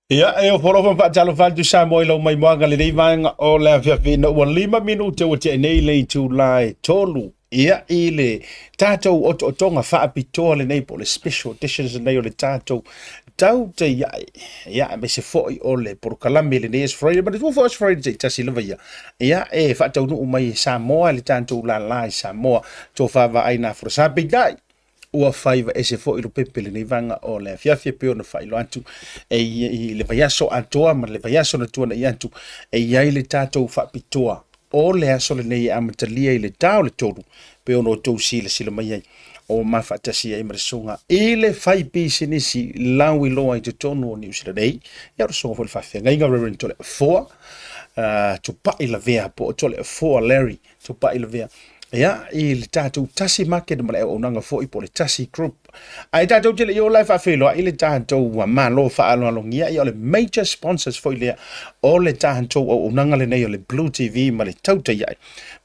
Ia, e ofo alofa ma faatalofa atu Samoa i lau maimoaga lenei vaega o le afiafi ina ua 5 minute ua tea nei le itula e 3. Ia, i le tatou otootoga faapitoa lenei po o le special editions lenei o le tatou Tautai Ae. Ia, aemaise foi o le polokalame lenei Aso Faraile, manatua foi Aso Faraile taitasi lava ia. Ia, e faataunuu mai e Samoa le tatou lala i Samoa, tofa vaai na furasa peitai ua faiva ese foi Lopepe lenei vaega o le afiafi e pei ona faailoa atu e i le vaiaso atoa ma le vaiaso na tuanai atu e i ai le tatou faapitoa o le aso lenei e amatalia i le ta o le 3 pei ona outou silasila mai ai o ma faatasi ai ma le susuga i le fai pisinisi lauiloa i totonu o Niu Sila nei. Ia, o le susuga foi le faafeagaiga Reverend Toleafoa Tupai Lavea po o Toleafoa Larry Tupai Lavea. Ia, i le tatou Tasi Market ma le auaunaga foi po o le Tasi Group. Ae tatou te le i ola e faafeiloai le tatou malo faaaloalogia, ia o le major sponsors foi lea o le tatou auaunaga lenei o le Blue TV ma le Tautai Ae.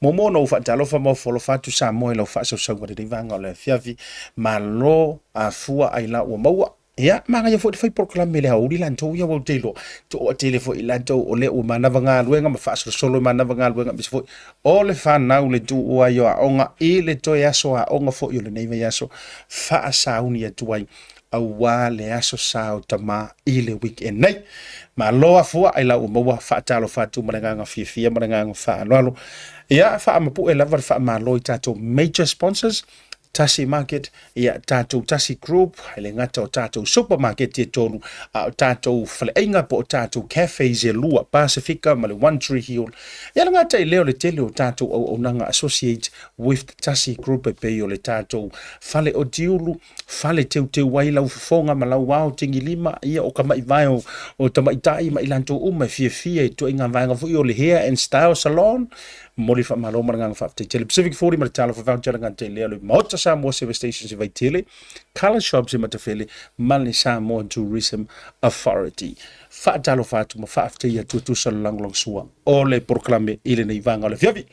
Muamua ona ou faatalofa ma ofo alofa atu Samoa i lau faasausauga lenei vaega o le afiafi. Malo afua ai la ua maua. Ia, manaia foi le fai polokalame i le aoauli latou ia ua ou te iloa, toatele foi i latou o lea ua manava galuega ma faasolosolo i manava galuega, aemaise foi o le fanau le tuua ai o aoga i le toe aso aoga foi o lenei vaiaso faasauni atu ai aua le aso sa o tama i le weekend nei. Malo afua ai la ua maua, faatalofa atu ma le agaga fiafia ma le agaga faaaloalo. Ia, faamapue lava le faamalo i tatou major sponsors, Tasi Market, ia tatou Tasi Group, e le gata o tatou supermarket e tolu, a o tatou faleaiga po o tatou cafes e lua, Pasifika ma le One Tree Hill. Ia le gata i lea o le tele o tatou auaunaga associate with Tasi Group e pei o le tatou fale o Tiulu, fale teuteu ai lau fofoga ma lau ao tigilima, ia o kamaivae o tamaitai ma i latou uma e fiafia i ituaiga vaega foi o le Hair and Style Salon. Momoli faamalo ma le agaga faafetai tele. Pacific 40 ma le Talofa Voucher le gata i lea o le Maota Samoa Service Stations i Vaitele, Colour Shops i Matafele ma le Samoa Tourism Authority. Faatalofa atu ma faafetai atu e tusa le lagolagosua o le polokalame i lenei vaega o le afiafi.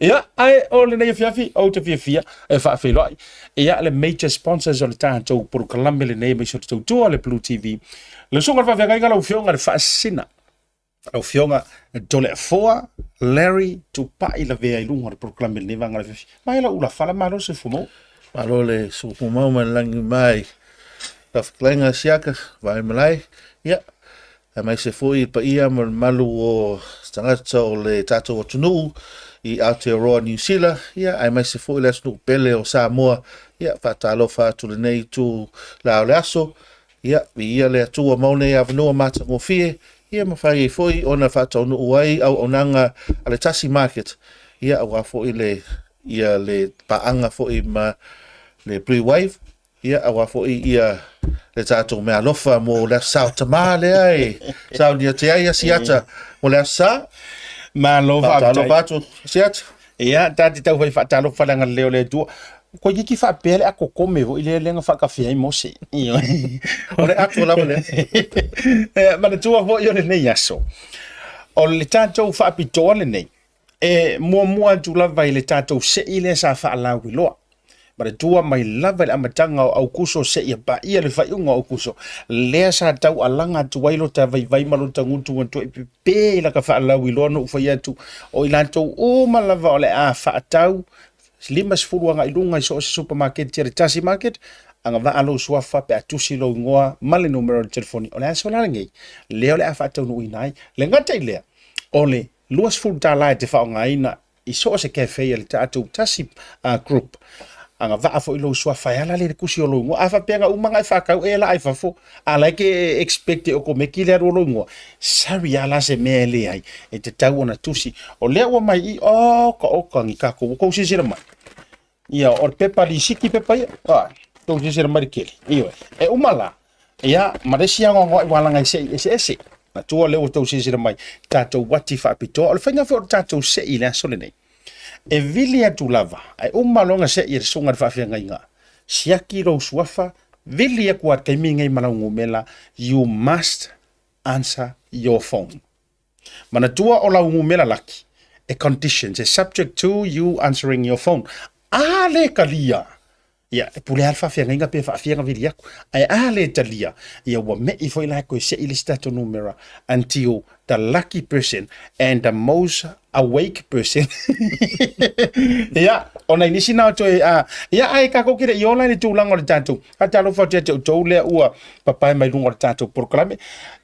Ia, ae o lenei afiafi ou te fiafia e faafeiloai ia le major sponsors o le tatou polokalame lenei aemaise o le tautua le Blue TV. Le susuga i le faafeagaiga lau Afioga le Faasisina lau Afioga Toleafoa Larry Tupai Lavea i luga o le polokalame lenei vaega o le afiafi. Mai lau ula fala, malo se fumou. Malo le soifua mai le lagi mai. Lau fetalaiga Siaka Vaimalae, ia, aemaise foi le paia ma le mamalu o tagata o le tatou atunuu i Aotearoa Niu Sila, ia, aemaise foi le atunuu pele o Samoa, ia, faatalofa atu lenei itu la o le aso, ia, viia le Atua mau nei avanoa matagofie, ia mafai ai foi ona faataunuu ai auaunaga a le Tasi Market, ia, aua foi le, ia le paaga foi ma le Blue Wave, ia, aua foi ia le tatou meaalofa mo le Aso Sa o Tama lea e saunia te ai Asiata mo le Aso Sa. Malo faafetai. Faatalofa atu Asiata. Ia, ta te tau fai faatalofa leaga le leo o le Atua. Koe iki faapea le ato kome foi lea lea na faatafea ai Mose. Ioe. O le ato lava lea. E, manatua foi o lenei aso. O le tatou faapitoa lenei, e muamua atu lava i le tatou sei lea sa faalauiloa. Manatua mai lava i le amataga o Aukuso seia paia le faaiuga o Aukuso, lea sa taualaga atu ai lota vaivai ma lota gutu atu ai pepe i laka faalauiloa na ou fai atu, o i latou uma lava o le a faatau 50 agai luga i so o se supamaketi a le Tasi Market, agavaa lou suafa pe a tusi lou igoa ma le numera o le telefoni. O le aso la lenei, lea o le a faataunuuina ai. Le gata i lea, o le $20 e te faaaogaina i so o se cafe a le tatou Tasi Group. Agavaa foi lou suafa e ala lea i le tusi o lou igoa. A faapea na uma ona e faatau e laa i fafo, a la e te expect e okomeki le alu o lou igoa, sorry lava la se mea e leai, e tatau ona tusi. O lea ua mai i, oka oka ni tatou, ua tou silasila mai. Ia, o le pepa lisiti pepa ia. Ai, tou silasila mai le kele. Ioe. E uma la, ia, ma le isi anoanoai ua alaga i sei eseese. Matua lea ua tou silasila mai, tatou uati faapitoa. O le faiga foi o le tatou sei i le aso lenei, e vili atu lava, ae uma loa ona sei e le susuga i le faafeagaiga, siaki lou suafa, vili atu lava i le taimi lenei ma lau numera, you must answer your phone. Manatua o lau numera laki, e conditions, e subject to you answering your phone. A le talia! Ia, e pule lava le faafeagaiga pe faafia ona vili atu. Ae a le talia, ia ua me'i foi la e toe sei le isi tatou numera until the lucky person and the most awake person. Ia, ona i nisi na o toe, a, ia, ae tatou te le i ola i le tulaga o le tatou, faatalofa atu ia te outou lea ua papae mai luga o le tatou polokalame.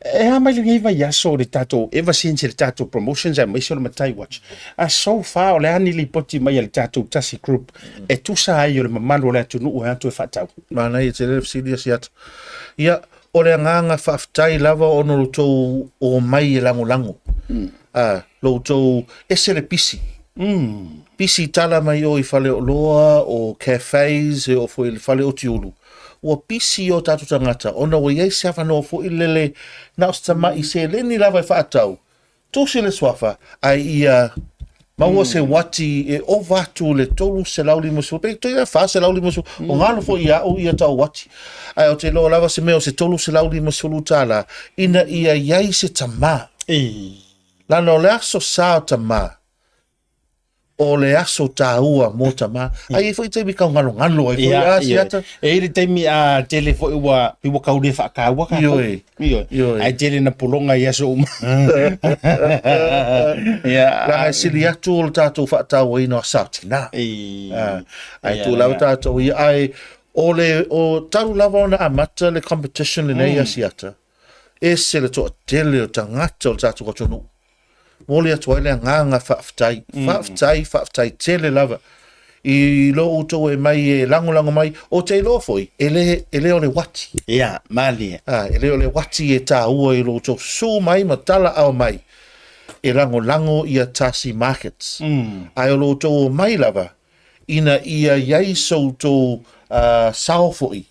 E a mai lenei vaiaso o le tatou, ever since le tatou promotions aemaise o le Matai Watch. A so far o le a ni lipoti mai a le tatou Tasi Group e tusa ai o le mamalu o le atunuu e atu e faatau. Manaia tele le fesili a Siata. Ia, o le agaga faafetai lava ona o lo outou omai e lagolago. A, lo outou ese le pisi. Pisi tala mai o i faleoloa, o cafes, e oo foi i le fale otiulu. Ua pisi o tatou tagata ona ua i ai se avanoa foi lele na o se tama'i seleni lava e faatau, tusi le suafa, ae ia maua se uati e ova atu le 350, pe toe 450, o galo foi ia au ia tau uati. Ae ou te iloa lava se mea o se 350 tala, ina ia i ai se tamā. Lana o le aso sa o tamā, o le aso tāua mō tamā. Ai e foi taimi kau ngalo ngalo ai foi a siata. E i le taimi a tele foi ua pi ua kau le whaakāua ka. Ioe. Ioe. Ioe. Ai tele na pulonga i aso uma. Ia. Langa e sili atu o le tātou whaatauaina o sa tina. Ai tū lava tātou ia. Ai o le o taru lava ona amata le competition lenei a siata. Ese le toatele o tagata o le tātou atunuu. Momoli atu ai le agaga faafetai, faafetai, faafetai tele lava i lo outou e mai e lagolago mai. Ou te iloa foi, e le, e le o le uati. Ia, malie. A, e le o le uati e tāua i lo outou susu mai ma talaao mai e lagolago ia Tasi Markets. Ae o lo outou omai lava ina ia i ai so outou sao foi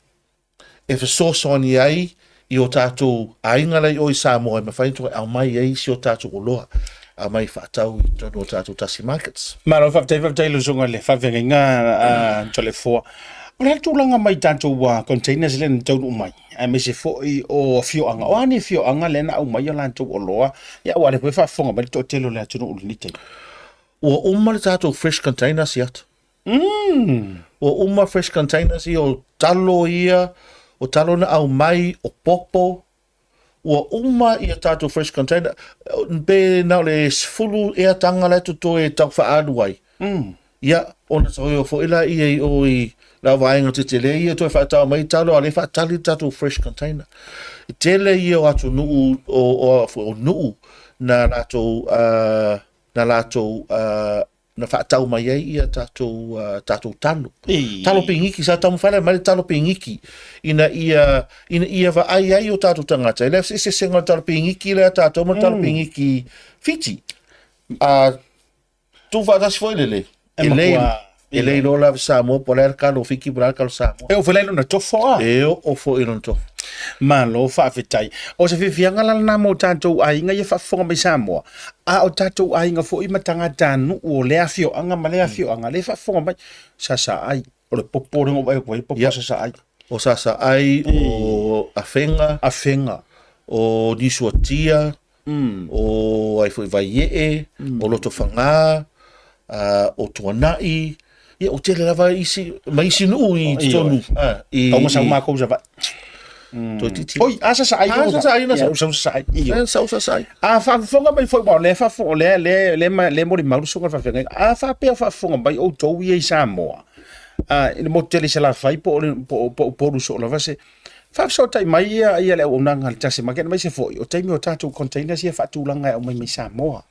e fesoasoani ai i o tātou aiga la i o i Samoa e mafai ona toe aumai ai si o tātou oloa, aumai faatau i totonu o tātou Tasi Markets. Malo, faafetai, faafetai lau susuga i le faafeagaiga a Toleafoa. O le a le tulaga mai tatou containers lea na taunuu mai, aemaise foi o afioaga. O a ni afioaga lea na aumai a latou oloa, ia aua o lea foi e faafofoga mai le toatele o le atunuu i lenei taimi. Ua uma le tātou fresh container siata. Ua uma fresh containers ia, o talo ia, o talo na aumai, o popo, ua uma ia tatou fresh container, pe na o le 10 ea taga la e totoe e tau faaalu ai. Ia, ona toe o foi laia i o i lau vaega tetele ia toe faatau mai talo, a o lea e faatali le tatou fresh container. E tele ia o atunuu, o nuu na latou, na latou na faatau mai ai ia tatou tatou talo. Talo pigiki, sa taumafai la e aumai le talo pigiki ina ia ina ia vaai ai o tatou tagata i le eseesega o le talo pigiki lea a tatou ma le talo pigiki Fiti. A tuufaatasi foi lele, E matua e le iloa lava Samoa po o le a le kalo Fiti po o le a le kalo Samoa. E oo foi la i lona tofo a? E oo foi i lona tofo. Malo faafetai. O se fiafiaga la lena mo tatou aiga ia faafofoga mai Samoa, a o tatou aiga foi ma tagatanuu o lea afioaga ma lea afioaga, lea e faafofoga mai, Sasaai, o le popo lea na ou vaai atu ai, popo Sasaai. O Sasaai, o Afega, Afega. o Niusuatia, o ai foi Vaiee, o Lotofaga, o Tuanai, ia ua tele lava isi, ma isi nuu i totonu. I, Tau ma sau makou Savaii. Toeitiiti. Oi, a Sasaai. A Sasaai na sau. Sau Sasaai. Ia, sau Sasaai. A faafofoga mai foi, aua o lea faafofoga, o lea, lea, lea, lea molimau le susuga i le faafeagaiga. A faapea o faafofoga mai outou ia i Samoa, i le motu tele i Salafai po o po o Upolu soo lava se, faafesootai mai ia, ia le auaunaga a le Tasi Market, aemaise foi o taimi o tatou containers ia faatulaga e aumai mai Samoa.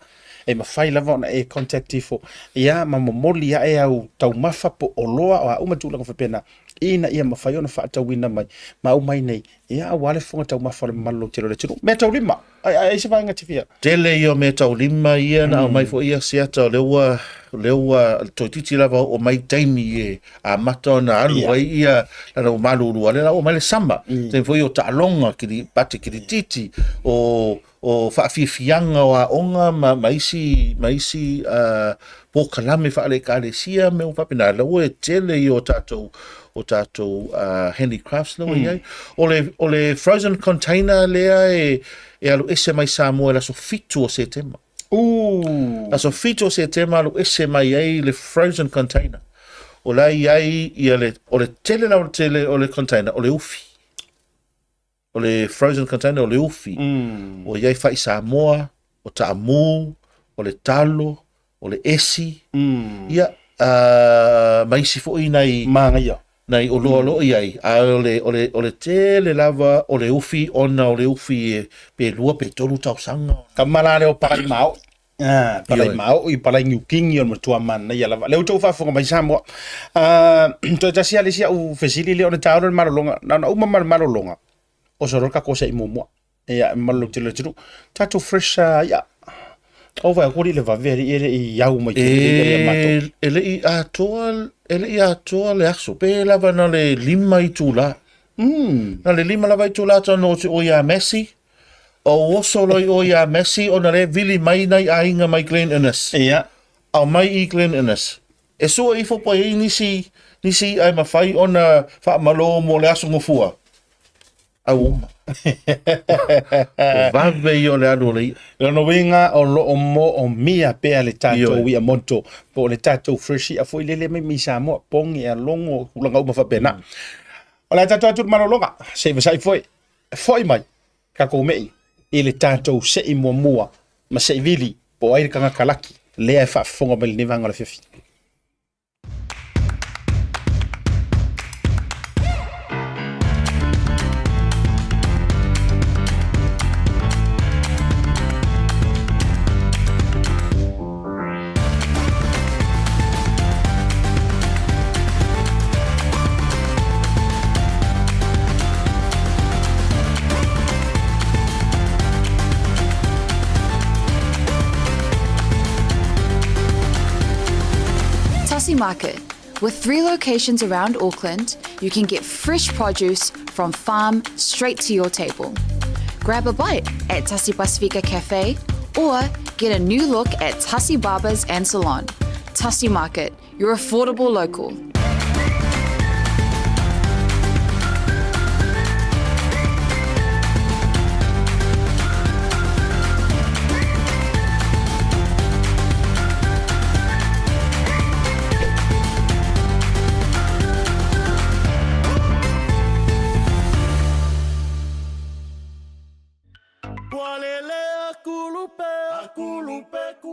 E mafai lava ona e contact ifo, ia, ma momoli ae au taumafa po o oloa o a uma tulaga faapena, ina ia mafai ona faatauina mai ma aumai nei, ia, aua le fofoga taumafa o le mamalu lautele o le atunuu. Meataulima, ai, ai se vaega te fia. Tele ia o meataulima ia na aumai foi ia Asiata, o lea ua, o lea ua toeitiiti lava oo mai taimi e amata ona alu ai ia lana ua malulu, a o lea la ua aumai le sama, taimi foi o taaloga, kili, bate kilititi, o o faafiafiaga o aoga ma, ma isi, ma isi uh, polokalame faale-ekalesia mea uma faapena. La ua e tele ia o tatou, o tatou uh, handicrafts la ua mm. iai. O le, o le frozen container lea e, e alu ese mai Samoa i le aso 7 o Setema. Ooh. Aso 7 o Setema alu ese mai ai le frozen container. O la e i ai ia le, o le tele lava o le tele o le container o le ufi. O le frozen container o le ufi. Mm. Ua i ai fai Samoa, o taamu, o le talo, o le esi. Mm. Ia, uh, ma isi foi nai... Māngaia. Nai oloa mm. lo i ai. A o le, o le, o le tele lava o le ufi, ona o le ufi e pe lua pe tolu tausaga. Ka mala leo parai mao. Ah, palai maoi, palai niukingi o le matua manaia lava. Lea ua outou faafofoga mai Samoa. Ah, toe tasi lava le isi au fesili lea o le taolo le malologa. Na ona uma ma le malologa, oso loa le tatou se'i muamua. Ia, e mamalu lautele o le atunuu. Tatou fresh ah, ia. Ou vaai atu alii le vave alii e le i au mai tele ia ia matou. E, e le i atoa, e le i atoa le aso, pe lava na le lima itula. Mm. Na le lima lava itula tonu o te o ia Messi. O oso loi o ia Messi ona le vili mai nai aiga mai Glen Innes. Ia. Ao mai i Glen Innes. E sua ifo po i ai nisi, nisi i'a e mafai ona faamalo mo le aso gofua. Au uma. O vave ia o le alu o le i'a. Lona uiga o lo o moomia pea le tatou i'a moto po o le tatou fresh i'a foi lele mai mai Samoa, poge, alogo, tulaga uma faapena. O le a tatou atu i le malologa, se i vasai foi. Foi mai tatou me'i i le tatou se'i muamua ma se'i vili po o ai le tagata laki lea e faafofoga mai lenei vaega o le afiafi. Tasi Market. With three locations around Auckland, you can get fresh produce from farm straight to your table. Grab a bite at Tasi Pasifika Cafe or get a new look at Tasi Barbers and Salon. Tasi Market, your affordable local.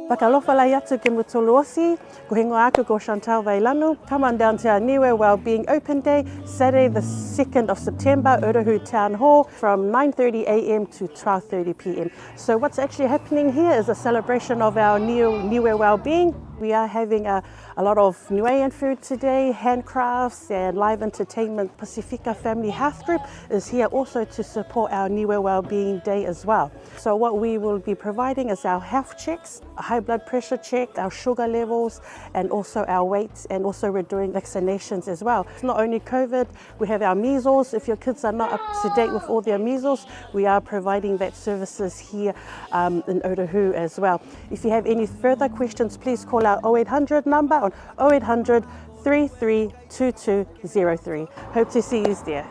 Whakalofa lai atu ke Mutoluosi, ko hengoa aku ko Chantal Vailanu. Come on down to our Niue Wellbeing Open Day, Saturday the 2nd of September, Otahuhu Town Hall, from 9.30am to 12.30pm. So what's actually happening here is a celebration of our Niue, Niue Wellbeing. We are having a, a lot of Niuean food today, handcrafts and live entertainment. Pasifika Family Health Group is here also to support our Niue Wellbeing Day as well. So what we will be providing is our health checks, a high blood pressure check, our sugar levels, and also our weights, and also we're doing vaccinations as well. It's not only COVID, we have our measles. If your kids are not up to date with all their measles, we are providing that services here um, in Otahuhu as well. If you have any further questions, please call our 0800 number on 0800 332203. Hope to see you there.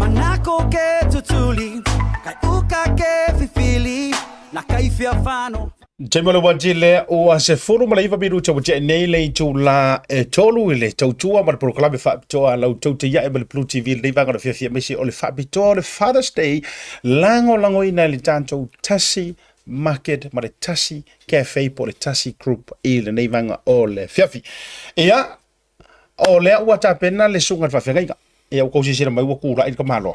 Manako ke tutuli, kai uka ke fifili, na kai fia whano. Taimi o le wati lea ua sefulu ma le iva minuta ua tea nei le itula e tolu i le tautua ma le polokalame faapitoa a lau tou te iae ma le Blue TV lenei vaega o le fiafia aemaise o le faapitoa o le Father's Day lagolagoina e le tatou Tasi Market ma le Tasi Cafe po o le Tasi Group i lenei vaega o le afiafi. Ia, o lea ua tapena le susuga i le faafeagaiga. Ia, ua tou silasila mai ua kula'i le tamaloa.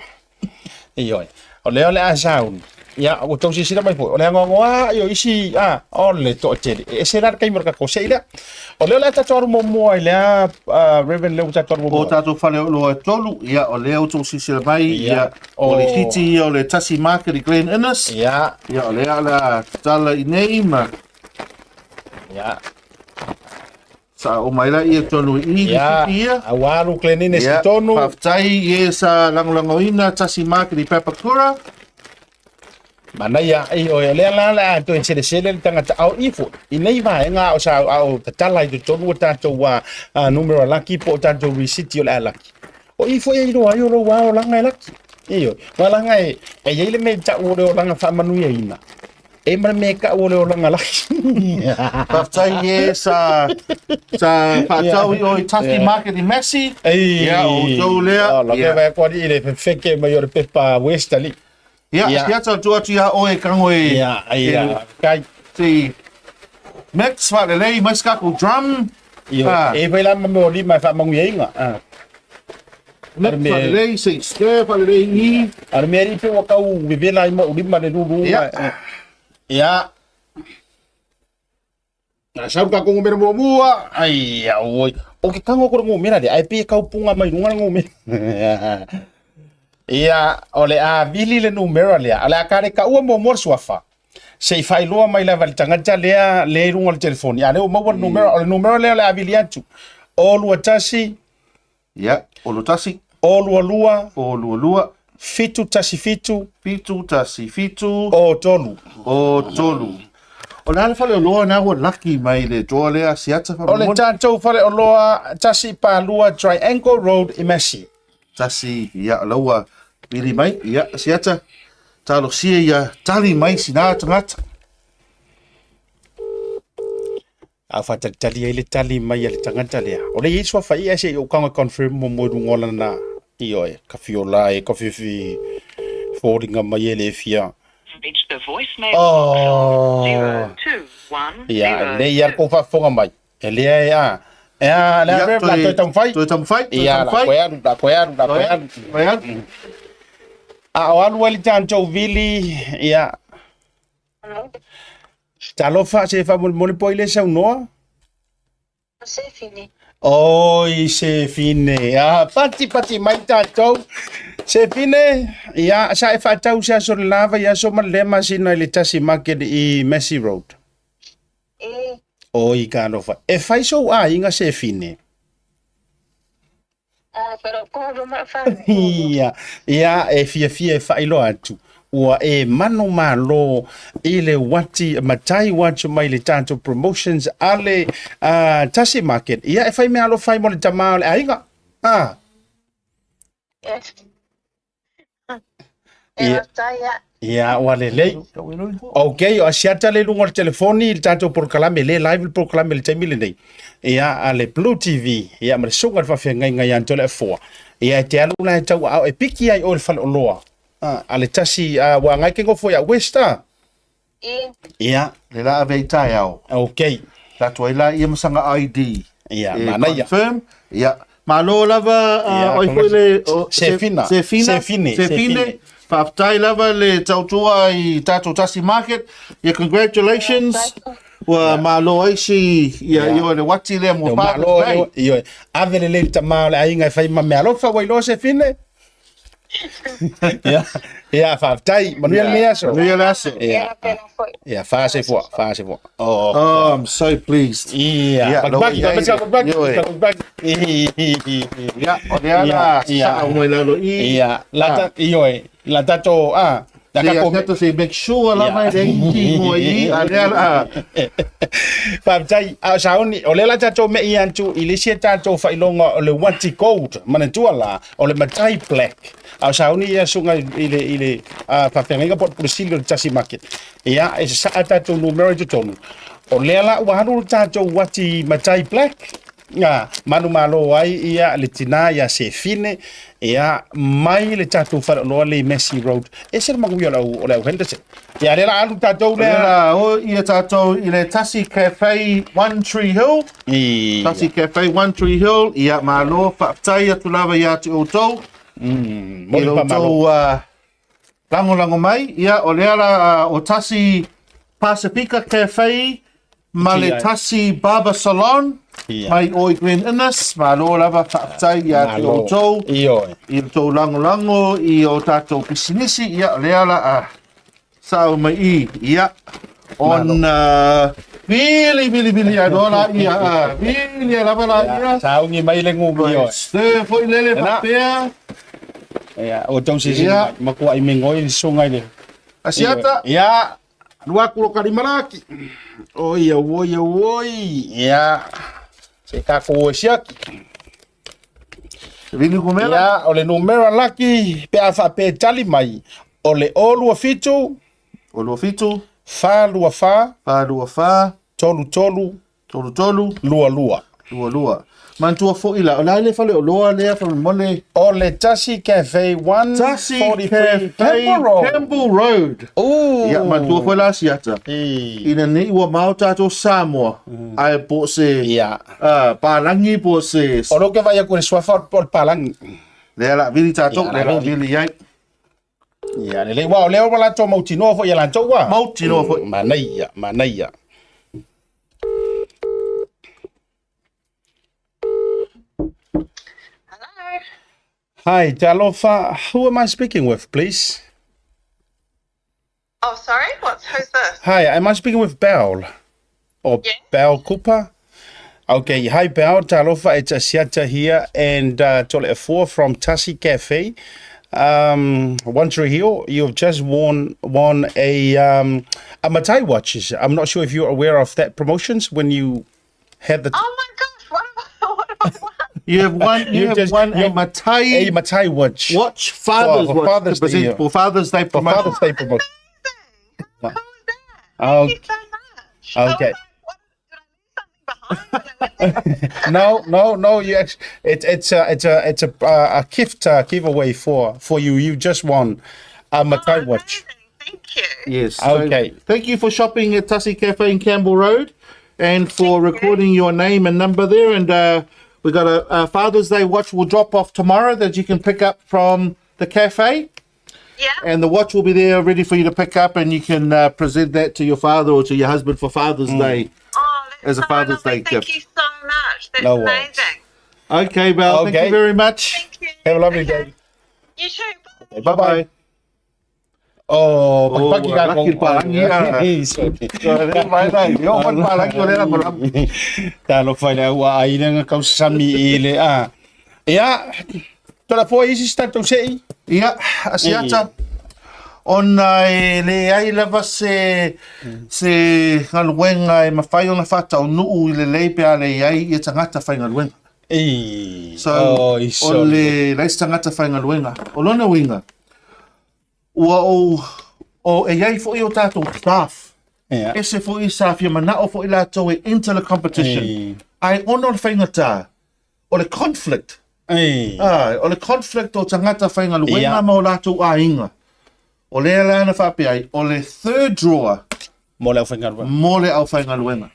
Ioe. O lea o le a sauni. Ia, ua tou silasila mai foi, o le anoanoa'i o isi, a, o le toatele. E ese la le taimi o le tatou se'i lea. O lea o le a tatou alu muamua i le a, uh, Reverend, lea ua tatou alu muamua. O tatou fale o loa e tolu, ia, o lea ua tou silasila mai, ia, o le hiti ia o le Tasi Market i Glen Innes. Ia. Ia, o lea o le a tatala i nei ma... Ia. Sa o mai la ia tonu i i Ia, ia. Ua alu Glen Innes i tonu. Faafetai i e sa lagolagoina Tasi Market i Papakura. Manaia, ioe, o lea la o le a toe selesele le tagata ao ifo i nei vaega a o sa a o tatala i totonu o tatou a, a numera laki po o tatou risiti o le a laki. O i foi e iloa ai o lou a olaga e laki. Ioe, aua leaga e, e i ai le mea i ta'u o le olaga faamanuiaina. E ma le mea e kau o le olaga laki. Faafetai e sa sa faatau i o i Tasi Market i Massey. Ei, Ia, o outou lea. Oh, la Ia. mea vai koa i le fefeke mai o le pepa West ali. Ia, Ia. siata atu atu ia oe kango e Ia, ia, kai. te mix whaalelei mai se kako drum. Io, Ah. e vai la ma me o lima e whaamanguiainga. Ah. Mix me- whaalelei, se stir whaalelei i. A le mea ripe ua kau vevela ai ma ulima le lulu. Ia. Ia. Na sau ka kongo mera muamua. Ai, oi. O ke kango ko le ngomera le. Ai pe kau punga mai lunga le ngomera. Ia, o le a vili le numera lea. O le a kare ka ua muamua le suafa. Se i faailoa mai lava i le tagata lea lea i luga o le telefoni. A lea ua maua le numera, o le numera lea o le a vili atu. O lua tasi, Ia, o lua tasi. O lua lua. O lua lua. 7 1 7. 7 1 7. O tolu. O tolu. O le a le faleoloa na ua laki mai le toa lea siata O le faamolemole? tatou faleoloa 1 4 2 Triangle Road i Massey. Tasi, ia, o la ua pili mai, ia, siata, talosia ia tali mai sina tagata. A faatalitali ai le tali mai a le tagata lea. O le i ai suafa ia se i ou kaga confirm muamua i luga o lana ioe, ka fiola e ka fifi foliga mai e le fia. Oh. Ia, lelei lava le kou faafofoga mai. E lea e a. E a, le a Ia, la toe, toe taumafai. toe taumafai, toe Ia, la taumafai. koe alu, la koe alu, la Toe koe alu, alu. toe alu. A o alu ai le tatou vili, ia. Talofa, se faamolemole po ai le saunoa. Oi, Sefine. Ah, pati pati mai tatou. Sefine, ia, sa e faatau se aso le lava i aso ma le lea masina i le tasi market i Massey Road. Oi, ka alofa. E fai sou aiga Sefine. Ia, ia e fiafia e faailoa atu ua e manumalo i le uati matai ua atu mai le tatou promotions a le uh, Tasi Market. Ia e fai mea alofa ai mo le tama o le aiga. Ah. Ia, ia ua lelei. Ok, o asiata le luga o le telefoni i le tatou polokalame, le live le polokalame i le taimi lenei. Ia, a le Blue TV, ia ma le susuga i le faafeagaiga ia Antola Afoa. Ia, e te alu la e tauaao e piki ai oe i le faleoloa. A, a le tasi, a, ua agai ke nofo ia West, a? Ia. Le la ave i taeao. Ok. Tatou ai la ia ma sanga ID. Ia, E manaia. confirm. Ia. Malo lava Ia, oi foi le o, Sefina. Sefina. Sefine. Sefine. Sefine. Faafetai lava le tautua i tatou Tasi Market. Ia congratulations. Ua malo ai si ia Ia. ia le wati lea mo Ua Father's malo Day. ioe. Ave lelei le tama o le aiga e fai ma mea alofa ua iloa Sefine. Ia, ia faafetai. Manuia lenei aso. Manuia le aso. Ia, ia, faasefoa, faasefoa. Oh. Oh, I'm so pleased. Ia, Ia, bakibaki, lau- bakibaki, bakibaki, Ioe. bakibaki. Ia, o lea la Ia, ia. saa mai lalo i. Ia, la ta, ioe, la tato, ah, la Ia, kako tato se make sure la mai le iti mo i, a lea la. Faafetai, a o sauni, o lea la tatou mei atu i le isi a tatou faailoga o le Wati Gold, manatua la, o le Matai Black. A o sauni ia suga i le, i le uh, faafeagaiga po o le Pule Sili o le Tasi Market. Ia, e sasaa tatou numera i totonu. O lea la ua alu le tatou Wati Matai Black, Ia, manumalo ai ia le tina ia Sefine, ia, mai le tatou faleoloa le i Massey Road. E ese le manuia o le au, o le au Henderson. Ia, lea la alu tatou Lea lea. la o ia tatou i le Tasi Cafe One Tree Hill. Ia. Tasi Cafe One Tree Hill. Ia, malo, faafetai atu lava ia te outou. Mm, I moli lo pa malo. outou uh, lagolago mai, ia, o lea la o Tasi Pasifika Cafe ma le Tasi Barber Salon Ia. mai o i Glen Innes, malo lava faafetai ia te Malo. outou Ioe. i lo tou lagolago i o tatou pisinisi, ia, o lea la a sao mai i, ia, Malo. on vili vili vili ai loa la ia, a, vili ai lava la ia, Sauni mai le gumi, ioe. stir foi lele Ena. faapea, Ia, o tau sisi Ia. makuai mengoi le susuga i le Asiata. Ia, alu atu lo kalima laki. Oi, oi, oi. Ia, se takou e siaki. Vili kumela. Ia, o le numera laki pe a faapea e tali mai, o le 027 O 27. 424 424 33 33 22. 22. Manatua foi la, o le a le faleoloa lea faamolemole? O le Tasi Cafe Tasi 143 Cafe Campbell Road. Campbell Road. Ooh. Ia, manatua foi la Asiata. E. Ina nei ua mao tatou Samoa, ae po o se Ia. ah, palagi po o se... O lea ou te vaai atu i le suafa o le palagi. Lea la vili tatou, Ia, lea la la vili. vili ai. Ia, lelei, aua o lea ua latou mautinoa foi ia latou a. Mautinoa foi. Manaia, manaia. Hello. Hi, Talofa. Who am I speaking with, please? Oh, sorry. What's who's this? Hi, am I speaking with Belle? Or Yes. Belle Cooper? Okay, hi Belle, Talofa, it's Asiata here and Tole'afua from Tasi Cafe. One Tree Hill, you've just won won a a Matai watch. I'm not sure if you're aware of that promotions when you had the Oh my gosh! What have I, what have I won? You have won, you You have just- won a you- Matai a Matai watch watch, Father's for watch, Father's to present Day, yeah. for Father's Day for promotion. Father's Day promotion. Amazing. How cool is that? Thank you Okay. so much. I was Okay. like, what, did I leave something behind when I went there? No, no, no. You actually, it's a gift giveaway for you. You just won a Matai Oh, watch. amazing. Thank you. Yes. So Okay. thank you for shopping at Tasi Cafe in Campbell Road and for recording your name and number there. And we got a Father's Day watch will drop off tomorrow that you can pick up from the cafe. Yeah. And the watch will be there ready for you to pick up, and you can present that to your father or to your husband for Father's Day. Oh, that's As a so Father's lovely. Day Thank gift. you so much. That's No worries. amazing. Okay, Belle. Thank Okay. you very much. Thank you. Have a lovely Okay. day. You too. Bye. Bye bye. Oh, Oh, pakipaki ka laki palangi, ah. Talofa i le au a ai le kau sami i le a. Ia, tola fo isi se tatou sei. Ia, Asiata, ona e leai lava se, se galuega e mafai ona faataunuu i lelei pe a leai ia tagata faigaluega. E, So, oh, i o so. le leai se tagata faigaluega. O lona uiga, ua ou, o, e i ai foi o tatou staff, Ia. ese foi sa fia manao foi latou e enter the competition. Ei. Ae ona o le faigata, o le conflict, Ei. Ah, o le conflict o tagata faigaluega Ia. ma o latou aiga. O lea la na faapea ai, o le third drawer Mo le aufaigaluega. mo le aufaigaluega.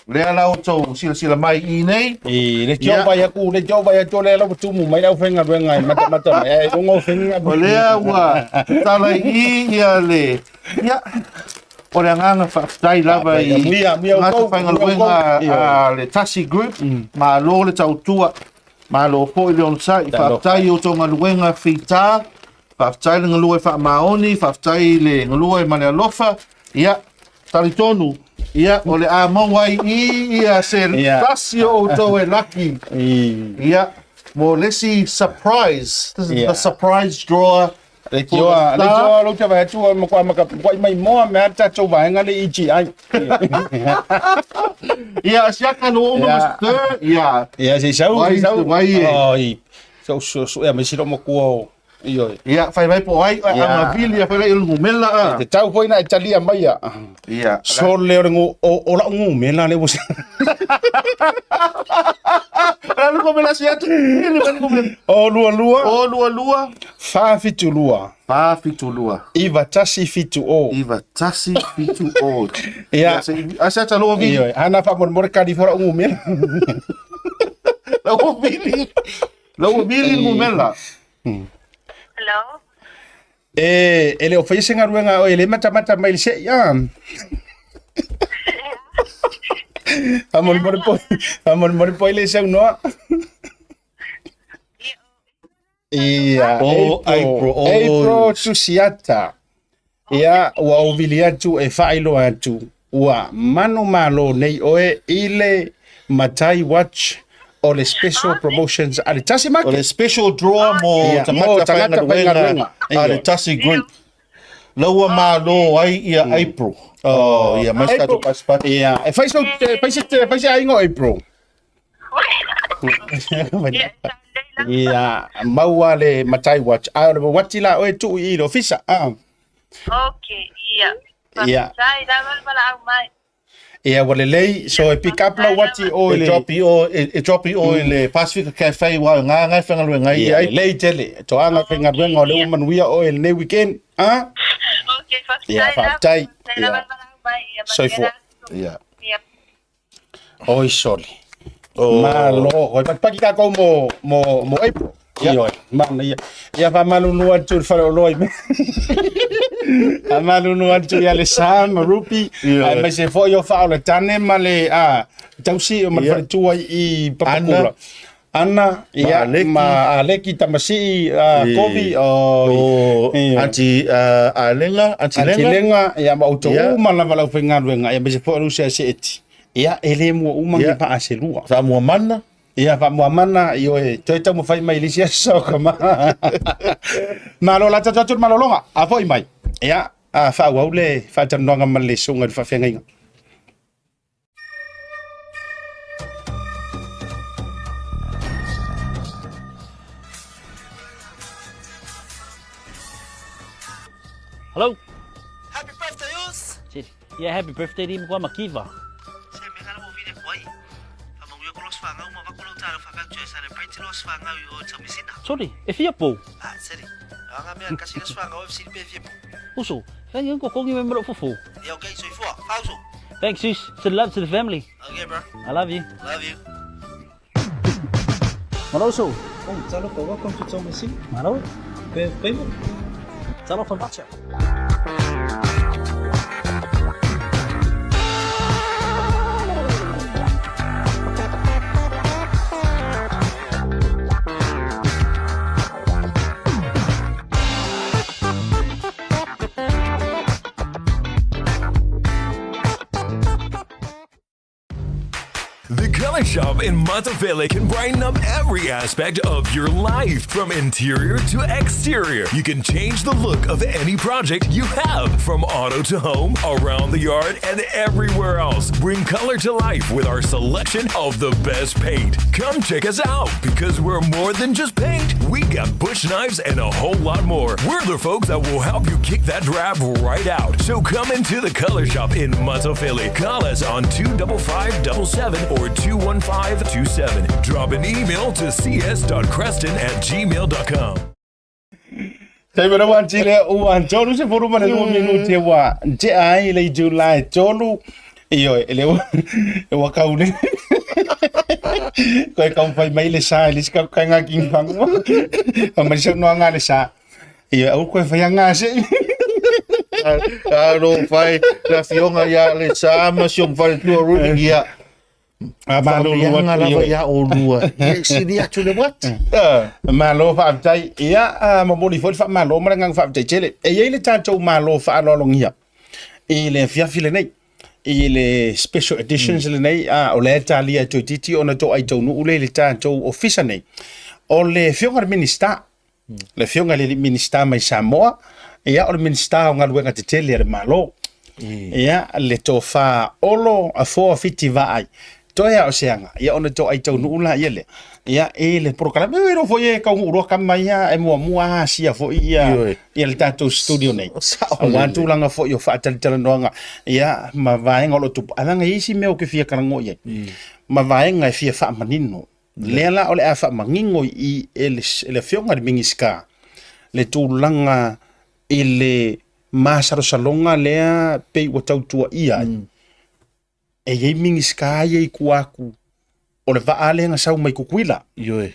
Lea la outou silasila mai i nei. E, le tio Ia. vai aku, le tio vai atu le lau tumu mai le aufaigaluega e matamata mai. Ai, luga o faiga. O lea ua tala i ia le... Ia, o le agaga faafetai lava i Muia, muia tagata outou, muia faigaluega outou. a le Tasi Group. Malo le tautua, malo foi le onosai. Faafetai i outou galuega fita, faafetai le galue faamaoni, faafetai le galue ma le alofa. Ia, talitonu, ia, o le a maua ai i ia se Ia. tasi o outou e laki. E, Ia, mo le isi surprise. This is Ia. the surprise drawer. le tio, le tio lo te vai atu ma kwa ma kwa mai moa me tatou vaega le EGI. Ia, siaka no uma Ia. mas third. Ia. Ia, se sau, Wai, se sau. wai e. Oi. Sau su su ia me silo mo kua. Ioe. Ia, fai mai po ai, Ia. a mavili a fai lai o le gumela a. Te tau foi na e talia mai ia. Ia. Sole o le ngu, o, o lau ngu me la le ua. La le gumela si atu. Ia le gumela. O lua lua. O lua lua. 472. 472. 9170. 9170. Ia. A se ata loa vili. Ioe. Ana fa mo mo kali fora ngu me. Lau vili. Lau vili gumela. Hello. E, e le o whai se ngaruenga o e le matamata mai le se ia. Faamolemole po, faamolemole po i le saunoa. Ia, O, April, o. April Tusiata. Ia, ua ou vili atu e faailoa atu. Ua manumalo nei oe i le Matai Watch o le special promotions a le Tasi O Market. le special draw mo Ia, mo tagata tagata faigaluega faigaluega. a le Tasi Group. Lau ua malo ai ia April. Oh, ia, mai se tatou pasipati. Ia, e fai sau, e fai se, fai se aiga o April. Ia, maua le Matai Watch. A o le wati la oe tuu i le ofisa. Ah. Okay, ia. Ia. Faafetai lava le valaau mai. Ia ua lelei, so e pick up lau ati o i E le... drop i o, e, e drop i o i le Pasifika Cafe wa ngā ngai whangaluenga i Ia, ai. lelei tele. Toaga faigaluega o lea ua manuia oe i lenei weekend. Ah? Okay, faafetai Ia, lava. faafetai. Faafetai lava Ia. le valaau mai. Ia, manuia Soifua. le aso. Ia. Ia. Oi soli. Oh. Malo. Oi pakipaki tatou mo mo mo April. Ia. Ioe. Mana ia. Ia faamalulu atu i le faleoloa i mea. Faamalulu atu ia le Sam, Rupi, Ioe. aemaise foi o Faaoletane ma le a tausi ma le Ia. faletua i Papakula. Ana. Ana, ia, Aleki. ma Aleki Tamasii, a I- Kovi, o O Ioe. Aunty Alenga, Aunty Lenga. Lenga, ia ma outou Ia. uma lava lau faigaluega, ia aemaise foi o Lusia Seeti. Ia, e le mua uma Ia. ni paa se lua. Faamuamana. Ia, faamuamana, ioe, toe taumafai mai i le isi aso ka ma. Malo la tatou atu i le malologa, a foi mai. Ia, a faaauau le faatalanoaga ma le susuga i le faafeagaiga. Hello. Happy birthday, us! Yeah, happy birthday to kwa Makiva. Se me ngala mo vile kwai. Fa mangu ko los fanga uma va ko lo talo fa fa tue celebrate los fanga o tamisina. Sorry, e fia pou. Ah, seri. Anga me kasi los fanga o fc pe fia pou. Uso, thank you ko kongi me mro fufu. Yeah, okay, so ifua. Fauso. Thanks sis, send love to the family. Okay, bro. I love you. Love you. Malo uso. Oh, talofa, welcome to Tomasina. Malo. Pe pe. Talofa bacha. The Color Shop in Matafele can brighten up every aspect of your life, from interior to exterior. You can change the look of any project you have, from auto to home, around the yard, and everywhere else. Bring color to life with our selection of the best paint. Come check us out because we're more than just paint. We got bush knives and a whole lot more. We're the folks that will help you kick that drab right out. So come into the Color Shop in Matofele. Call us on 25577 or 21527. Drop an email to cs.creston@gmail.com. Taimi lea ua tele ua 32 minute ua tea ai le itula e tolu. Ioe, le ua ua kau le koe taumafai mai le sa i le isi kaukaega ki fagua. Fai mai saunoaga a le sa. Ioe, aua koe fai aga se i. Alo fai le afioga ia le sa ma si ong faletua Ruby ia. Malo Faamanuiaga lava ia olua. Ia sili atu le uati. Malo faafetai. Ia, momoli foi le faamalo ma le agaga faafetai tele. E i ai le tatou malo faaaloalogia i le afiafi lenei, i le special editions lenei, o lea e talia e toeitiiti ona toai taunuu lea i le tatou ofisa nei. O le afioga i le Minisita, le afioga i le Minisita mai Samoa, ia o le Minisita o Galuega Tetele a le Malo. Ia, le tofa Olo Afoa Fiti Vaai. Toe a o se aga, ia ona toai taunuu la ia lea. Ia, i le polokalame, e iloa foi e taunuu loa kama ia, e muamua asia foi ia, Ioe. ia le tatou studio nei. Sao Aua lelei. tulaga foi o faatalitalanoaga, ia, ma vaega o lo o tupu. Ae leaga e i ai isi mea ou te fia talanoa i ai, ma vaega e fia faamanino. Lea la o le a faamanino i i e le, e le afioga i le Minisita le tulaga i le masalosaloga lea pei ua tautuaia ai. E i ai Minisita ia i tua atu o le vaa lea na sau mai Tutuila. Ioe.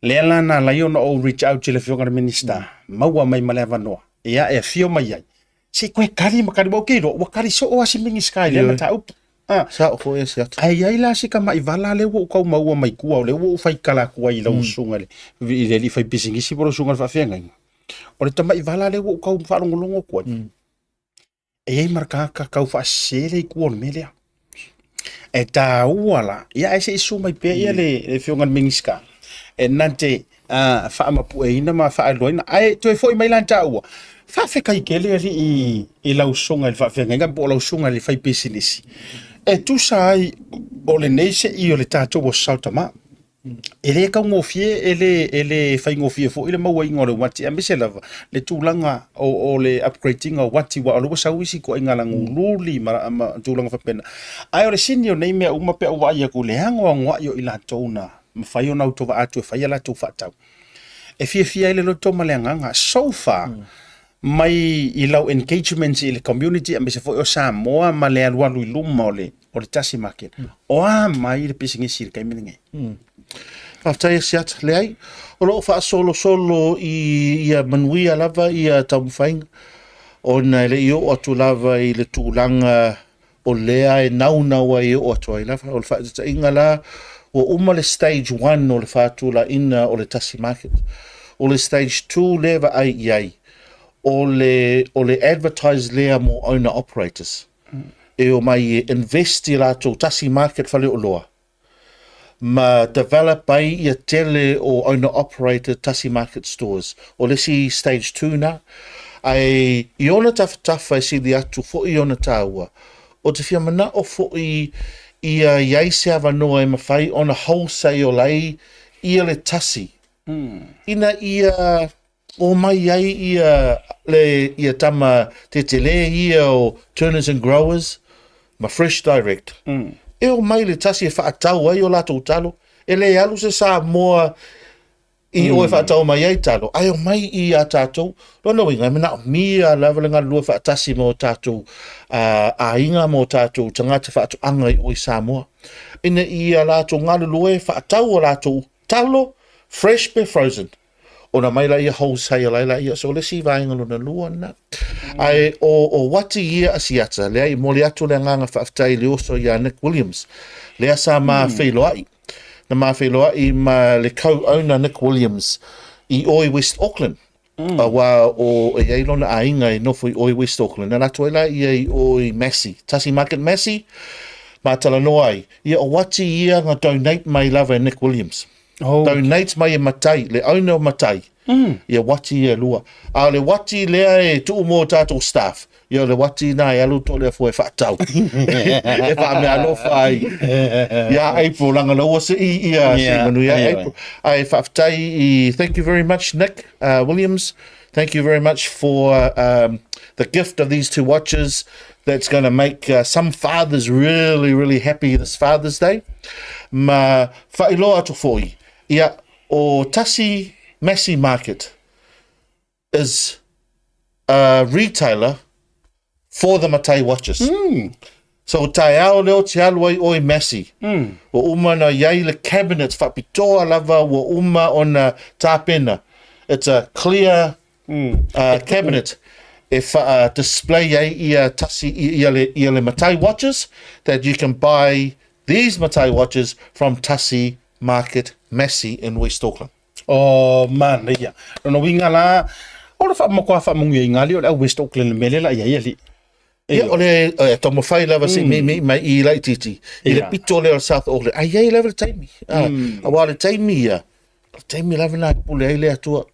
Lea la na ala ai ona ou reach out i le afioga i le Minisita, maua mai ma le avanoa, ia e afio mai ai. Se i toe tali ma tali, aua ou te iloa ua tali soo lava si Minisita i lea Ioe. mataupu. Ah. Sao foi ese atu. Ae i ai la si tamai vala lea ua ou tau maua mai tua, o lea ua ou faitala atu ai i lau usuga i le, i le alii faipisinisi po o lau susuga i le faafeagaiga. O le tamai vala lea ua ou tau faalogologo atu ai, e i ai ma le tagata tau faasese le itu o le mea lea. E taua la, ia ae se i susu mai pea ia le, le afioga i le Minisita e na te faamapueina ma faailoaina. Ae toe foi mai la taua, faafetai tele alii i lau susuga i le faafeagaiga po o lau susuga i le faipisinisi e tusa ai o lenei sei o le tatou Aso Tama. E le taugofie, e le, e le faigofie foi le mauaina o le uati, aemaise lava le tulaga o, o le upgrade ina o uati, aua o lea ua sau isi ituaiga lagululi ma, ma tulaga faapena. Ae o le sini o nei mea uma pe a ou vaai atu i le anoanoai o i latou na mafai ona autovaa atu e fai a latou faatau, e fiafia ai le loto ma le agaga. So far, mai i lau engagements i le community aemaise foi o Samoa ma le alualu i luma o le, o le tasi market. O a mai le pisinisi i le taimi lenei? Faafetai e Siata. Leai, o lo o faasolosolo i ia manuia lava ia taumafaiga, ona e le i oo atu lava i le tulaga o lea e naunau ai e oo atu ai lava. O le faataitaiga la, ua uma le stage one o le faatulaiina o le tasi market. O le stage 2 lea e vaai i ai, o le, o le advertise lea mo owner operators. E omai e invest i latou tasi market faleoloa ma develop ai ia tele o owner operator tasi market stores. O le isi stage 2 na. Ae i ona tafatafa e sili atu foi ona taua, o te fia manao foi ia i ai se avanoa e mafai ona wholesale ai ia le tasi ina ia Omai ai ia le ia tama tetele ia o Turners and Growers ma Fresh Direct. E omai le tasi e faatau ai o latou talo. E le alu se Samoa i o e faatau mai ai talo, ae omai i a tatou. Lona uiga, e manaomia lava le galulue faatasi ma o tatou aiga ma o tatou tagata faatoaga i o i Samoa, ina ia latou galulue e faatau o latou talo, fresh pe frozen. Ona mai laia wholesale ai laia. So o le isi vaega lona lua lena. Ae o, o Wati ia Asiata, lea i moli atu le agaga faafetai i le oso ia Nick Williams, lea sa ma feiloai. Na ma feiloai ma le co-owner Nick Williams i o i West Auckland. Aua o e iai lona aiga e nofo i o i West Auckland. Na latou ai la ia i o i Massey, Tasi Market Massey, ma talanoa ai. Ia o Wati ia na donate mai lava e Nick Williams. Oh. Donate mai e Matai, le owner o Matai. Ia wati ia e lua. A o le wati lea e tuu mo tātou staff, ia o le wati nā e alu tō lea fua e whaatau. e whaamea alofa ai. Ia April, langa laua se i ia se i manu ia April. Ai whaafetai i, thank you very much Nick Williams. Thank you very much for the gift of these two watches that's going to make some fathers really, really happy this Father's Day. Ma whailoa atu foi, ia, o Tasi Massey Market is a retailer for the Matai watches. So taeao lea o te alu ai oe Massey. Ua uma ona iai le cabinet faapitoa lava ua uma ona tapena. It's a clear cabinet e wha display ai ia tasi ia le, ia le Matai watches that you can buy these Matai watches from Tasi Market Massey in West Auckland. Oh, manaia. Lona uiga la, o le matua faamanuiaina alii o le au West Auckland i le mea lea la i ai alii. Ia, o le taumafai lava se i meimei mai i laitiiti, i le pito lea o le South Auckland. Ae i ai lava le taimi. Aua o le taimi ia, o le taimi lava lena e pule ai le Atua.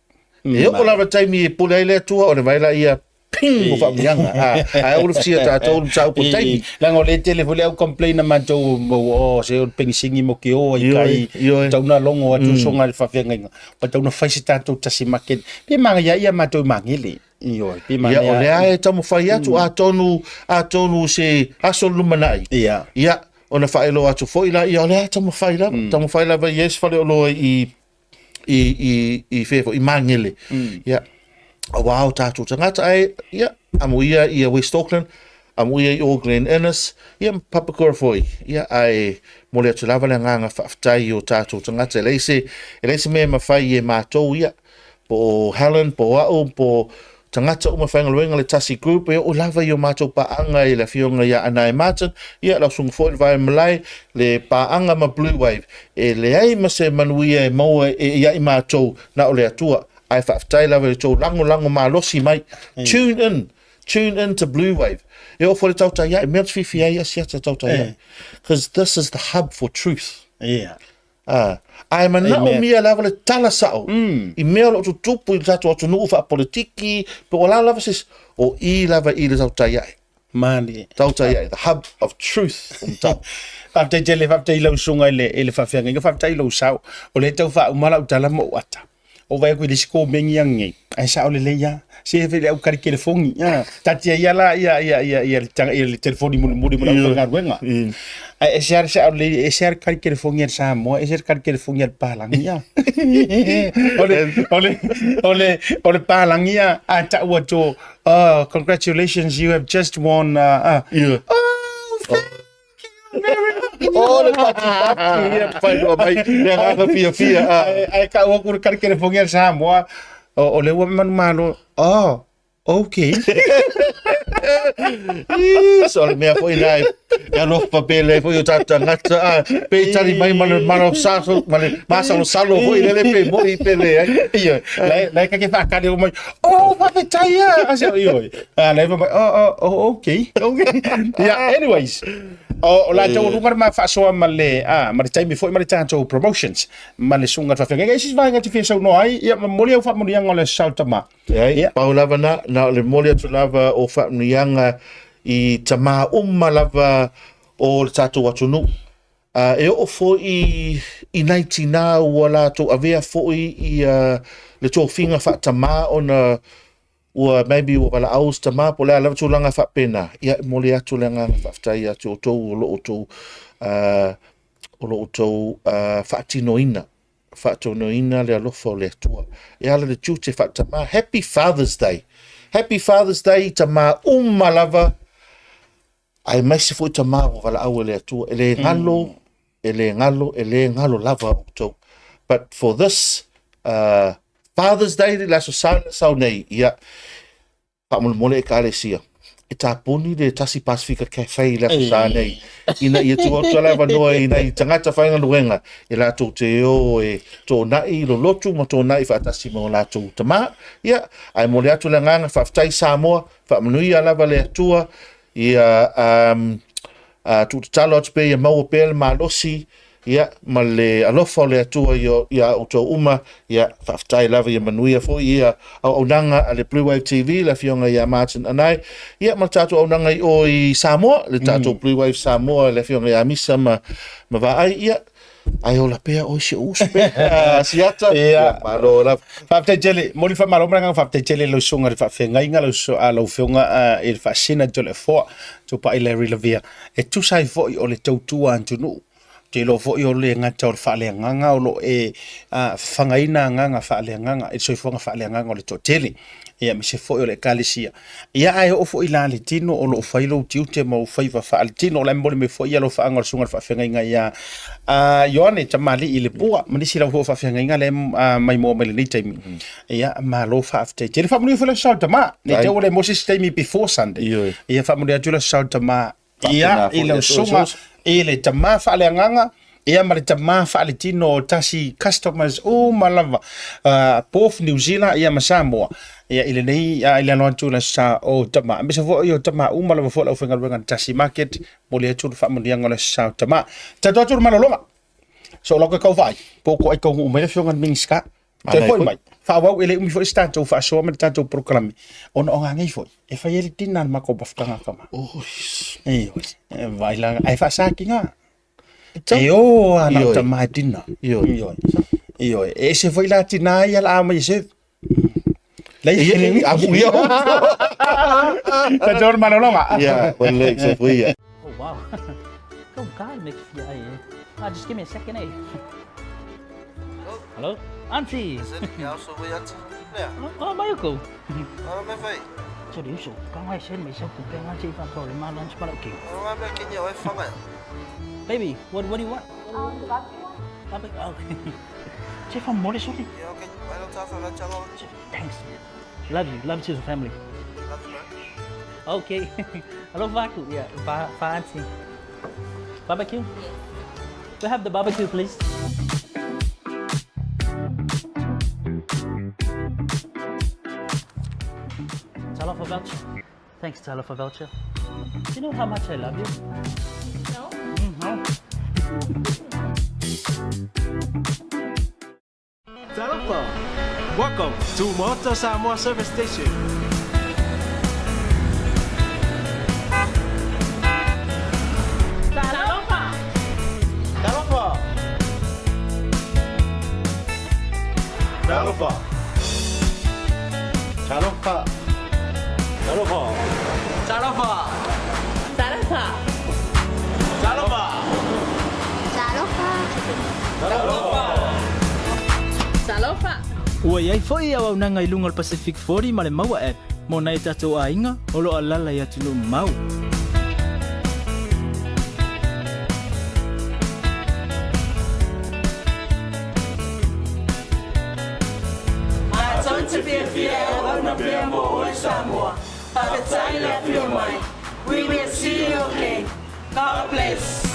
E oo lava le taimi e pule ai le Atua, ona vaai laia, ping, o faamanuiaga. Ae aua le fesia tatou le mataupu o le taimi. Leaga o lea e tele foi le au complain a matou, o se o le penisini mo ke o ai kai, tau na logo atu soga i le faafeagaiga, ua tau na fai se tatou tasi market. Pe manaia ai ia matou i Magele. Ioe, pe Ia, manaia. o lea e taumafai atu, atonu, atonu se aso lumanai. Ia. Ia, ona faailoa atu foi la, ia, o lea e taumafai lava, taumafai lava i ai se faleoloa i, i, i, i fea foi, i Magele. Ia, aua o tatou tagata, ae, ia, amuia ia West Auckland, amuia i o Glen Innes, ia, ma Papakura foi. Ia, ae momoli atu lava le agaga faafetai i o tatou tagata. E leai se, e leai se mea e mafai e matou, ia, po o Helen, po o au, po o tagata uma faigaluega le Tasi Group, e oo lava i o matou paaga i le afioga ia Anae Martin, ia lau susuga foi le Vae Malae, le paaga ma Blue Wave. E leai ma se manuia e maua e ia i matou na o le Atua, ae faafetai lava i le tou lagolago malosi mai. Tune in, tune in to Blue Wave. E oo foi le tautai ai, mea te whiwhi ai Asiata tautai ai. Because this is the hub for truth. Yeah. Ā, ae manaomia lava le tala sao i mea o lo o tutupu i le tatou atunuu faapolitiki, po o la lava se isi, o i lava i le tautai ae. Malie. Tautai ai, the hub of truth o Matau. Faafetai tele, faafetai i lau susuga i le, i le faafeagaiga, faafetai i lou sao. O lea e tau faauma lau tala ma ou ata. O vai aku i le isi komeni anei, ae sao lelei lava. Se e le au kali telefoni. Ah, tatia ia la ia ia ia ia le tanga ia le telefoni mulimuli mo le aufaigaluega. Ae ese lava le sao lelei, ese lava le kali telefoni a le Samoa, ese le kali telefoni a le Palagi. Ah. O le o le o le o le Palagi a a tau atu, oh, congratulations, you have just won uh, Oh, thank O le patipati ia whainoa mai, le agaga fiafia. Ae, ae kau aku le kali telefoni a le Samoa, o, o le ua manumalo, oh, okay. So le mea foi na e alofa papele ai foi o tātou tagata, a, pe i tali mai ma le malosaso, ma le masalosalo foi lele pe moi pe leai. Ioe, la la e kake whaakari o mai, oh, faafetai a, a se, ioe. A, la e mai, oh, oh, oh, okay, okay. Yeah, anyways, o, o la tau luga le ma faasoa ma le, a, ma le taimi foi ma le tātou promotions, ma le susuga faafeagaiga. E isi vaega te fia saunoa ai, ia, ma momoli au faamanuiaga o le Aso Tama. Leai, Ia. pau lava na, na o le momoli atu lava o faamanuiaga i tamā uma lava o le tātou atunuu. A, e oo foi i nai tinā ua latou avea foi ia le tofiga faatamā ona ua maybe ua valaau se tamā po o le a lava tulaga faapena, ia e momoli atu le agaga faafetai ia te outou o lo outou o lo outou faatinoina, faatinoina le alofa o le Atua. E ala le tiute faatamā. Happy Father's Day! Happy Father's Day i tamā uma lava Aemaise foi tamā ua valaau e le Atua, e le galo, e le galo, e le galo lava outou. But for this uh, Father's Day, le aso sa le sau nei, ia, faamolemole Ekalesia, e tapuni le Tasi Pasifika Cafe i le aso sa nei, ina ia tuu atu le avanoa i nai tagata faigaluega e latou te o e tōnaʻi lolotu ma tōnaʻi faatasi ma o latou tamā. Ia, ae momoli atu le agaga faafetai Samoa, faamanuia lava le Atua, Ia, um, uh, tuutatalo atu pea ia maua pea le malosi, ia, ma le alofa o le Atua ia, ia outou uma, ia, faafetai lava ia manuia foi ia auaunaga a le Blue Wave TV, le afioga ia Martin Anae, ia, ma le tatou auaunaga i o i Samoa, le tatou Blue Wave Samoa, le afioga ia Misa ma, ma Vaai, ia, Ae ola pea oe si ou uso pe. Ah, Siata. Ia. Malo lava. Faafetai tele, momoli faamalo ma le agaga faafetai tele i lau susuga i le faafeagaiga, lau su- a lau afioga ah, i le faasina Toleafoa, Tupai Larry Lavea, e tusa ai foi o le tautua atunuu. Ou te iloa foi o le gata o le faaleagaga o lo o e ah, fafagaina agaga faaleagaga i le soifuaga faaleagaga o le toatele, ia aemaise foi o le Ekalesia. Ia ae oo foi la le tino o lo o fai lou tiute ma ou faiva faaletino. O la e momoli mai foi alofaaga o le susuga i le faafeagaiga ia a Ioane Tamalii i Lepua ma nisi lava foi o faafeagaiga lea e maimoa mai lenei taimi. Ia malo faafetai tele. Faamanuia foi le Aso Sa o le Tama. Ne i te i ua leai mo se isi taimi before Sunday. Ia faamanuia atu le Aso Sa o le Tama Ia, i lau susuga, i le tama faaleagaga, ia ma le tama faaletino o tasi customers uma lava, uh, both New Zealand ia ma Samoa, ia i lenei, uh, i le alo atu le sa o tama. Aemaise foi o tama uma lava foi le aufaigaluega a le Tasi Market, momoli atu le faamanuiaga o le sa o tama. Tatou atu le malologa. So lau ke kau vaai, po ko ai taunuu mai le afioga i le Minisita. Toe foi mai, faaauau e le umi foi se tatou faasoa ma le tatou polokalame, ona o ngā nei foi, e fai ai le tina a le matou mafutaga kama. Ioe, e vaai la, ae faasaki ngā. E o ana o tama e tina. Ioe, ioe, e ese foi la tina ia la a mai e serve. Lei, Amu ia. Tatou le malologa. Ia, ua lelei, soifua ia. Oh wow. Kau kai me fia ai eh. Ah, just give me a second eh. Hello? Auntie. Ya so wei auntie. Lea. Oh, mai ko. Oh, me fai. So di uso, ka ngai sen mai sau ku pe ngai che fa ko le ma lunch pa ke. Oh, me ke oi fanga. Baby, what do you want? Barbecue. Barbecue. Okay. Che fa mole sorry. Yeah, okay. I don't talk about Thanks. Love you. Love to the family. Love you, bro. Okay. Hello, Vaku. Yeah, va, va auntie. Barbecue? Yes. We have the barbecue, please. Talofa voucher. Thanks, Talofa voucher. Do you know how much I love you? No. No. Talofa! Welcome to Maota Samoa Service Station. Talofa. Talofa. Talofa. Talofa. Talofa. Talofa. Talofa. Talofa. Talofa. Ua i ai foi auaunaga i luga o le Pacific 40 ma le Maua App mo nai o tatou aiga o lo o alaala i atunuu mamao. Matou te fiafia e auauna pea mo oe Samoa. Faafetai le afio mai. We will see you again. God bless.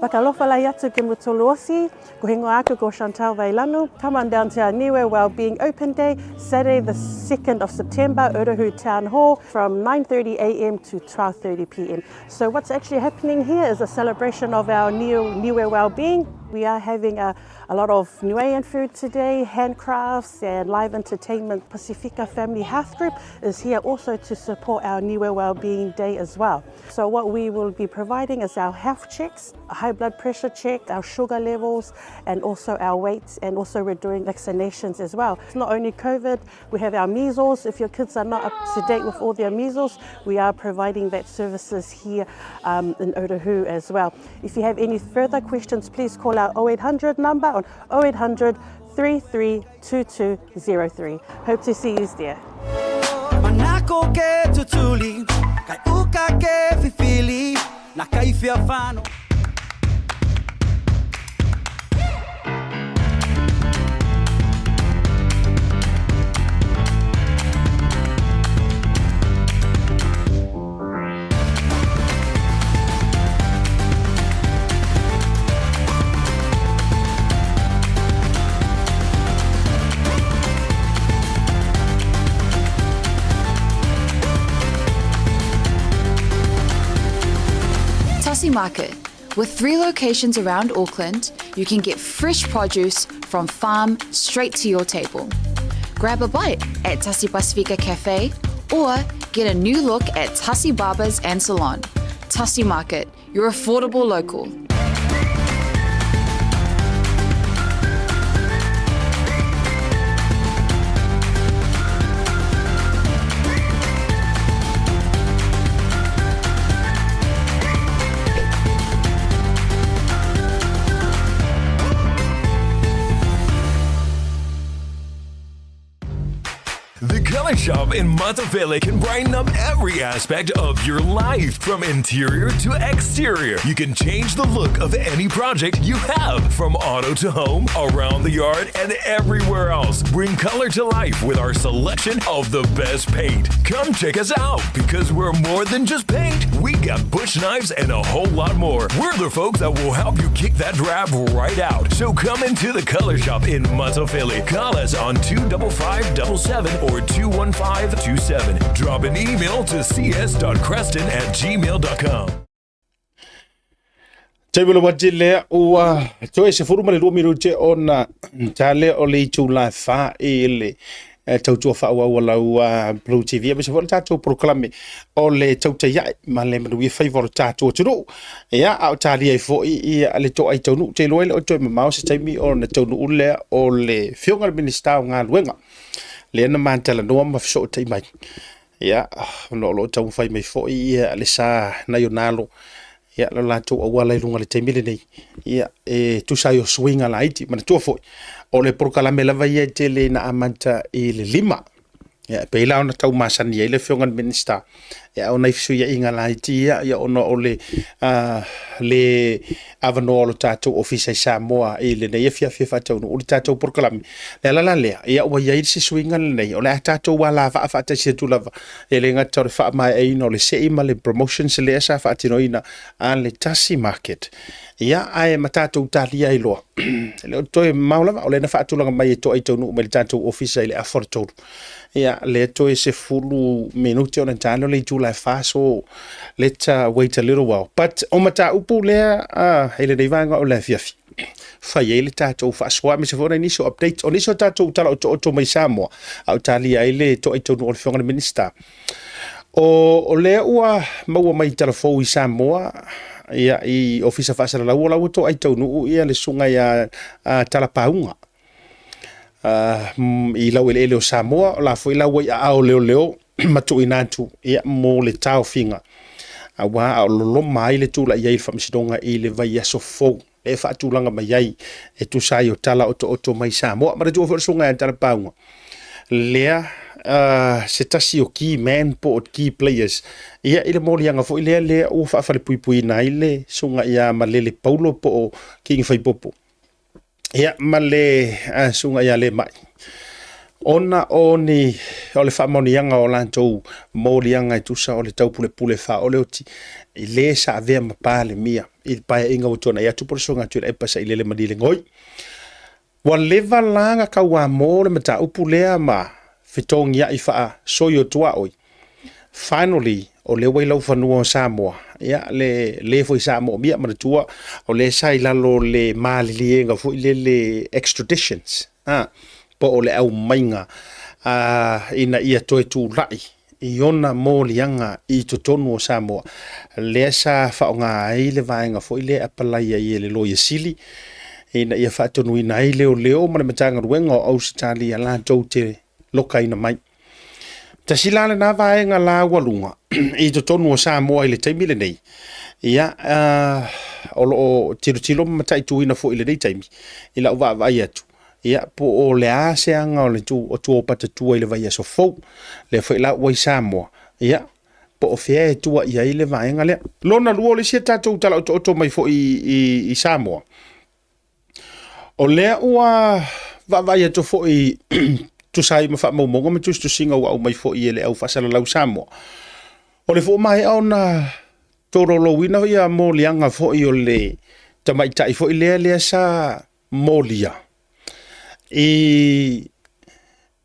Whakalofa lai atu ke Mutoluosi, ko hingoa aku ko Chantal Vailanu. Come on down to our Niue Wellbeing Open Day, Saturday the 2nd of September, Otahuhu Town Hall, from 9.30am to 12.30pm. So what's actually happening here is a celebration of our new Niue Wellbeing. We are having a, a lot of Niuean food today, handcrafts and live entertainment. Pasifika Family Health Group is here also to support our Niue Wellbeing Day as well. So what we will be providing is our health checks, a high blood pressure check, our sugar levels, and also our weights, and also we're doing vaccinations as well. It's not only COVID, we have our measles. If your kids are not up to date with all their measles, we are providing that services here um, in Otahuhu as well. If you have any further questions, please call our 0800 number on 0800 332203. Hope to see you there. Manako ke tutuli, kai uka ke fifili, na kai fiafano. Tassie Market. With three locations around Auckland, you can get fresh produce from farm straight to your table. Grab a bite at Tassie Pasifika Cafe or get a new look at Tassie Barbers and Salon. Tassie Market, your affordable local. The Color Shop in Matafele can brighten up every aspect of your life, from interior to exterior. You can change the look of any project you have, from auto to home, around the yard, and everywhere else. Bring color to life with our selection of the best paint. Come check us out because we're more than just paint. We got bush knives and a whole lot more. We're the folks that will help you kick that drab right out. So come into the Color Shop in Matafele. Call us on 25577 or 21527. Drop an email to cs.creston at gmail.com. Taimi o le wati lea ua toe 12 minute ona ta lea o le itula e fa i le eh, tautua faaauau a lau uh, Blue TV aemaise foi le tatou polokalame o le tautaia'i ma le manuia faiva o le tatou atunuu. Ia, a o talia ai foi ia le toai taunuu, te iloa e le o toe mamao se taimi ona taunuu lea o le Afioga i le Minisita o Galuega lea na matalanoa ma fesootai mai. Ia, ona o lo o taumafai mai foi ia le sa nai ona alo ia lo latou auala i luga i le taimi lenei, ia e tusa ai o suiga laiti. Manatua foi, o le polokalame lava ia e tele ina amata i le 5. Ia, e pei la ona tau masani ai le Afioga i le Minisita, ia o nai fesuiaiga laiti ia, ia ona o le, uh, le avanoa o le tatou ofisa i Samoa i lenei afiafi e faataunuu le tatou polokalame. Le ala la lea, ia ua i ai se suiga lenei, o le a tatou alavaa faatasi atu lava, e le gata o le faamaeaina o le sei ma le promotions lea sa faatinoina a le Tasi Market. Ia, ae ma tatou talia ai loa. E le o toe mamao lava, o lea na faatulaga mai e toai taunuu mai le tatou ofisa i le afa o le tolu. Ia, lea toe 10 minute ona talo le itula e fa, so let's uh, wait a little while. But o mataupu lea uh, i lenei vaega o le afiafi, fai ai le tatou faasoa, aemaise foi o nai nisi o updates, o nisi o tatou tala otooto mai Samoa, a o talia ai le toai taunuu o le Afioga i le Minisita. O lea ua maua mai tala fou i Samoa, ia, i Ofisa Faasalalau, o la ua toai taunuu ia le susuga ia Talapauga i laueleele o Samoa, o la foi la ua i aao o leoleo ma tuuina atu ia, mo le taofiga, aua a o loloma ai le tulai ai i le Faamasinoga i le vaiaso fou e faatulaga mai ai e tusa ai o tala otooto mai Samoa. Manatua foi le susuga ia Talapauga, lea se tasi o key man po o key players ia i le moliaga foi lea lea ua faafalepuipuiina ai le susuga ia Malele Paulo po o King Faipopo ia ma le susuga ia Lemai ona o ni o le faamaoniaga o latou moliaga e tusa o le taupulepule faaoleoti i le sa avea ma Palemia i le paeaiga ua tuanai atu po o le susuga Tuilaepa Sailele Malielegaoi. Ua leva la na tauamo le mataupu lea ma fetogiai faasoi o tuaoi. Finally, o lea ua i laufanua o Samoa, ia, le le foi sa moomia, manatua, o lea sa i lalo o le maliliega foi lele extraditions, a, po o le aumaiga ina ia toe tulai i ona moliaga i totonu o Samoa, lea sa faaaoga ai le vaega foi lea e apalai ai e le Loia Sili ina ia faatonuina ai leoleo ma le Matagaluega o Ausetalia latou te lokaina mai. Tasi la lena vaega laualuga i totonu o Samoa i le taimi lenei, ia, o lo o tilotilo ma mataituina foi i lenei taimi i lau vaavaai atu, Ia, po o le a se aga o le tu o tua o Patatua i le vaiaso fou, lea foi la ua i Samoa, ia, po o fea e tua i ai le vaega lea. Lona lua o le isi a tatou tala otooto mai foi i Samoa, o lea ua vaavaai atu foi tusa ai ma faamaumauga ma tusitusiga ua aumai foi e le au faasalalau Samoa, o le foi ua maea ona tolaulouina ia moliaga foi o le tamaitai foi lea lea sa molia i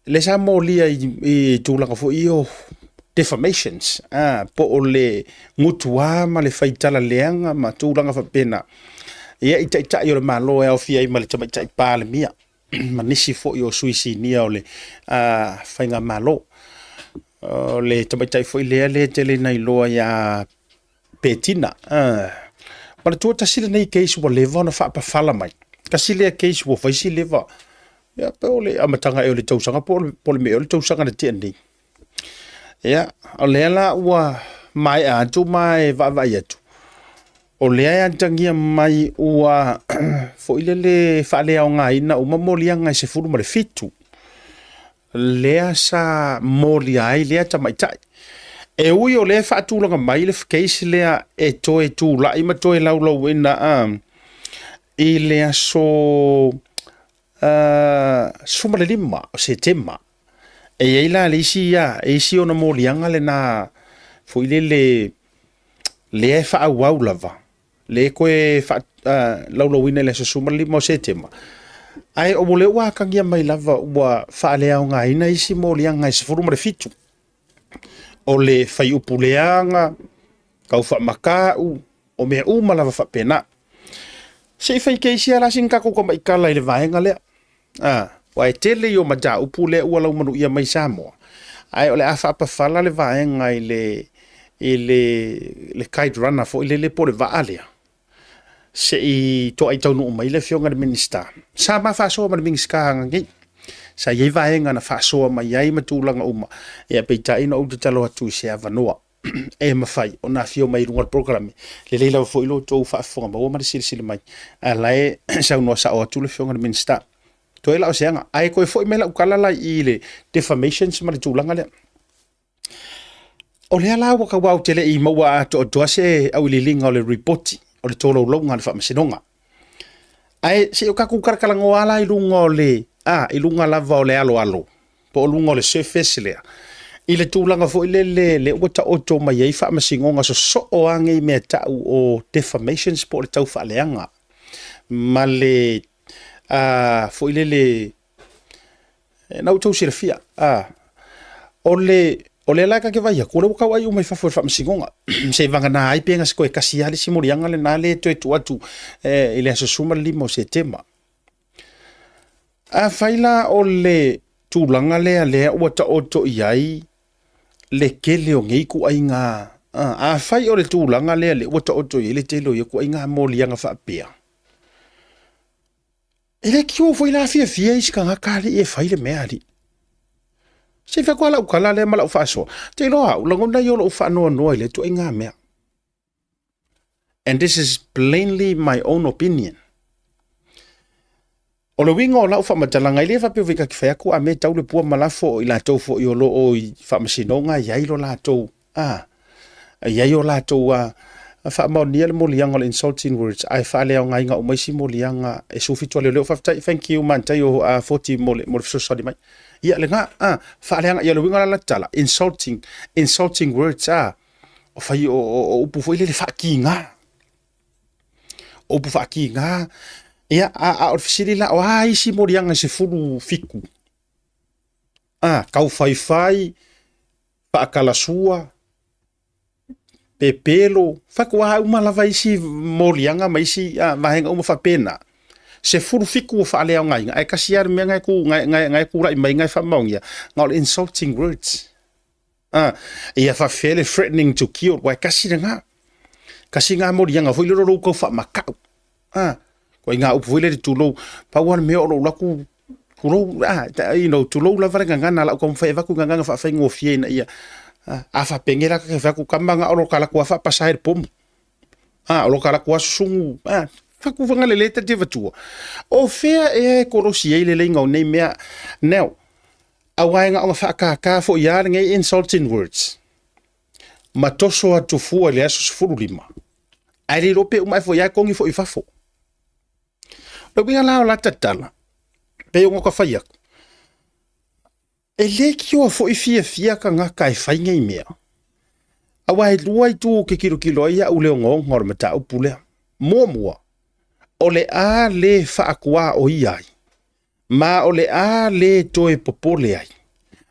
lea sa molia i tulaga foi ia o defamations, po o le gutuā ma le faitala leaga ma tulaga faapena. Ia, i taitai o le Malo e aofia ai ma le Tamaitai Palemia ma nisi foi o sui sinia o le Faigamalo. O le tamaitai foi lea lea tele ina iloa ia Petina. Manatua tasi lenei case ua leva ona faapafala mai. Tasi lea case ua fai si leva. Ia, pe o le amataga ea o le tausaga po o le mea ea o le tausaga na tea nei. Ia, o lea la ua maea atu ma e vaavaai atu, o lea e atagia mai ua foi lele faaleaogaina uma moliaga e 17 lea sa molia ai lea tamaitai. E ui o lea e faatulaga mai le case lea e toe tulai ma toe laulauina i le aso 15 o Setema. E i ai la le isi, e isi ona moliaga lena foi lele lea e faaauau lava le toe faalaulauina i le aso 15 o Setema, ae o lea ua atagia mai lava ua faaleaogaina isi moliaga e 17 o le faiupu leaga, tau faamatau, o mea uma lava faapena. Se i fai case lava la sina tatou tamaitala i le vaega lea. Aua e tele ia o mataupu lea ua laumanuia mai Samoa, ae o le a faapafala le vaega i le i le, le kite runner foi lele po o le vaa lea, se i toai taunuu mai le afioga i le Minisita. Sa ma faasoa ma le Minisita ananei. Sa i ai vaega na faasoa mai ai ma tulaga uma. Ia peitai na ou tatalo atu i se avanoa e mafai ona afio mai i luga o le polokalame. Lelei lava foi lo outou faafofoga maua ma le silasila mai. A la e saunoa sao atu le afioga i le Minisita. Toe la o se aga. Ae toe foi mai lau tala la i le defamations ma le tulaga lea. O lea la ua tau ou te le i maua atoatoa se auiliiliga o le ripoti o le tolaulauga a le Faamasinoga. Ae se i o tatou talatalanoa la i luga o le, a, i luga lava o le aloalo, po o luga o le surface lea, i le tulaga foi lele lea ua taoto mai ai faamasinoga sosoo lava nei mea tau o defamations po o le taufaaleaga ma le foi lele Na outou silafia, a, o le, o lea la ta te vaai atu, o lea ua tauai uma i fafo e le faamasinoga, seivagana ai pe na se toe tasi lava le isi moliaga lena lea e toe tuu atu i le aso 15 o Setema. Afai la o le tulaga lea lea ua taoto i ai. le tele o nei ituaiga, afai o le tulaga lea lea ua taoto i ai le tele o ia ituaiga moliaga faapea, e le tio foi la fiafia isi tagata alii e fai le mea alii. Se i fai atu lava lau tala lea ma lau faasoa, ou te iloa au, lagona ia o lou faanoanoa i lea ituaiga mea. And this is plainly my own opinion. O le uiga o lau faamatalaga, e le faapea foi ta te fai atu a mea e tau le pua ma lafo o i latou foi o lo o i faamasinoga e i ai lo latou, a, e i ai o latou a, faamaonia le moliaga o le insulting words ae faaleaogaina uma isi moliaga e 17 a leoleo. Faafetai, thank you Mantai o a Foti mo le, mo le fesoasoani mai. Ia lena, a, faaleaga, ia o le uiga la la tala, insulting, insulting words, a, o fai o, o, o upu foi lele faakiga. O upu faakiga, ia, a, a o le fesili la, o a isi moliaga e 17? A, taufaifai, faakalasua, pepelo, faatoa uma lava isi moliaga ma isi a, vaega uma faapena. 17 ua faaleaogaina, ae tasi lava le mea na e tu, na, na, na e tulai mai na e faamaonia, na o le insulting words. A, ia faafefea le threatening to kill, aua e tasi lena. Tasi lena moliaga foi lea o lou tau faamatau. A, ko i ngā upu foi lele tulou, pau lava le mea o lou laku, tulou, a, you know, tulou lava le gagana, lau taumafai e avatu gagana faafaigofie ina ia, a, a faapenei la ta te fai atu, kama na o lo ta laku lava faapasa i le pomu. A, o lo ta laku lava susunu, a, fatu fanga lelei ta te avatua. O fea ea e kolosi ai le leiga o nei mea? Now, Aua e na ona faakākā foi lava lenei insulting words ma toso atu fua i le aso 15, ae le iloa pe uma ae foi lava e kogi foi i fafo. O le uiga la o la tatala, pei ona ka fai atu, e le tioa foi fiafia tagata e fai nei mea. Aua e lua itu ou te tilotilo ai au i le ogaoga o le mataupu lea. Muamua, o le a le faatuaoia ai Ma o le a le toe popole ai,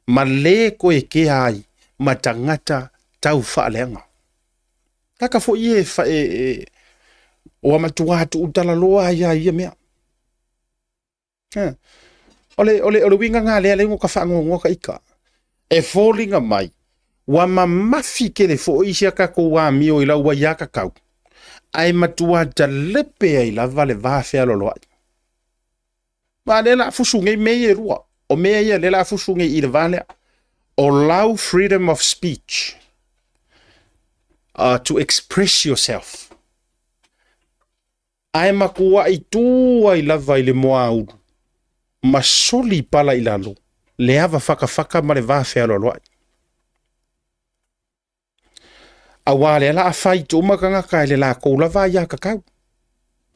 ma le toe kea ai ma tagata tau faaleaga. Taka foi e, e, e ua matua tuutalaloa ai a ia mea. Ha. O le, o le, o le uiga ngā lea lea ka whaangoangoa ka ika. E fōlinga mai, ua mamafi tele foi isi a tatou amio i lau ai a kakau, ae matua talepe ai lava le va fealoaloai. Aua lea la fusu nei mea ia e lua. O mea ia lea la fusu nei i le va lea. O lau freedom of speech. To express yourself. Ae matuai tu ai lava i le moaulu ma soli pala i lalo le ava fakafaka ma le va fealoaloai. Aua lea la a fight uma tagata i le lakou lava aiatatau.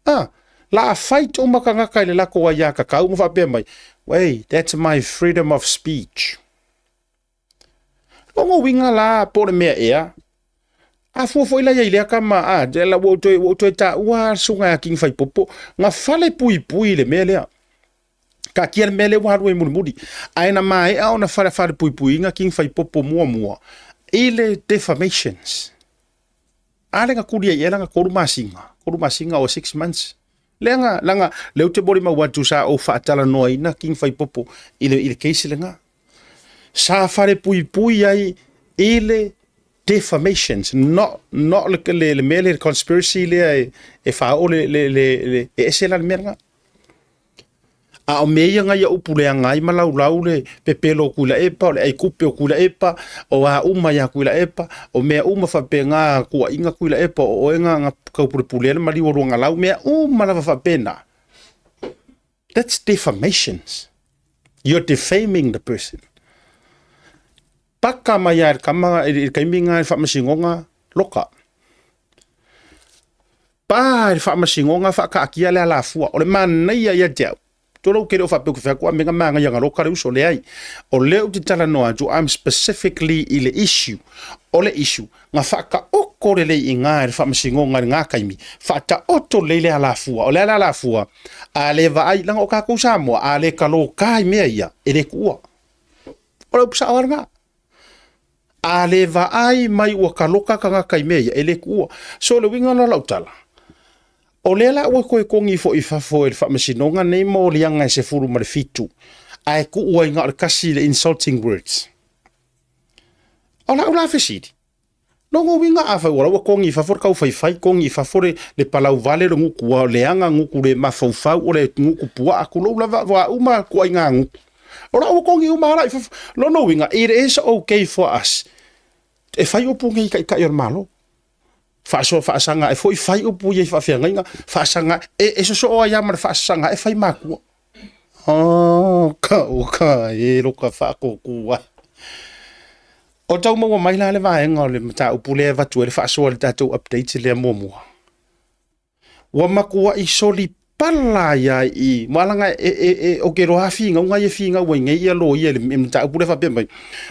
Ah, la a fight uma tagata i le lakou aiatatau ma faapea mai, Wei, that's my freedom of speech. Lona uiga la po o le mea ea, a fua foi la i ai lea tama, ah, ua ou toe, ua ou toe taua le susuga ia King Faipopo, na fale puipui le mea lea. Taatia le mea lea ua alu ai mulimuli. Ae na maea ona fale falepuipuiina King Faipopo muamua i le defamations. A lea na tuli ai ea lana 3 masina, 3 masina or 6 months. Lea na, lana, lea ou te molimau atu sa ou faatalanoaina King Faipopo i le, i le case lena. Sa falepuipui ai i le defamations, not, not le, le, le mea lea, le conspiracy lea e, e faaoo le, le, le, le, e ese la le mea lena. A o mea ia na ia upu leaga ai ma laulau le pepelo o Tuilaepa, o le aikupe o Tuilaepa, o a uma ia Tuilaepa, o mea uma faapena, tuuaiga Tuilaepa, o oe na, na taupulepulea le maliu o Luagalau, mea uma lava faapena. That's defamations. You're defaming the person. Paka mai a i le kama, i le taimi na i le faamasinoga, loka. Pa i le faamasinoga faakaatia le alafua. O le manaia ia te au. Tolou ke le o faapea ou te fai atu, a me nga manaia nga loka le uso, leai. O lea ou te talanoa atu, I'm specifically i le issue. O le issue, nga faataoto lelei i ina i le faamasinoga i lena taimi, faataoto lelei le alafua. O le a le alafua? A le vaai, leaga o tatou Samoa, a le taloka i mea ia, e le tuua. O le upu sao lava lena. A le vaai mai ua taloka tagata i mea ia, e le tuua. So o le uiga lena o lau tala, o lea la ua toe togi foi i fafo e le Faamasinoga nei moliaga e 17, ae tuu ai na o le tasi le insulting words. O lau la fesili, lona uiga afai ua la ua kogi i fafo le taufaifai, kogi i fafo le, le palau vale, le gutu ua leaga, gutu le mafaufau, o le gutu puaa, tulou lava, ua uma ituaiga gutu. O la ua kogi uma lava la i fafo. Lona uiga, it is okay for us e fai upu nei i Taitai o le Malo. Faasoa faasaga ae foi fai upu ia i faafeagaiga, faasaga e, e sosoo ai lava ma le faasaga ae fai matua. Oh, ka uka e loka faatōtū ai. O tau maua mai la le vaega o le mataupu lea e avatu ai le faasoa i le tatou update lea muamua. Ua matuai solipala ai lava i i, aua leaga e, e, e, ou te iloa lava finauga ia e finau ai nei ia loia i le mataupu lea faapea mai,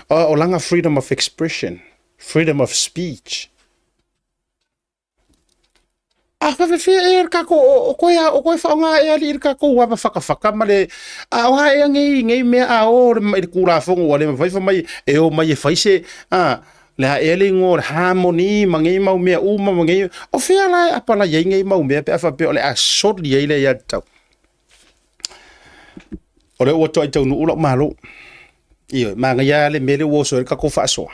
o lana freedom of expression, freedom of speech. A faafefea ea le tatou, o toe, o toe faaaoga ea alii le tatou ava fatafata ma le, a o a ea nei, nei mea a o i le Tulafono ua le mafai fai mai e omai e fai se, a, le a ea le igoa o le harmony ma nei mau mea uma ma nei, o fea la e apalai ai nei mau mea pe a faapea o le a soli ai le aiatatau. O lea ua toai taunuu lau malo. Ioe, manaia lava le mea lea ua oso ai le tatou faasoa.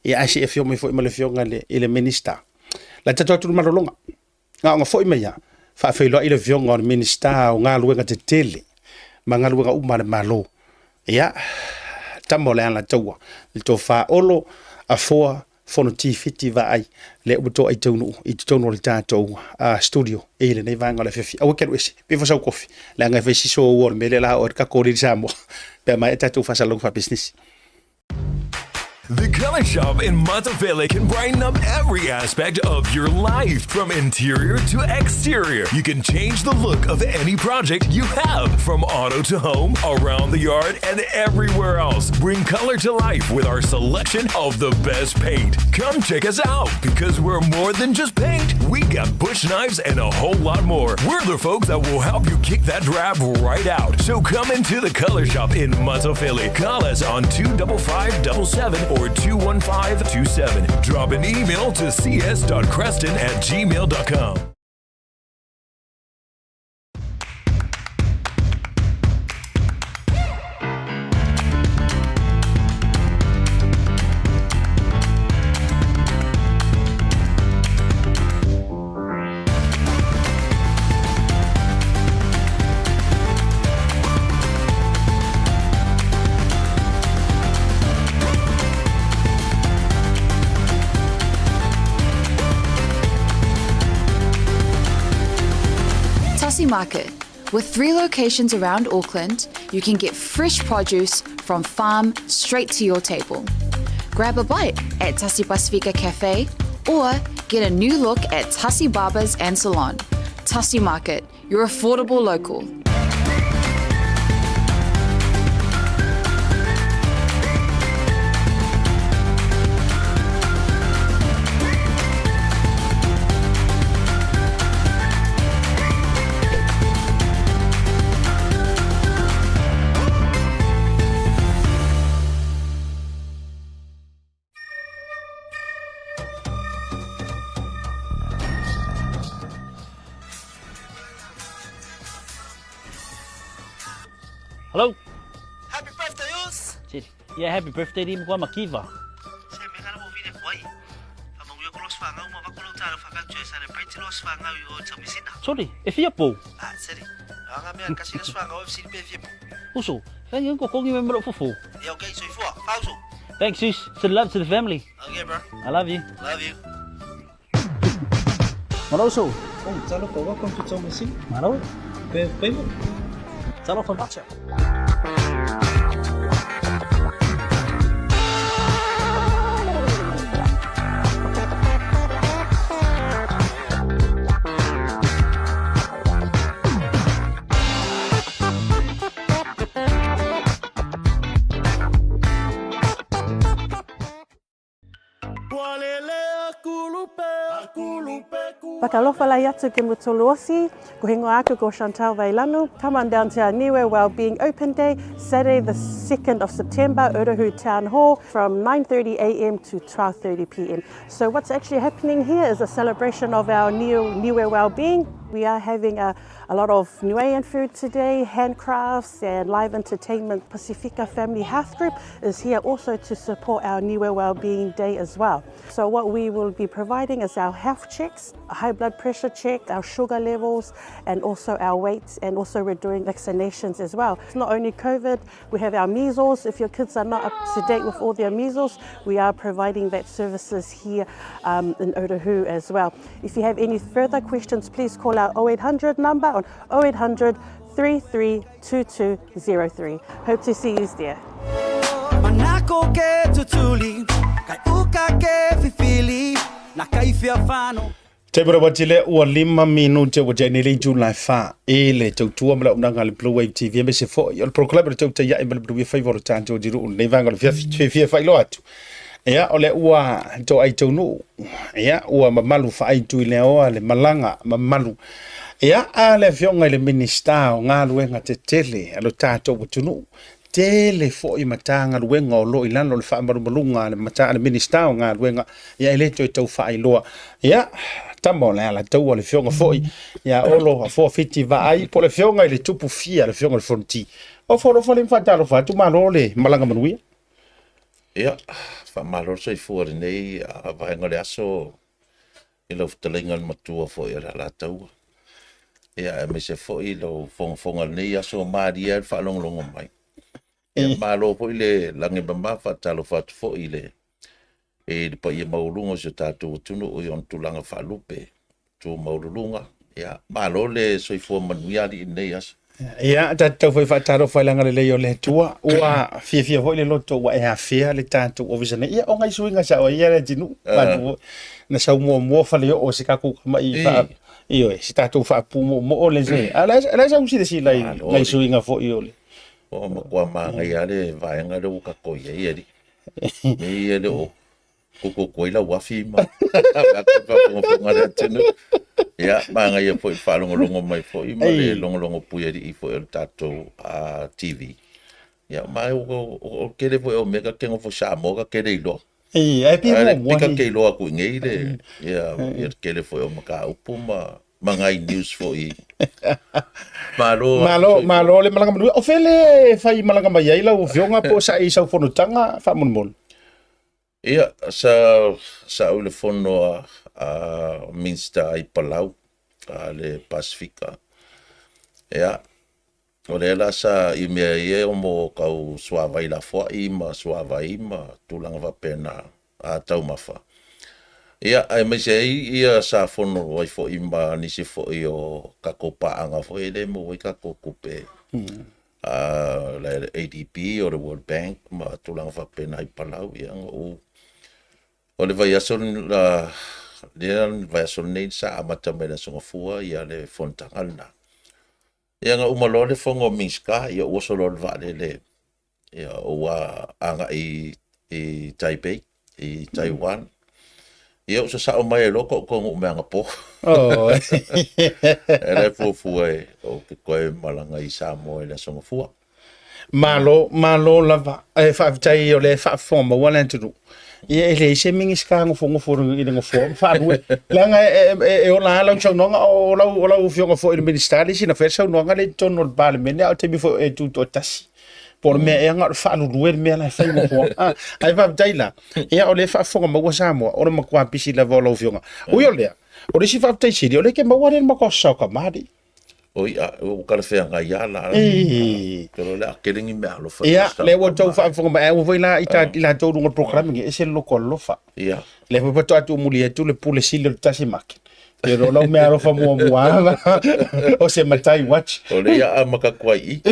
Ia ae se i afio mai foi ma le afioga i le, i le Minisita. La tatou atu le malologa. Na ona foi mai lava, faafeiloai le afioga o le Minisita o Galuega Tetele ma galuega uma a le Malo. Ia, tama o le Alataua, le tofa Olo Afoa Fonoti Fiti Vaai, lea ua toai taunuu i totonu o le tatou studio i lenei vaega o le afiafi. Aua e te alu ese, pei foi sau kofi, leaga e fai si soua o le mea lea o le a oo ai le tatou alii Samoa pe a maea tatou faasalalauga faapisinisi. The Color Shop in Matafele can brighten up every aspect of your life, from interior to exterior. You can change the look of any project you have, from auto to home, around the yard, and everywhere else. Bring color to life with our selection of the best paint. Come check us out because we're more than just paint. We got bush knives and a whole lot more. We're the folks that will help you kick that drab right out. So come into the Color Shop in Matafele. Call us on 25577 or 21527. Drop an email to cs.creston at gmail.com. Tassie Market. With three locations around Auckland, you can get fresh produce from farm straight to your table. Grab a bite at Tassie Pasifika Cafe or get a new look at Tassie Barbers and Salon. Tassie Market, your affordable local. Hello. Happy birthday, us. Yeah, happy birthday di mkwa makiva. Se me kana mo vile kwai. Fa mangu ko los fanga uma va ko lo talo fa ka tse celebrate los fanga o tamisina. Sorry, e fia pou. Ah, seri. Anga mea kasi los fanga o FC pe fia pou. Uso, thank you ko kongi me mro fufu. Yeah, okay, soifua. Fauso. Thanks, sis. Send love to the family. Okay, bro. I love you. Love you. Malo, uso. Oh, talofa, welcome to Tomasina. Malo. Pe pemo. Talofa macha. Fakalofa lai atu ke Mutoluosi, ko hingoa aku ko Chantal Vailanu. Come on down to our Niue Wellbeing Open Day, Saturday the 2nd of September, Uruhu Town Hall, from 9.30am to 12.30pm. So what's actually happening here is a celebration of our Niue, Niue Wellbeing. We are having a, a lot of Niuean food today, handcrafts and live entertainment. Pasifika Family Health Group is here also to support our Niue Wellbeing Day as well. So what we will be providing is our health checks, a high blood pressure check, our sugar levels, and also our weights, and also we're doing vaccinations as well. It's not only COVID, we have our measles. If your kids are not up to date with all their measles, we are providing that services here um, in Otahu as well. If you have any further questions, please call our 0800 number on 0800 332203. Hope to see you there. Manako ke tutuli, kai uka ke fifili, na kai fia whano. Taimi ua tele ua lima minute ua tea nei le itu la e fa e le tautua ma le auaunaga a le Blue Wave TV aemaise foi o le polokalame o le tautai ae ma le manuia faiva o le tatou atunuu i lenei vaega o le afiafi. Fiafia faailoa atu, ia o lea ua toai taunuu, ia ua mamalu faaitui leaoa le malaga mamalu, ia a le afioga i le Minisita o Galuega Tetele a lo tatou atunuu, tele foi Matagaluega o lo o i lalo o le faamalumaluga a le mata, a le Minisita o Galuega, ia e le toe tau faailoa. Ia, tama o le Alataua le afioga foi ia Olo Afoa Fiti Vaai po o le afioga i le Tupu Fia, le afioga i le Fonoti. Ofo alofa le faatalofa atu, malo le malaga manuia. Ia, faamalo le soifua i lenei vaega o le aso i lau fetalaiga le matua foi o le Alataua. Ia, aemaise foi lau fogafoga i lenei aso malie ai le faalogologo mai. Ia, malo foi le lagi e mama, faatalofa atu foi i le i le paia maualuga o si o tatou atunuu i ona tulaga faalupe, tu maualuluga. Ia, malo le soifua manuia alii i lenei aso. Ia, tatou foi faatalofa i le agalelei o le Atua. Ua fiafia foi le loto ua e afea le tatou ofisa nei. Ia, o ngai suiga sao ai ia le atunuu. Uh. Na sau muamua faleoo se tatou mai fa ioe, se tatou faapumoomoo le se. A la la sau silasila i ngai suiga foi o le. Ua matua manaia le vaega lea ua tatou i ai alii. Nei e le o koko ai lau afi ma faafogafoga le atunuu. Ia, manaia foi le faalogologo mai foi ma le logologo puialii foi o le tatou TV. Ia, ma o tele foi o mea ta te nofo i Samoa ta te le iloa. Ei, ae pei muamua ni. Ta te iloa atu i inei le, ia, ia le tele foi o mataupu ma ma ngai news foi. Malo. Malo, malo le malaga manuia. O fea le fai malaga mai ai lau afioga po o sa i sau fonotaga faamolemole? Ia, sa sa au i le fono a, a Minista i Palau, a le Pasifika. Ia, o lea la sa i mea ia o mo tau suavai lafoai ma suavai ma tulaga faapena a taumafa. Ia, aemaise ai ia sa fono ai foi ma nisi foi o tatou paaga foi lea e maua ai tatou tupe. Mm. Le ADB o le World Bank ma tulaga faapena i Palau, ia na ou o le vaiaso la lea vaiaso lenei sa amata mai le Aso Gafua ia le fonotaga lena. Ia na uma loa le fono a Minisita, ia ou oso loa i le vaalele ia ou agai i Taipei, i Taiwan. Ia ou sasao mai ai loa koʻu taunuu mai anapo. Oh. E la e fuafua e ou te toe malaga i Samoa i le Aso Gafua. Malo, malo lava. E faafetai o lea e faafofoga maua le atunuu. Ia e leai se Minisita nofonofo i le nofoa ma faalue. Leaga e, e, e ola lava lau saunoaga o lau, o lau afioga foi i le Minisita le isi na faia le saunoaga lea i totonu o le Palemene a o le taimi foi o e tutoatasi. Po o le mea ea na o le faalulue le mea la e fai nofoa. Ah, ae faafetai la. Ia o lea e faafofoga maua Samoa, o le matua pisi lava o lau afioga. Ui o lea, o le isi faafetai sili, o lea e te maua lea le matua sasao kamali'i. Oi, a, ua talafeagai lava la. Ei. Te loa o le a tele ni meaalofa. Ia, lea ua outou faafofoga mai, ae aua foi la i ta, i latou luga o le polokalame nei, e ese le loto alofa. Ia. Lea foi faatoa tuumuli atu le pule sili o le tasi make. Te o lau meaalofa muamua lava, o se matai watch. O lea ia amata atu ai i i.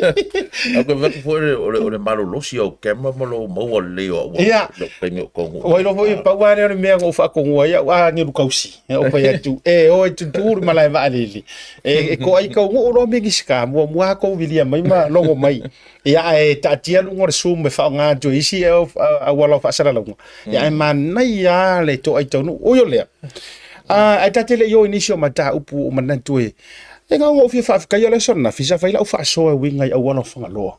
Ae koe vaai atu foi o le, o le malolosi o au camera ma lou maua lelei o au Ia. lou taimi o taunuu. Ua iloa foi, pau lava lea o le mea na ou faatonuina ai au agelu tausi. Ou fai atu, e o e tutu le malae vaalele. E, e toa i taunuu loa Minisita, muamua lava tou vilia mai ma logo mai. Ia, ae taatia luga o le Zoom e faaaoga atu e isi auala o faasalalauga. Ia, ae manaia lava le toa i taunuu. Ui o lea, ae ta te le i o i nisi o mataupu ua ou manatu e, e na ona ou fia faafetaia o le aso ananafi sa fai lau faasoa e uiga i auala o Fagaloa.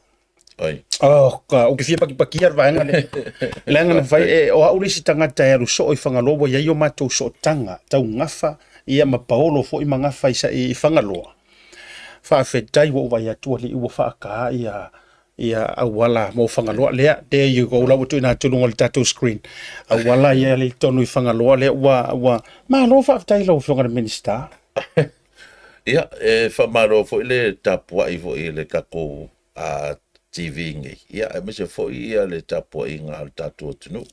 Ai. Oh, ka, ou te fia pakipakia le vaega lea. Leaga na fai, e, o au le isi tagata e alu soo i Fagaloa ua i ai o matou sootaga taugafa ia ma paolo foi ma gafa i i Fagaloa. Faafetai ua ou vaai atu alii ua faata ia ia auala mo Fagaloa lea. There you go, la ua tuuina atu i luga o le tatou screen. Auala ia le i totonu i Fagaloa lea ua ua malo faafetai i lau Afioga i le Minisita. Ia, e faamalo foi le tapuai foi i le tatou TV nei, ia, aemaise foi ia le tapuaiga a le tatou atunuu.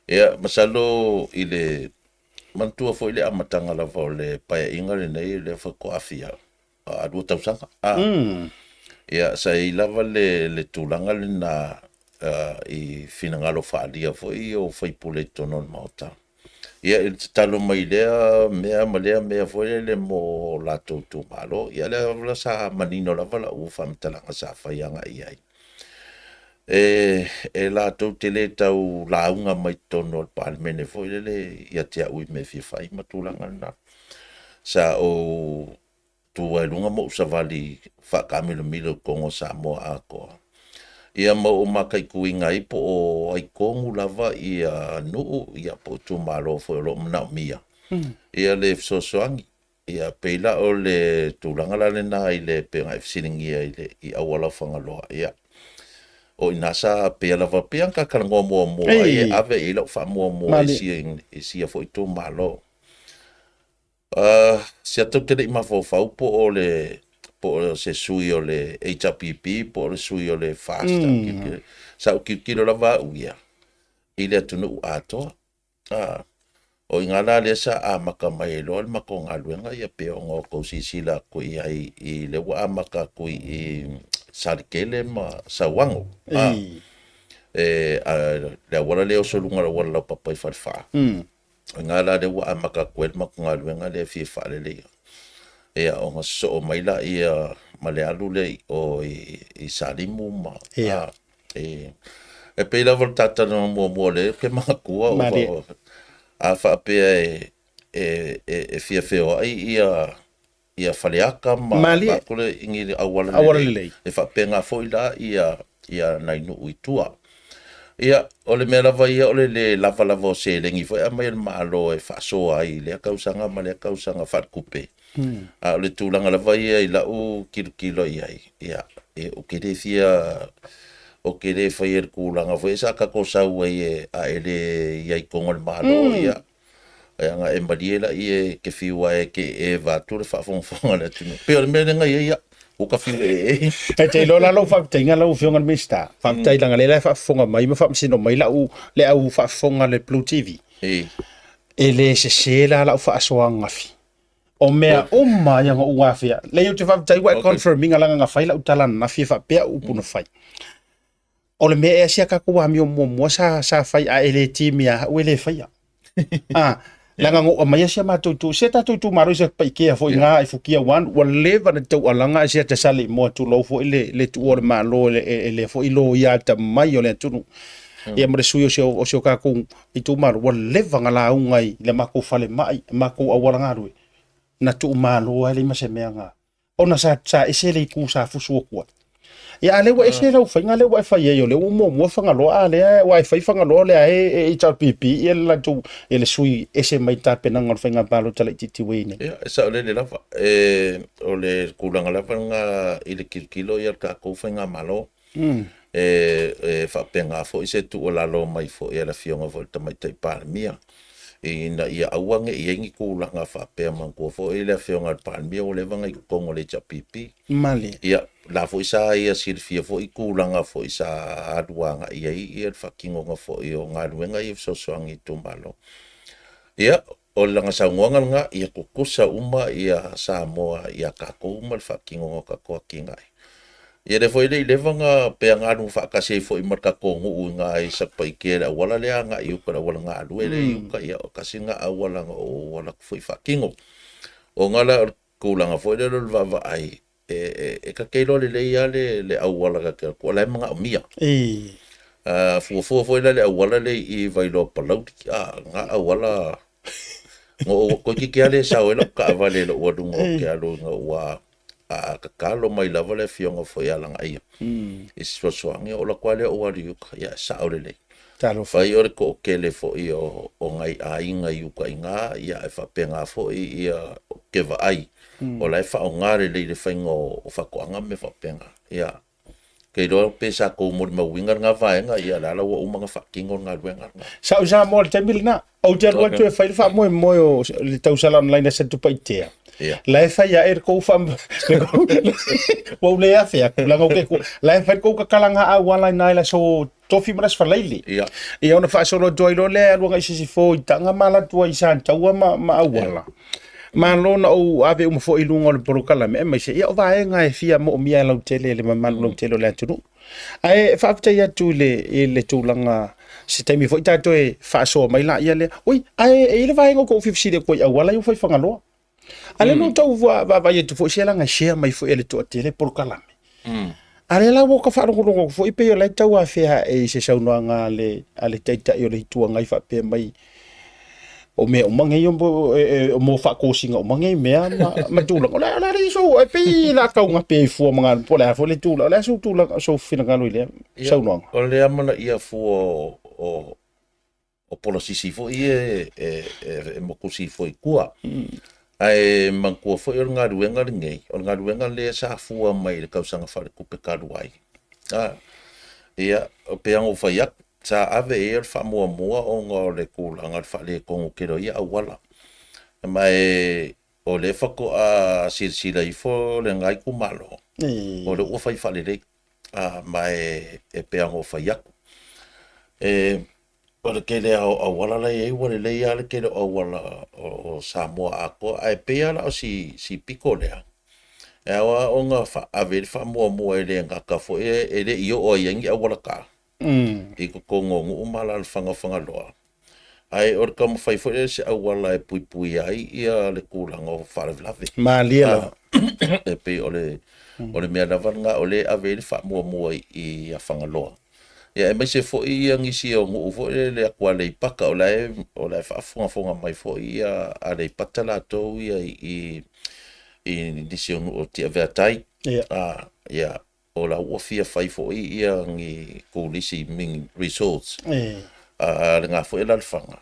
Ia, masalo i le manatua foi le amataga lava o le paeaiga lenei, lea faatoa fia 2 tausaga. Ia, sa i ai lava le, le tulaga lena i finagalo faaalia foi o sui usufono i totonu o le Maota. Ia, i le tatalo mai lea mea ma lea mea foi lele mo latou itumalo. Ia, lea lava sa manino lava lau faamatalaga sa fai agai i ai. E latou te le tau lauga mai totonu o le Palemene foi lele ia te au i mea e fia fai ma tulaga lena. Sa ou tu ai i luga ma ou savali faataamilomilo i totonu o Samoa atoa. Ia ma ou mataituina ai po o ai tonu lava ia nuu ia po o itumalo foi o lo o manaomia ia le fesoasoani. Ia pei la o le tulaga la lena i le pei ona e fesiligia i le i auala o Fagaloa, ia o i ina sa pea lava pei ona ta talanoa muamua ai e ave i ai lau faamuamua i sia i sia foi itumalo. Sia tou te le i mafaufau po o le po o se sui o le HRPP po o le sui o le FAST. Sa ou tilotilo lava au ia i le atunuu atoa. O i ina la lea sa amata mai ai loa le matou galuega ia pei ona outou silasila atu i ai i lea ua amata atu i Saletele ma Sauano. E, le auala lea e oso i luga o le auala laupapa i Falefa. O i ina la lea ua amata atu ai le matou galuega lea e fia faaleleia. Ia, ona sosoo mai lea ma le alu lea i o i Salimu ma... E pei lava o le ta talanoa muamua lea ou te manatua o a faapea e fia feoai ia Faleata ma Makule i ni auala lelei, e faapena foi la ia nai nuu i tua. Ia, o le mea lava ia o le le lava lava o seleni foi e aumai e le Malo e faasoa ai i lea tausaga ma lea tausaga faaletupe. A o le tulaga lava ia i lau tilotilo i ai, ia, ou te le fia, ou te le faia le tulaga foi sa tatou sau ai e, a e le i ai i totonu o le Malo, ia, leaga e malie lea e te fiu lava e te ee vaeatu le faafogafoga a le atunuu. Pei o le mea lea na i ai, ia, ua ta fiu e ee. E te iloa la lau faafetaiga lau Afioga i le Minisita, faafetai leaga lea la e faafofoga mai ma faamasino mai lau le au faafofoga a le Blue TV. E le sese la lau faasoa ananafi. O mea uma ia na ou afea. Leai ou te faafetai ua e confirm ina leaga na fai lau tala ananafi e faapea upu na fai. O le mea ea sia tatou amio muamua sa, sa fai a e le timia au e le faia. Ah, leaga na ou aumaia sia matou itu, sia tatou itumalo i Satupaitea foi na i Fukia One, ua leva ona taualaga ae sia tasali i moa tulou foi le, le tuua o le Malo e, e, e le foi loia atamai o le atunuu. Ia ma le sui o si o, o si o tatou itumalo, ua leva ona lauga i le matou falemai, matou auala galue, na tuumalo ai leai ma se mea na, ona sa, sa ese le itu sa fusu atu ai. Ia, a lea ua ese lau faiga lea ua e fai ai, o lea ua muamua Fagaloa, a lea ua e fai Fagaloa lea e HRPP ia le latou, ia le sui ese mai tapenaga o le faiga palota laitiiti ua i ai nei. Ia, e saolele lava. E, o le tulaga lava lena i le tilotilo ia le tatou faigamalo. E faapena foi se tuualalo mai foi a le Afioga foi i le Tamaitai Palemia, ina ia aua ne i i ai ni tulaga faapea. Manatua foi le Afioga i le Palemia ua leva ona i totonu o le HRPP. Malie. Ia, la foi sa ia silafia foi tulaga foi sa alu agai i ai le faatinoga foi o galuega ia fesoasoani i itumalo. Ia, o lana saunoaga lena, ia tutusa uma ia Samoa ia tatou ma le faatinoga o tatou atinae. Ia lea foi e le i leva na pea galu faatasi ai foi ma le tatou nuu i ina i Satupaitea i le auala lea agai i uta le auala galue lea i uta, ia o tasi lena auala na ou alu atu foi faatino. Ona la o le tulaga foi lea o le vaavaai, e ta te iloa lelei lava le auala ta te alu atu, o la e manaomia. A fuafua foi la i le auala lea i Vailoa Palauli, a, na auala, na ou, toeitiiti lava le sao ai lau taavale i lou aluga ou te alu ina ua A tatalo mai lava le afioga foi ia Lagaia i se fesoasoani, ona ou alu atu lava lea ou alu i uta, ia e sao lelei. Talofa. Fai o le toatele foi o nai aiga i uta i ina, ia e faapena foi ia ou te vaai, o la e faaaoga lelei i le faiga o faatoaga ma mea faapena. Ia, ou te iloa pe sa tou molimauina lena vaega, ia o la la ua uma ona faatino le galuega lena. Sa ou i Samoa i le taimi lena. Ou te alu atu e fai le faamoemoe o le tausala online a Satupaitea. Yeah. La e fai ae le kou wha... Ua ou le afe atu, leaga ou te ku... La e fai le kou kakalaga auala i nai la so tofi ma le aso Falaili. Yeah. Ia ona faasolo atu ai loa lea e alu agai i Sisifo i Taga ma alu atu ai i Sataua ma, ma auala. Yeah. Malo na ou ave uma foi i luga o le polokalame, aemaise ia o vaega e fia moomia e lautele e le mamalu lautele o le atunuu. Ae faafetai atu i le, i le tulaga, se taimi foi tatou e faasoa mai laia lea. Ui, ae e i ai le vaega ua ou fia fesili atu ai i auala ia ua fai i Fagaloa. A lea na ou tau vaavaai atu foi se laga e share mai foi e le toatele polokalame. A lea la ua ta faalogologo atu foi pei o la e tau afea ae i se saunoaga a le, a le Taitai o le Itu Agai faapea mai, o mea uma nei o mo faatosina uma nei mea ma, ma tulaga. O le a, o le a le sou, e pei la taugape ai fua ma galu, po o le a foi le tulaga, o le a sou tulaga, sou finagalo i lea Ia, saunoaga? o le amanaia fua o, o, o polosisi foi ia e, e, e, e mokusi foi i tua. Ae manatua foi o le galuega lenei, o le galuega lea sa fua mai i le tausaga faaletupe talu ai. A, ia, pei lava ona ou fai atu, Sa ave i ai le faamuamua ona o le tulaga o le faaletonu tele o ia auala. Ma e o lea faatoa silasila ifo lena itumalo, o lea ua fai faalelei, ma e e pei lava ona ou fai atu. E, o le tele lava o auala la e i ai ua lelei lava le tele o auala o Samoa atoa, ae pei lava la o si si pito lea, e ao lava ona ave i ai le faamuamua e le gata foi e le i oo ai i ai ni auala ta. i totonu o nuu ma alaalafaga o Fagaloa, ae o le taumafai foi lea i se auala e puipuia ai ia le tulaga o faalavelave. Malie lava. E pei o le, o le mea lava lena o lea e ave ai le faamuamua i a Fagaloa. Ia aemaise foi ia nisi o nuu foi lele atu Aleipata, o la e, o la e faafogafoga mai foi ia Aleipata latou ia i, i nisi o nuu o Tiaveatai. Ia. Ia, O la ua fia fai foi ia ni turisi mini resorts a lena foi alaalafaga.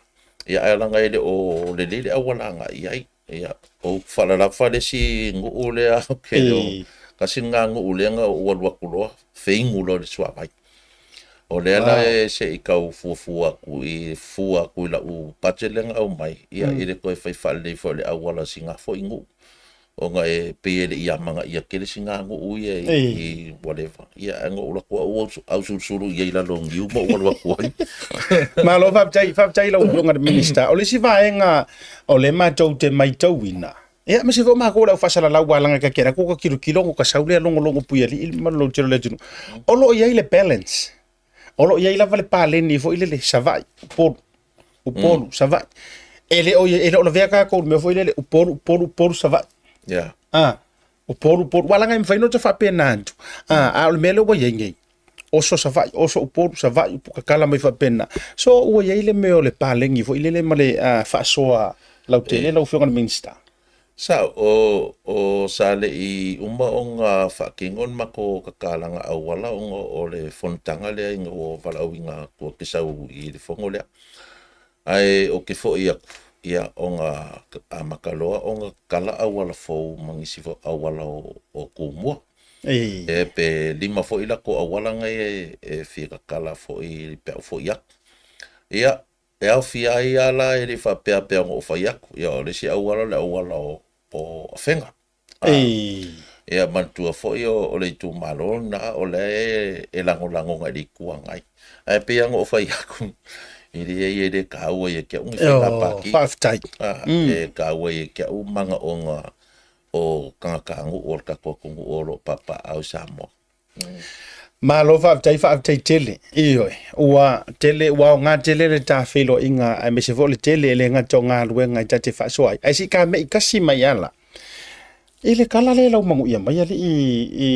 Ia ae leaga e le o lelei le auala agai i ai. Ia o Utufaalalafa le isi nuu lea ou te le o, tasi lena nuu lea na ou alu atu loa feinu loa i le suavai. O lea la e se i tau fuafua atu i fua atu i lau budget lea na aumai, ia i le toe fai faalelei foi o le auala o sina foi nuu. Ona e pei e le i amanaia tele sina nuu ia i whatever. Ia, ae na ou alu atu au ausulusulu i ai i lalo o niu ma ou alu atu ai. Malo, faafetai, faafetai i lau Afioga i le Minisita. O le isi vaega o lea matou te maitauina, ia, aemaise foi o matou o le au faasalalau aua leaga e ta te alu atu ta tilotilo ona ta sau lea logologo puialii ma le lautele o le atunuu. O lo o i ai le balance. O lo o i ai lava le paleni foi lele, Savaii, Upolu, Upolu, Savaii. E le o, e le o lavea tatou i le mea foi lele, Upolu, Upolu, Upolu, Savaii. Yeah. Ah, Upolu, Upolu. Aua leaga e mafai ona ta faapena atu. Ah, a o le mea lea ua i ai nei, oso Savaii, oso Upolu, Savaii, tatala mai faapena. So ua i ai le mea o le paleni foi lele ma le faasoa lautele lau Afioga i le Minisita. Sao, o, o sa le i uma ona faatino le matou tatalaga auala ona o le fonotaga lea ina ua valaauina atu ou te sau i le fono lea. Ae ou te foi atu, ia, ona amata loa ona tatala auala fou ma nisi foi auala o, o Tumua. E pe lima foi latou auala nei e, e fia tatala foi pe a ou foi atu. Ia, E aofia ai lava la e le i faapea pea ona ou fai atu, ia o le isi auala o le auala o, o Afega. Ei. Ia manatua foi o, o le itumalo lena o lea e, e lagolagona i le Itu Agai. Ae pei lava ona ou fai atu, e leai e le taua ia te au ni faiga Oh, pāti. faafetai. Ah, E taua ia te au manaoga o tagatanuu o le tatou atunuu o lo o papaaao i Samoa. Malo faafetai, faafetai tele. Ioe, ua tele, ua aoga tele le ta feiloaiga aemaise foi o le tele e le gata o galuega e ta te faasoa ai. Ae se i kame'i kasi mai ala i le kala lea e laumanuia mai alii i,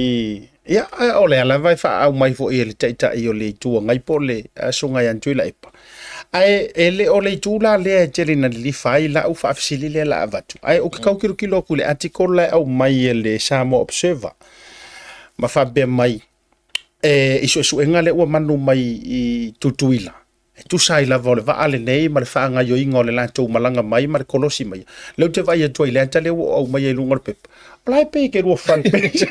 ia, o lea lava e faaau mai foi e le Taitai o le Itu Agai po o le Susuga ia Tuilaepa. Ae e le o le itu la lea e tele ina lilifa ai lau faafesili lea la avatu. Ae ou te tau tilotilo atu i le article la e aumai e le Samoa Observer ma faapea mai e i suesuega lea ua manu mai i Tutuila, e tusa ai lava o le vaa lenei ma le faagaoioiga o le latou malaga mai ma le kolosi mai. Lea ou te vaai atu ai i le ata lea ua ou aumaia i luga o le pepa, o la e pei ke lua front page.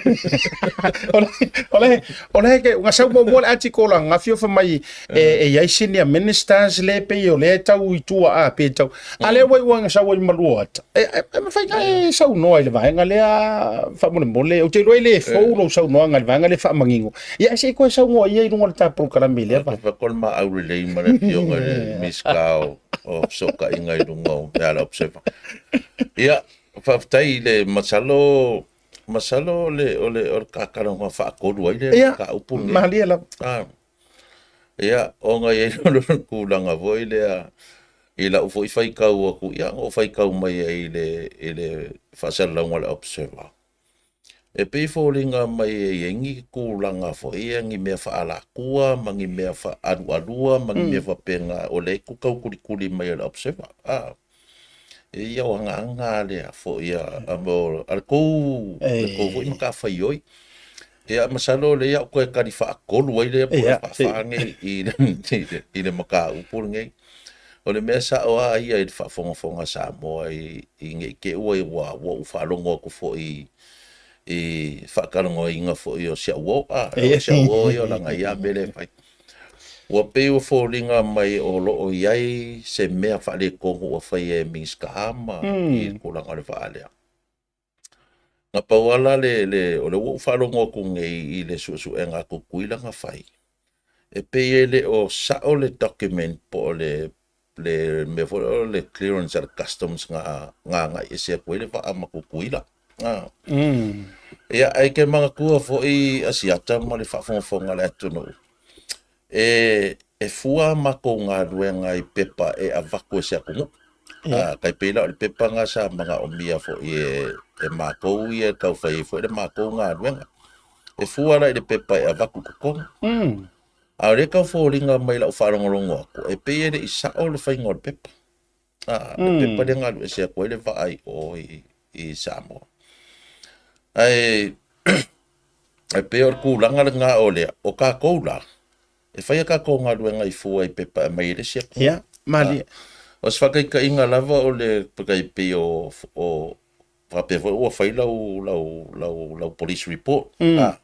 o la o la o la ke nga sau muamua le article a ngafio fa mai e e iai senior ministers le pei o le tau i tua a pe tau. A le ua ua nga sau ai malua ata. E e e mafai na e saunoa i le vaega lea faamolemole. Ou te iloa e le fou lou saunoaga i le vaega lea faamanino. Ia ae se i toe saunoa ia i luga o le ta polokalame i lea vaega. Faapea ko le maau lelei ma le afioga i le Minisita o Fesootaiga i luga o mea a le Observer. Ia, faafetai i le masalo masalo o le o le o le kakalanoa faatolu ai le Ia, mataupu lenei. malie lava. Ah. Ia, ona e i ai le tulaga foi lea i lau foi faitau atu, ia na ou faitau mai ai i le i le faasalalauga a le Observer. E pei e foliga mai e i ai ni tulaga foi ia, ni mea faaalatua ma ni mea faaalualua ma ni mea faapena o lea e tau tulikuli mai e le Observer. Ah. E ia o agaga lea foi a, a, mo, a le tou, le tou foi matafaioi. Ia, masalo o lea ia ou toe tali faatolu ai lea po o le faafa nei i le, i le, i le mataupu lenei. O le mea sao lava ia i le faafogafoga a Samoa i, i ne i te i ua, ua ou faalogo atu foi i faatalanoaina foi o si au uo, a, o si au uo ia o lana ia mea lea e fai. Ua pei ua foliga mai o lo o i ai se mea faaletonu ua faia e Minisita ma i le tulaga o le vaa lea. Na pau lava la le, le, o lea ua ou faalogo atu nei i le suesuega a Tutuila na fai, e pei e le o sao le document po o le, le mea foi lea o le clearance a le customs na, na agai ese atu ai le vaa ma Tutuila. Ah. Ia, ae ke manatua foi Asiata ma le faafogafoga a le atunuu, e, e fua a matou galuega i pepa e avatu e se atunuu. Yeah. Tai pei la o le pepa na sa manaomia foi e, e matou ia e tau fai ai foi le matou galuega. E fua la i le pepa e avatu i totonu. A o lea e tau foliga mai lau faalogologo atu, e pei e le i sao le faiga o le pepa. A, le pepa lea na alu ese atu ai le vaa i o i, i Samoa. Ae, e pei o le tulaga lena o lea, o tatou la, e fai a tatou galuega i fua i pepa e aumai e le isi atunuu. Ia, malie. O se faataitaiga lava o le tai pei o, o faapea foi ua fai lau, lau, lau, lau police report. A,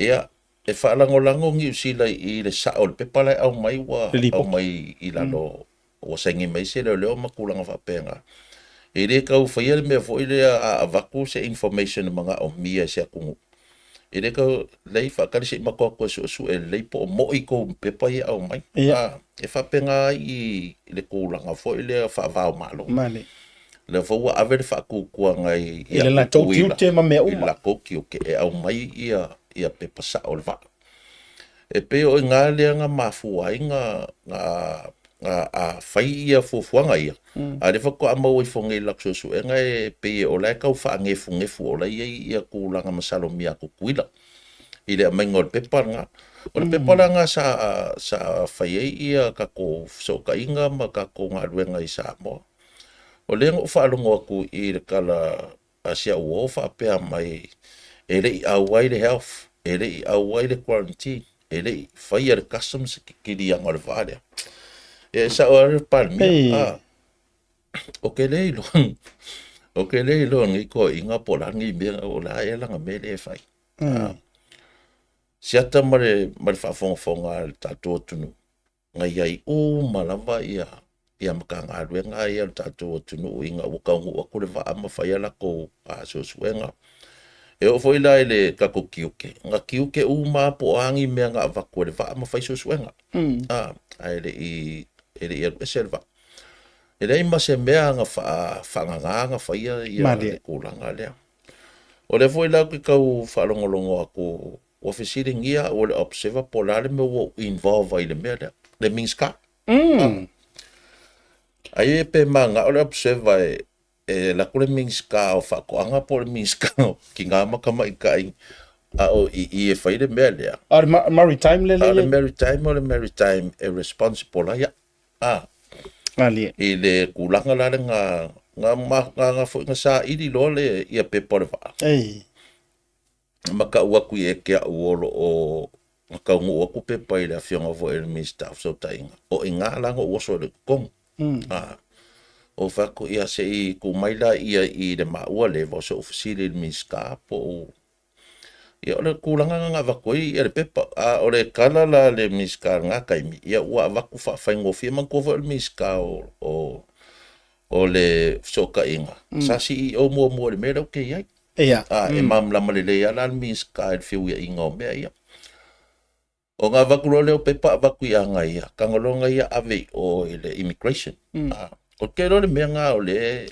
ia, e faalagolago Niu Sila i le sao o le pepa la e aumai ua aumai i lalo ua saini mai se leoleo ma tulaga faapena. E le tau faia le mea foi lea a avatu se information e manaomia e se atunuu, e le tau lei faatali se i matou atu e suesue lelei po o moi tou pepa ia e aumai. Ia. E faapena ai i le tulaga foi lea faava-o-Malo. Male. Lea foi ua ave le faatuatuaga i I le latou tiute ma mea uma. I le latou tiute e aumai ia ia pepa sao o le vaa. E pei o i ina lea na mafua ai na, na, na a fai ia fuafuaga ia, a o lea faatoa maua ifo nei i le latou suesuega e pei o la e tau faanefunefu o la e i ai ia tulaga masalomia a Tutuila i le aumaiga o le pepa lena. O le pepa la lena sa, sa fai ai ia tatou fesootaiga ma tatou galuega i Samoa. O lea na ou faalogo atu i le tala a si au uo faapea mai e le i auai le health, e le i auai le quarantine, e le i faia le customs kiliaga o le vaa lea. E sao lava le Palemia, ah, ou te le iloa, ou te le iloa nei toeaiina po o le a ni mea, o le a ea lana mea lea e fai. Ah, siata ma le, ma le faafogafoga a le tatou atunuu, na i ai uma lava ia ia Matagaluega ia o le tatou atunuu ina ua taunuu atu le vaa ma fai a latou suesuega. E oo foi la i le tatou tiute, na tiute uma lava po o a ni mea na avatu e le vaa ma fai suesuega. Ae le i e le i alu ese le vaa. E leai ma se mea na faagagā na faia ia le tulaga lea. O lea foi la ou te tau faalogologo atu Ua fesiligia au e le Observer po o le a le mea ua ou involve ai i le mea lea, le Minisita. Ai e pe manao le Observer e, e alu atu le Minisita o Faatoaga po o le Minisita o Tina ma Tamaitai a o i i e fai le mea lea. A o le Maritime lea A o le Maritime, o le Maritime e responsible ai au. A. Malie. I le tulaga la le nga nga ma nga nga foi nga saili loa le ia pepa o le vaa. Ei. Ma kau aku ia te a'u o loo na taunuu atu pepa i le afioga foi i le Minisita o Fesootaiga, o i ina la na ou oso ai loa i totonu. A, ou fai atu, ia se i tuu mai laia i le maua leva o se ou fesili i le Minisita po o Ia o le tulaga lena na avatu ai le pepa. A o le tala la a le Minisita i lena taimi, ia ua avatu faafaigofie. Manatua foi o le Minisita o o le fesootaiga, sa CEO muamua i le mea lea ou te i ai. Ia. A, e malamalama lelei lava la le Minisita i le feuiaiga o mea ia. Ona avatu loa lea o pepa avatu ia ia, tago loa ia ave i o i le immigration. A, ou te iloa le mea lena o le,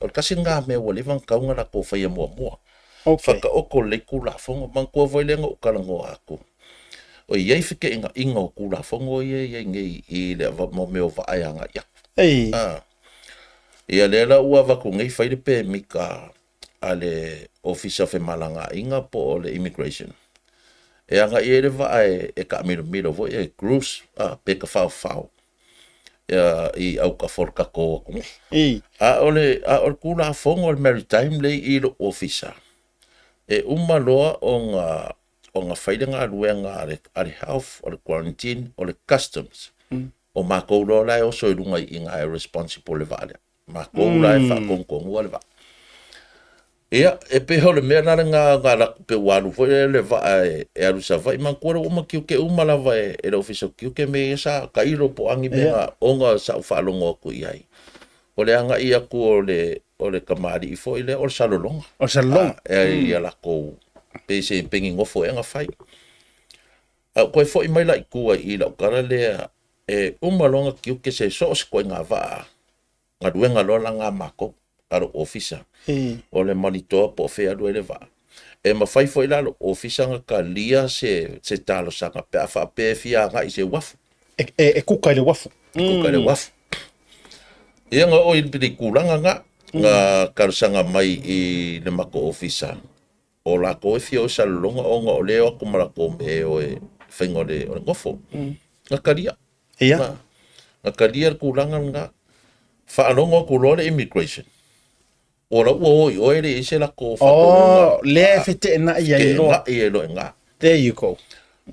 o le tasi lena mea ua leva ona tatau ona latou faia muamua. Okay. Whakaoko lelei Tulafono. Manatua foi lea na ou talanoa atu, o i ai fekeʻinaʻiga o Tulafono ia e i ai nei i le mo mea o vaa e agai atu. Ei. A, ia lea la ua avatu nei fai le pemita a le Ofisa o Femalagaaiga po o le Immigration e agai ai le vaa e taamilomilo foi e cruise a, pe tafaofao ia, i autafa o le tatou atunuu. Ei. A o le, a o le Tulafono o le Maritime lea i lou ofisa, e uma loa ona ona fai le galuega a le, a le health, o le quarantine, o le customs. O makou loa la e oso i luga i ina e responsible le vaa lea. Makou la e faatonutonua le vaa. Ia, e pei o le mea la lena na alu atu pe ua alu foi lea le vaa e alu i Savaii. Manatua lea ua uma tiute uma lava e le Ofisa o Tiute mea ia sa tailo po o a ni mea na ona sa ou faalogo atu i ai. O le agai atu o le o le tamalii foi lea o le salologa. O le salologa. A, e ia latou pei se pei ni nofo ea na fai. A ou toe foi mai la i tua i lau tala lea, e uma loa ona tiute se so o se ituaiga vaa, galuega loa la na a matou, a lou ofisa, o le manitoa po o fea e alu ai le vaa. E mafai foi la lou ofisa ona talia se, se talosaga pe a faapea e fia agai i se uafu. E kuka i le uafu. E kuka i le uafu. Ia na oo i le tulaga na, na talosaga mai i le matou ofisa, o latou e fia o i Salelologa ona o lea e o atu ma latou mea e o e faiga o le, o le nofo. Na talia. Ia. Na talia le tulaga lena. Faalogo atu loa le immigration, o la ua o i o e le i ai se latou faatonuga. Oh, lea e feteenai ai loa. Feteenai ai loa i ina. There you go.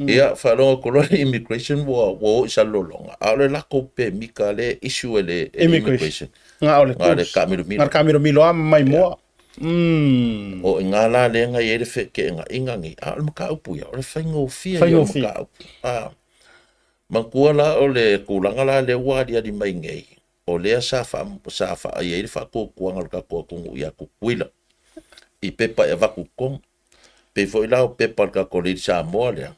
Ia, faalogo atu loa le immigration ua o i Salelologa, a o le latou pemita lea e issue e le immigration. Na o le Na o le taamilomilo. Na o le taamilomilo lava ma maimoa. O i ina la lea na i ai le feteenaiga nei, a o le mataupu ia, o le faigofie ia o le mataupu. A, manatua la o le tulaga la lea ua aliali mai nei, o lea sa faa, sa faa i ai le faatuatuaga o le tatou atunuu ia Tutuila i pepa e avatu i totonu. Pei foi la o pepa a le tatou Lady Samoa lea,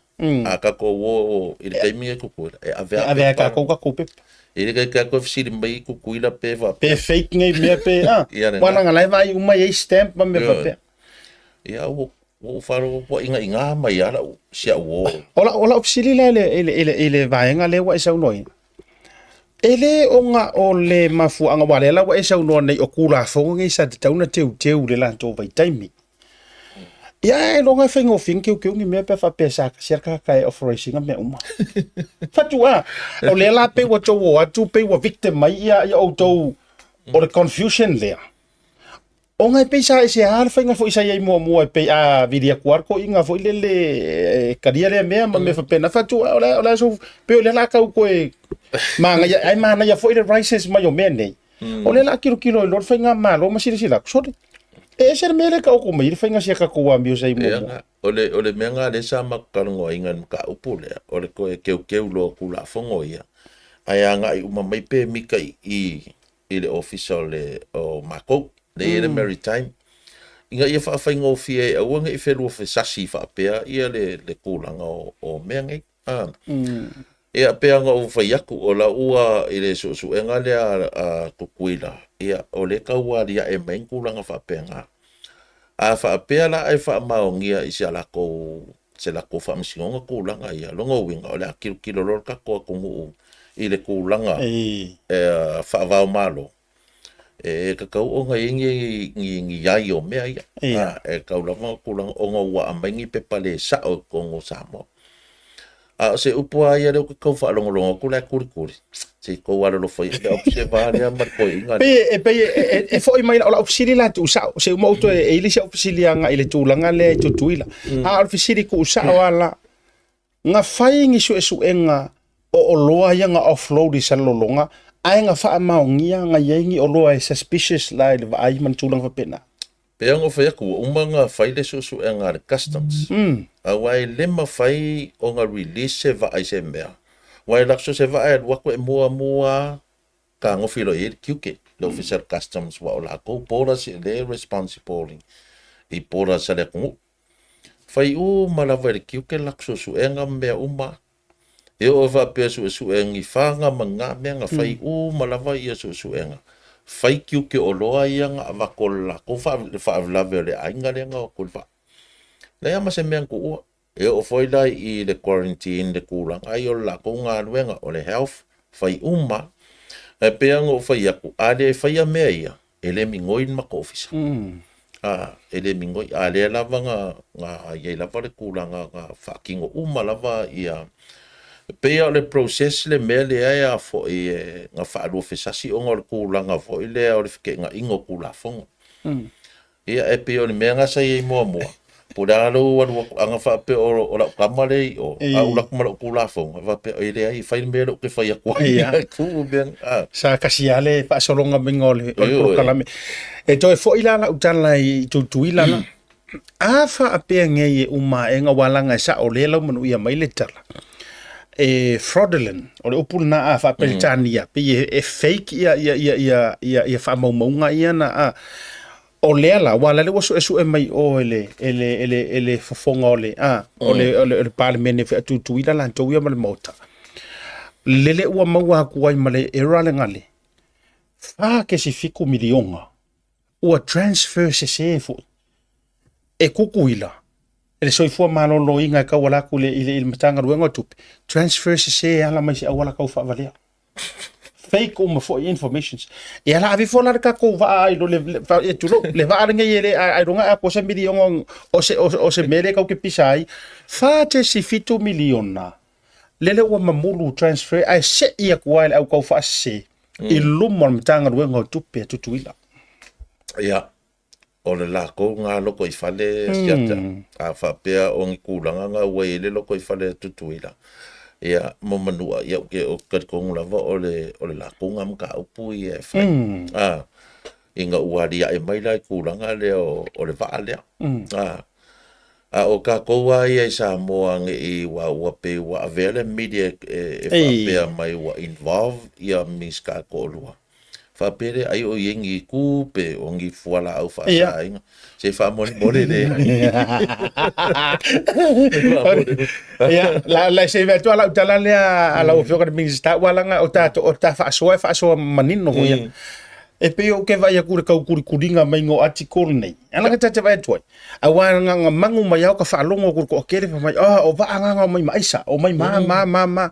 a tatou o i le taimi i Tutuila, e ave E ave lava e tatou tatou pepa. E le kai tatou e fesili mai i Tutuila pe faapea. Pe fake nei mea pe, a, Ia lena. aua leaga la e vaai uma e i ai stamp ma mea faapea. Ia ua ua ou faalogo ua igaigā mai lava lau si au uō. O lau, o lau fesili la i le, i le, i le, i le vaega lea ua e saunoa ai, e le ona o le mafuaaga, aua o lea la ua e saunoa nei o Tulafono nei sa tatau ona teuteu i le latou vaitaimi. Ia ailoga e faigofie ona teuteu ni mea pe a faapea sa tasi lava le tagata e authorize ina mea uma. Fatu a, o lea la pei ua tou o atu pei ua victim mai ia, ia outou o le confusion lea. Ona e pei sa ese lava le faiga foi sa i ai muamua e pei a vili atu lava le toeaina foi lele e talia lea mea ma mea faapena. Fatu a, o le a, o le a sou, pei o lea la tau toe manaia, ae manaia foi le rises mai o mea nei. O lea la a tilotilo ai loa le faigamalo ma silasila atu, sole, e ese le mea lea e taoto mai ai le faiga si a tatou amio sa i muamua. Ia, o le, o le mea lena lea sa matou talanoaina i le mataupu lea, o le toe teuteu loa o Tulafono ia, ae agai uma mai pemita i i i le ofisa o le o matou, lea e i ai le Maritime, ina ia faafaigofie ai, aua ne i felua fesasi faapea ia le, le tulaga o, o mea nei. A. Ia, pei ona ou fai atu, o lau ua i le suesuega lea a Tutuila, ia, o lea e tau aliae mai ni tulaga faapena. A faapea la e faamaonia i se latou, se latou faamasinoga tulaga ia, lona uiga, o le a tilotilo loa le tatou atunuu i le tulaga e faava o Malo, E tatau ona i ai ni, ni, ni ai o mea ia. Ia. A, e tatau lava ona tulaga ona ua aumai ni pepa le sao i totonu o Samoa. A o se upu lava ia lea ou te tau faalogologo atu la e kulikuli, se i tou alolofa ia, le observe lea ma le toeaina lea. Pei e pei e, e, e foi mai o lau fesili la tuusao, se uma ou toe e i le isi au fesili agai i le tulaga lea i Tutuila. A o le fesili tuusao lava la, na fai ni suesuega o oloa ia na offload i Salelologa ae na faamaonia na i ai ni oloa e suspicious la i le vaai ma ni tulaga faapena? Pei ona ou fai atu, ua uma ona fai le suesuega a le Customs, aua e le mafai ona release se vaa i se mea, aua e alu atu so o se vaa e alu atu e muamua lava fetagofi loa i ai le tiute, le Ofisa o le Customs, aua o latou borders o lea e responsible i borders a le atunuu. Fai uma lava e le tiute le latou suesuega ma mea uma. E oo e faapea suesue ni faga ma na mea na fai uma lava ia suesuega. Fai tiute oloa ia na avatu o le latou faalavelave o le aiga lea na o atu i le vaa. Leai lava ma se mea na tuua. E oo foi la i le quarantine le tulaga ia o le latou galuega o le health, fai uma. Ae pei lava ona ou fai atu, a le faia mea ia, e le migoi le matou ofisa. A, e le migoi. A lea lava na, na i ai lava le tulaga na faatino uma lava ia, e pei lava o le process le mea lea e a foi e, na faaluafesasi ona o le tulaga foi lea o le feteenaiga o Tulafono. Ia, e pei o le mea lena sa i ai muamua, po o le a lou alu atu, ana faapea o lau tama lea i o, a ou alu atu ma lau Tulafono, e faapea, e leai, fai le mea lea ou te fai atu ai. Ia. Tuu mea, a. Sa kasi lava le faasologa maiga o le, o le Ioe. polokalame. E toe foi la lau tala i Tutuila la. A faapea nei e uma ae aua leaga e sao lea lau manuia mai le tala. E fraudulent, o le upu lena a faa-Peretania, pei e, e fake ia, ia, ia, ia, ia, ia faamaumauga ia na a. O lea la, aua o lea ua suesue mai o e le, e le, e le, e le fofoga o le, a, o le, o le, o le Palemene foi a Tutuila latou ia ma le Maota. Lele ua maua atu ai ma le error le gale, 4.7 miliona ua transfer sese foi e Tutuila e le Soifua Maloloina e tauala atu i le, i le, i le Matagaluega o Tupe, transfer sese e ala mai se auala tau faavalea. Fake uma foi informations. Ia la ave ifo la le tatou vaa ai lo le, le, e tulou, le vaa lenei e le ailoga a po se miliona o se, o se mea lea tatou te pisa ai. 4.7 miliona lele ua mamulu transfer ae sei atu lava e le au tau faasese i luma o le Matagaluega o Tupe a Tutuila. Ia, o le latou na lotoifale siata. A faapea o ni tulaga na ua i ai le lotoifale a Tutuila, ia, ma Manua, ia, ou te, ou te talitonu lava o le, o le latou na mataupu ia e fai. A, ina ua aliae mai la i tulaga lea o, o le vaa lea. A, a o tatou lava ia i Samoa ne i ua, ua pei ua avea le media e, e faapea mai ua involve ia Minisita e toalua. Faapea lea, ai o i ai ni tupe, o ni fualaau faasāina. Se i faamolemole le. Ia, la, la se i atu lau tala lea a lau Afioga i le Minisita, ua laga o tatou, o ta faasoa e faasoa manino foi ia. E pei ou te vaai atu i le tau kulikuliga mai o article nei. Ala ka ta te vaai atu ai. Aua na na mangu mai au ka faalogo atu i le toatele fai mai, oh, o vaa nga nga o mai ma aisa, o mai ma, ma, ma, ma.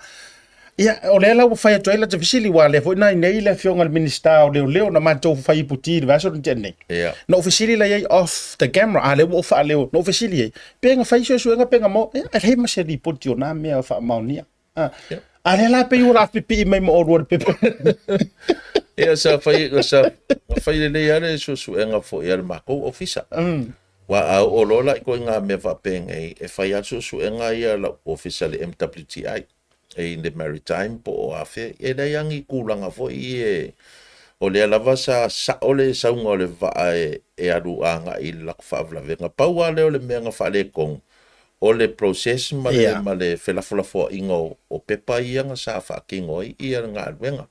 Ia, o lea la ua fai atu ai lata fesili, aua o lea foi na i nei le Afioga i le Minisita o Leoleo na matou fai iputi i le vaiaso na tea nei. Ia. Na ou fesili la i ai off the camera, a lea ua ou faaleo, na ou fesili i ai, pe na fai suesuega pe na maua, ia, e leai ma se lipoti o na mea o faamaonia. A, Ia. a lea la pei ua laapipii mai ma oulua i le pepa. Ia, sa fai, sa fai lelei lava le suesuega foi a le matou ofisa. Aua a oo loa la i ituaiga mea faapenei, e fai lava le suesuega ia a lau ofisa i le MWTI. i le Maritime po o afea, e leai lava ni tulaga foi ia o lea lava sa sao le sauga o le vaa e alu agai i le latou faalavelavega. Pau lava lea o le mea na faaletonu, o le process ma le, ma le felafolafoaiga o pepa ia na sa faatino ai ia le galuega.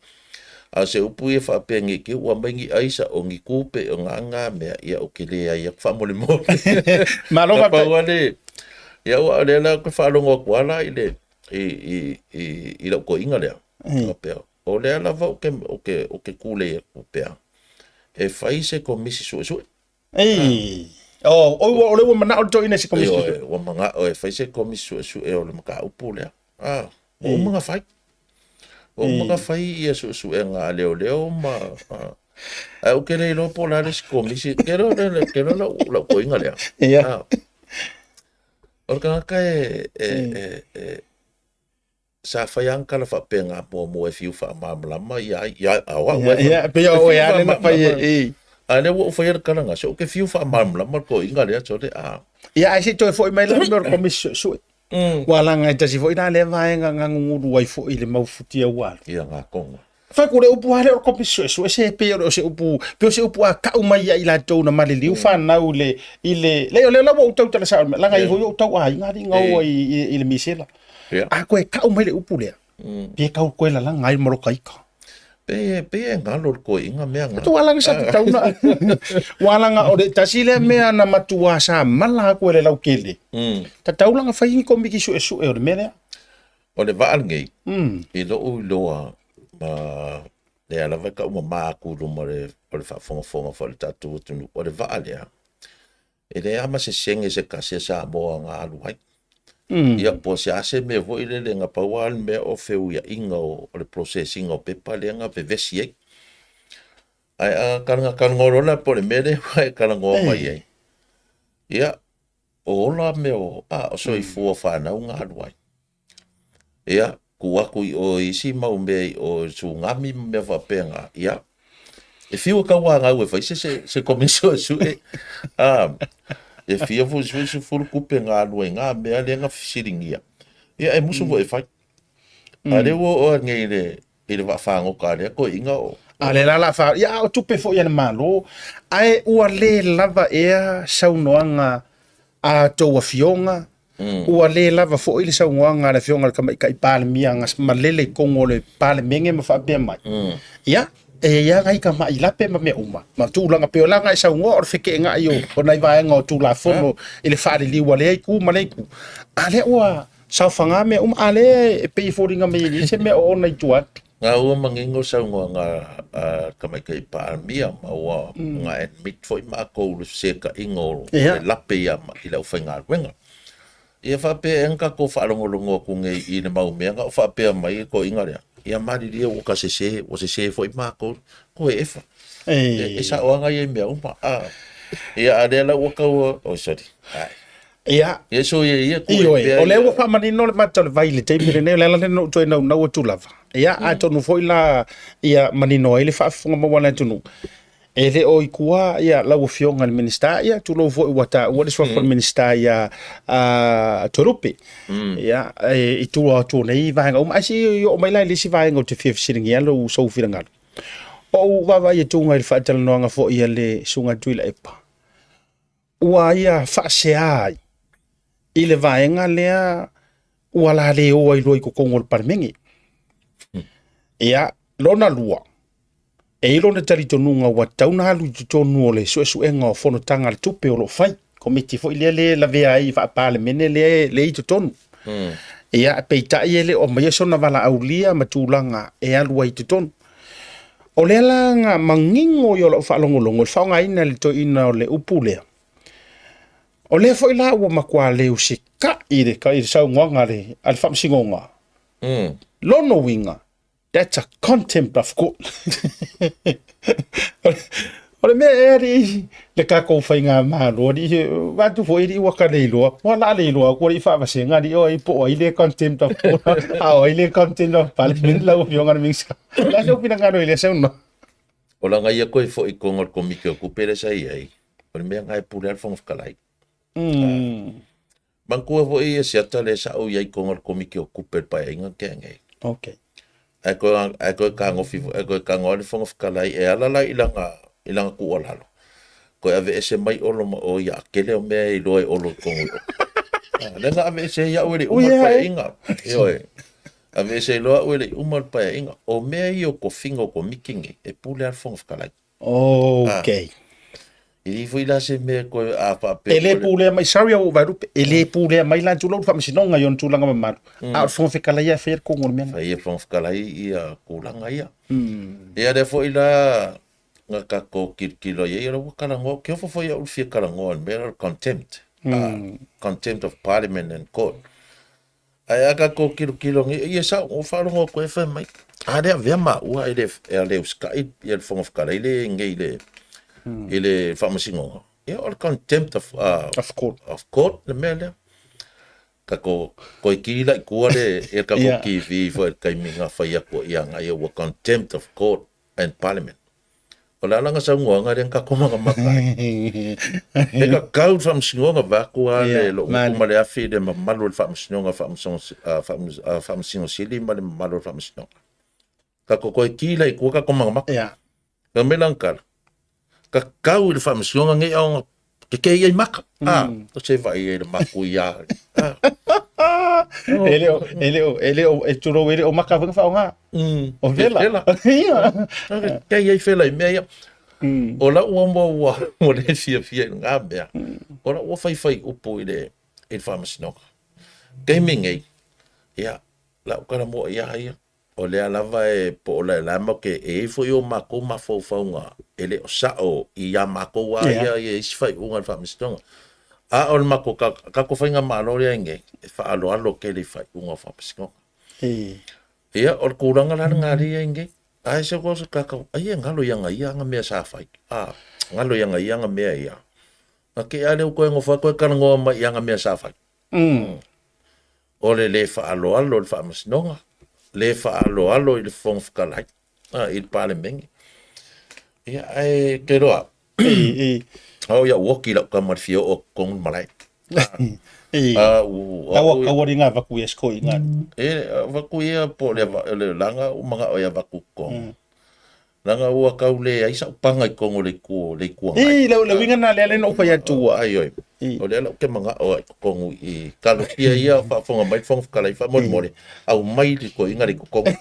A o se upu ia faapea ne i te i ua aumai ni aisa, o ni tupe, o na na mea, ia ou te leai atu faamolemole. Malo Na faafetai. pau lava le, ia aua o lea la ou te faalogo atu lava la i le, i, i, i, i lau toeaina lea, faapea, o lea lava ou te, ou te, ou te tulei atu pea, e fai se komisi suesue. Ei. Oh, oi, o lea ua manao le toeaina i se komisi suesue. Ioe, ua manao e fai se komisi suesue o le mataupu lea. Ah, ua uma ona fai. Ua uma ona fai ia suesuega a leoleo ma... Ah. Ae ou te le iloa po o le a le isi komisi. Ke iloa, ke iloa lau, lau toeaina lea. Ia. Ah. O le tagata e, e, e, e, Sa fai lava tala faapena muamua e fiu faamalamalama ia ia a o au e. Ia, pei o oe lava lea na fai e. A lea ua ou faia le tala na, se ou te fiu faamalamalama le toeaina lea sole a. Ia, ae se i toe foi mai la le mea o le Komisi Suesue. Ua laga e tasi foi la lea vaega na gugulu ai foi i le mau futia ua alu. Ia, na tonu. Fai atu le upu lava lea o le Komisi Suesue, se pei o se upu, pei o se upu a tau mai ia i latou na maliliu fanau i le, i le, leai o lea la ua ou tautala sao i le mea, leaga e i ai foi ou tau aiga alii na o ai i le misela. A toe tau mai le upu lea, pe tau toe lalaga ai ma lota ita. Pe, pe e galo le toeaina mea na. Ua laga sa tatau na. Ua laga o le tasi lea mea na matua sa mala atu e le lautele. Tatau la na fai ni komiti suesue o le mea lea. O le vaa lenei, i lou iloa ma lea lava e taumama atu i luma o le faafogafoga foi a le tatou atunuu, o le vaa lea, e leai lava ma se sene se tasi a Samoa na alu ai. Ia po o se a se mea foi lele na pau lava le mea o feuiaiga o le process ina o pepa lea na vevesi ai. Ae a talanoa loa la po o le mea lea ua e talanoa mai ai, ia, o ola mea o, a, o soifua fanau na alu ai. Ia, tuu atu i o i isi mau mea i o i tsunami ma mea faapena, ia, e fiu e tauanau e fai se, se, se komisi suesue, a, e fia foi sui sefulu tupe na alu ai na mea lea na fesiligia. Ia, e musu foi e fai. A lea ua oo nei i le, i le vaafagota a lea toeaina o... A lea la la fa, ia a o tupe foi a le Malo, ae ua le lava ea saunoaga a tou afioga, ua le lava foi le saunoaga a le afioga i le Tamaitai Palemia na malele i totonu o le Palemene ma faapea mai, ia, e i ai lava nai tamai lape ma mea uma, ma tulaga pei o la na e saunoa o le feteenai o nai vaega o Tulafono i le faaliliu a lea itu ma lea itu. A lea ua saofaga mea uma, a lea e pei e foliga mai e leai se mea o ona i tua atu. Na ua manino saunoaga a le Tamaitai Palemia ma ua na admit foi matou i le fesetaiga o le lape ia i le aufaigaluega. Ia faapea ea na tatou faalogologo atu nei i le mau mea na o faapea mai le toeaina lea, ia malilie ua ta sese, ua sese foi matou, koe efa. E sao lava na i ai mea uma. Ia a lea la ua tau, oi sorry. Ai. Ia. Ia so ia ia ku e pea. O lea ua faamanino le mata o le vai i le taimi lenei, o le ala lea na ou toe naunau atu lava. Ia, atonu foi la ia manino ai le faafofoga maua a le atunuu. E le o i tua ia lau Afioga i le Minisita, ia tulou foi ua taua le suafa o le Minisita ia Toelupe. Ia, i tua atu o nei vaega uma. Ae se i oo mai la i le isi vaega ou te fia fesiligia lou sou finagalo. O ou vaavaai atuga i le faatalanoaga foi a le Susuga Tuilaepa, ua ia faasea ai i le vaega lea ua la le o ai loa i totonu o le Palemene. Ia, lona lua, e i ai lona talitonuga ua tatau ona alu i totonu o le suesuega o fonotaga a le tupe o lo o fai, komiti foi lea lea e lavea ai faa-Palemene lea lea i totonu. Ia, peitai e le o aumaia sona valaaulia ma tulaga e alu ai i totonu. O lea la na manino i o lau faalogologo i le faaaogaina e le toeaina o le upu lea. O lea foi la ua matua le usitai i le, i le saunoaga a le, a le faamasinoga. Lona uiga, that's a contempt of court. O le mea ea alii le tatou faigamalo alii, vaeatu foi alii ua ta le iloa, ua la le iloa atu alii faavasega alii o ai po o ai le contempt of court, a o ai le contempt of parliament lau Afioga i le Minisita. O le a sou finagalo i lea saunoaga? O lana ia toe foi i totonu o le Komiti o Tupe lea sa i ai, o le mea lena e pule ai le Fofoga Fetalai. Manatua foi ia siata lea sa ou i ai i totonu o le Komiti o Tupe i le Paeaiga na tea nei. Okay. Ae toe, ae toe tagofi foi, ae toe tago lava le Fofoga Fetalai e ala la i lana, i lana tuualalo, toe aveese mai Olo ma o ia tele o mea e iloa e Olo i totonu i o. Ah, lea na aveese ai au e le i uma le Paeaiga. Ioe. Aveese ai loa au e le i uma le Paeaiga. O mea ia o tofiga o Komiti nei, e pule lava le Fofoga Fetalai. Okay. E le foi la se mea koe a faapea. E le pulea mai, sorry ua ou vaelupe, e le pulea mai la tulou le faamasinoga i ona tulaga mamalu, a o le Fofoga Fetalai lava e faia le tonu o le mea lena. Faia e le Fofoga Fetalai ia tulaga ia. Ia lea foi la na tatou tilotilo i ai, o lea ua talanoa, ou te ofo foi au i le fia talanoa i le mea lea o le contempt, contempt of Parliament and Court. Ae a tatou tilotilo nei, ia sao, ua faalogo atu ai fai mai, a lea avea maua e le, e le usitai ia le Fofoga Fetalai le nei i le, i le Faamasinoga. Ia o le contempt of, Of court. of court le mea lea. Kako koe ki la i kua le e kako yeah. ki fi fo e kaimi nga fai aku ia nga ia ua contempt of court and parliament. O le alanga sa ungoa nga ren kako manga maka. E ka kau whamsingonga vaku a le lo upu ma le afi le mamalu le whamsingonga whamsingo sili ma le mamalu le whamsingonga. Kako koe ki la i kua kako manga maka. Yeah. Ka mea kala. Ka kau i le faamasinoga nei aoga ke ke ia i maka. Ah, o se vai e le maku ia. Ah. E le o, e le o, e le o, e tulou e le o maka foi whaonga. O vela. Vela. Ia. Ke ia i whela i mea ia. O la ua mua ua, ua le fia fia i ngā mea. O la ua whai whai upu i le, i le faamasinoga. Keimi nei, ia, la ukala mua ia ia. O lea lava e po o lae ma ke e i foi o makou mafaufauga e le o sa'o i a makou a ia ia isi faaiuga i le Faamasinoga. A o le makou ka kakou faigamalo lea nei e faaaloalo tele i faaiuga o Faamasinoga. Ia o le tulaga la lena lea i ai nei, ae se ko se kakau ai e galo ia ia aga mea sa fai, a galo ia ia aga mea ia. Na ke a lea ua toe nofo ai toe talanoa mai i aga mea sa fai. O le lē faaaloalo i le Faamasinoga, lē faaaloalo i le Fofoga Fetalai, a, i le Palemene. Ia, ae ke loa, au ia uoki lau tama i le fia oo i totonu le malae. A, u, a, u, Kaua ringa vaku ia sko i ngā. E, vaku ia po le, le langa u manga o ia vaku totonu. Leaga ua kau leai sa'u paga i totonu o le itu o le Itu Agai. Ii, le uiga lena lea na ou fai atu ai. Ioe. O lea la ou te mana'o ai i totonu i i. Talosia ia o faafofoga mai le Fofoga Fetalai faamolemole, aumai le toeaina lea i totonu.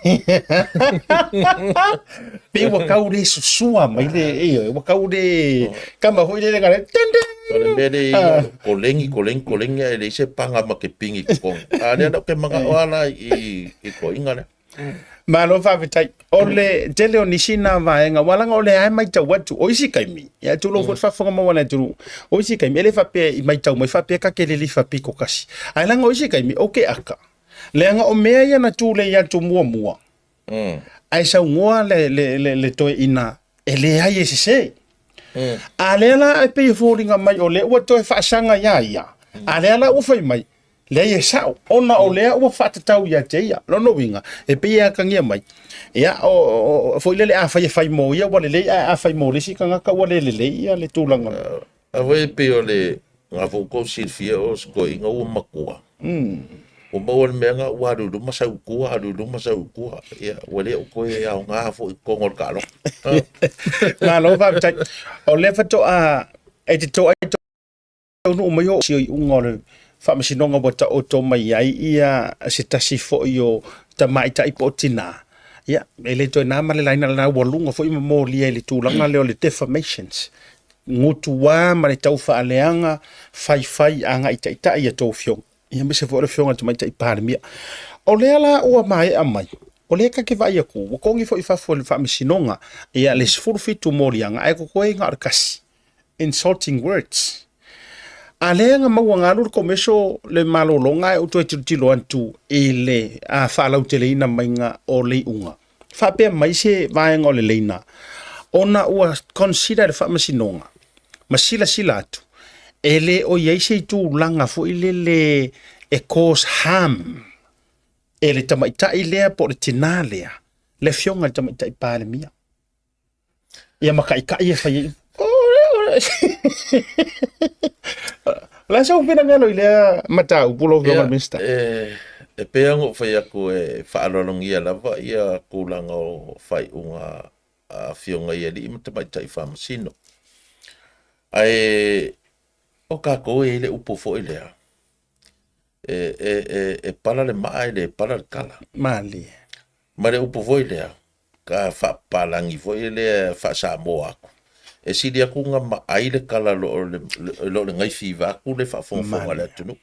Pei ua tau le susua mai le, ioe, ua tau le kama foi lele ka le ding ding. O le mea lea i ai, koleni, koleni, koleni ae leai se paga ma te pigi i totonu. A o lea la ou te mana'o lava la i i toeaina lea. Malo faafetai. O le tele o nisi na vaega, ua laga o lea lava e matau atu, o isi taimi, ia tulou foi le faafofoga maua a le atunuu, o isi taimi, e le faapea i matau mai faapea ta te lilifa pito tasi, ae leaga o isi taimi, ou te aka, leaga o mea ia na tulei atu muamua, ae saunoa le, le, le, le toeaina e leai e sese. A lea la e pei e foliga mai o lea ua toe faasaga iā ia, a lea la ua fai mai, Leai e sa'o, ona o lea ua faatatau ia te ia. Lona uiga, e pei e atagia mai, ia, o, o, foi lele afai e fai mo ia ua lelei, ae afai mo le isi tagata ua le lelei ia le tulaga. A foi e pei o le na foi tou silafia o se toeaina ua matua, ua maua le mea na ua alu i luma sau i tua, alu i luma sau i tua, ia ua le o toe aoga foi i totonu o le taaloga. Malo faafetai. O lea faatoa e te to'a i taunuu mai o iuga o le faamasinoga ua taoto mai ai ia se tasi foi o tamaitai po o tinā, ia, e le toe na ma le laina laualuga foi ma molia i le tulaga lea o le defamations, gutuā ma le taufaaleaga faifai agai taitai i a outou afioga, ia aemaise foi o le afioga i le Tamaitai Palemia. O lea la ua maea mai, o lea ta te vaai atu, ua togi foi i fafo e le faamasinoga ia le 17 moliaga ae totoe na o le tasi. insulting words. A lea na maua na alu le komeso le malologa ae ou toe tilotilo atu i le a faalauteleina maiga o le iuga. Faapea mai se vaega o le leina, ona ua consider le faamasinoga ma silasila atu, e le o i ai se tulaga foi lele e cause harm e le tamaitai lea po o le tinā lea, le afioga i le Tamaitai Palemia. Ia ma kaikai e fai ai. O le a sou finagalo i lea mataupu lau Afioga i le Minisita? E pei lava ona ou fai atu e faaaloalogia lava ia tulaga o faaiuga a afioga i alii ma tamaitai faamasino. Ae o tatou e i ai le upu foi lea, e pala le maa e le pala le tala. Malie. Ma le upu foi lea, ka faapapalagi foi lea faa-Samoa atu, e sili atu ona maai le tala i lo le gaifi vaeatu le faafogafoga a le atunuu.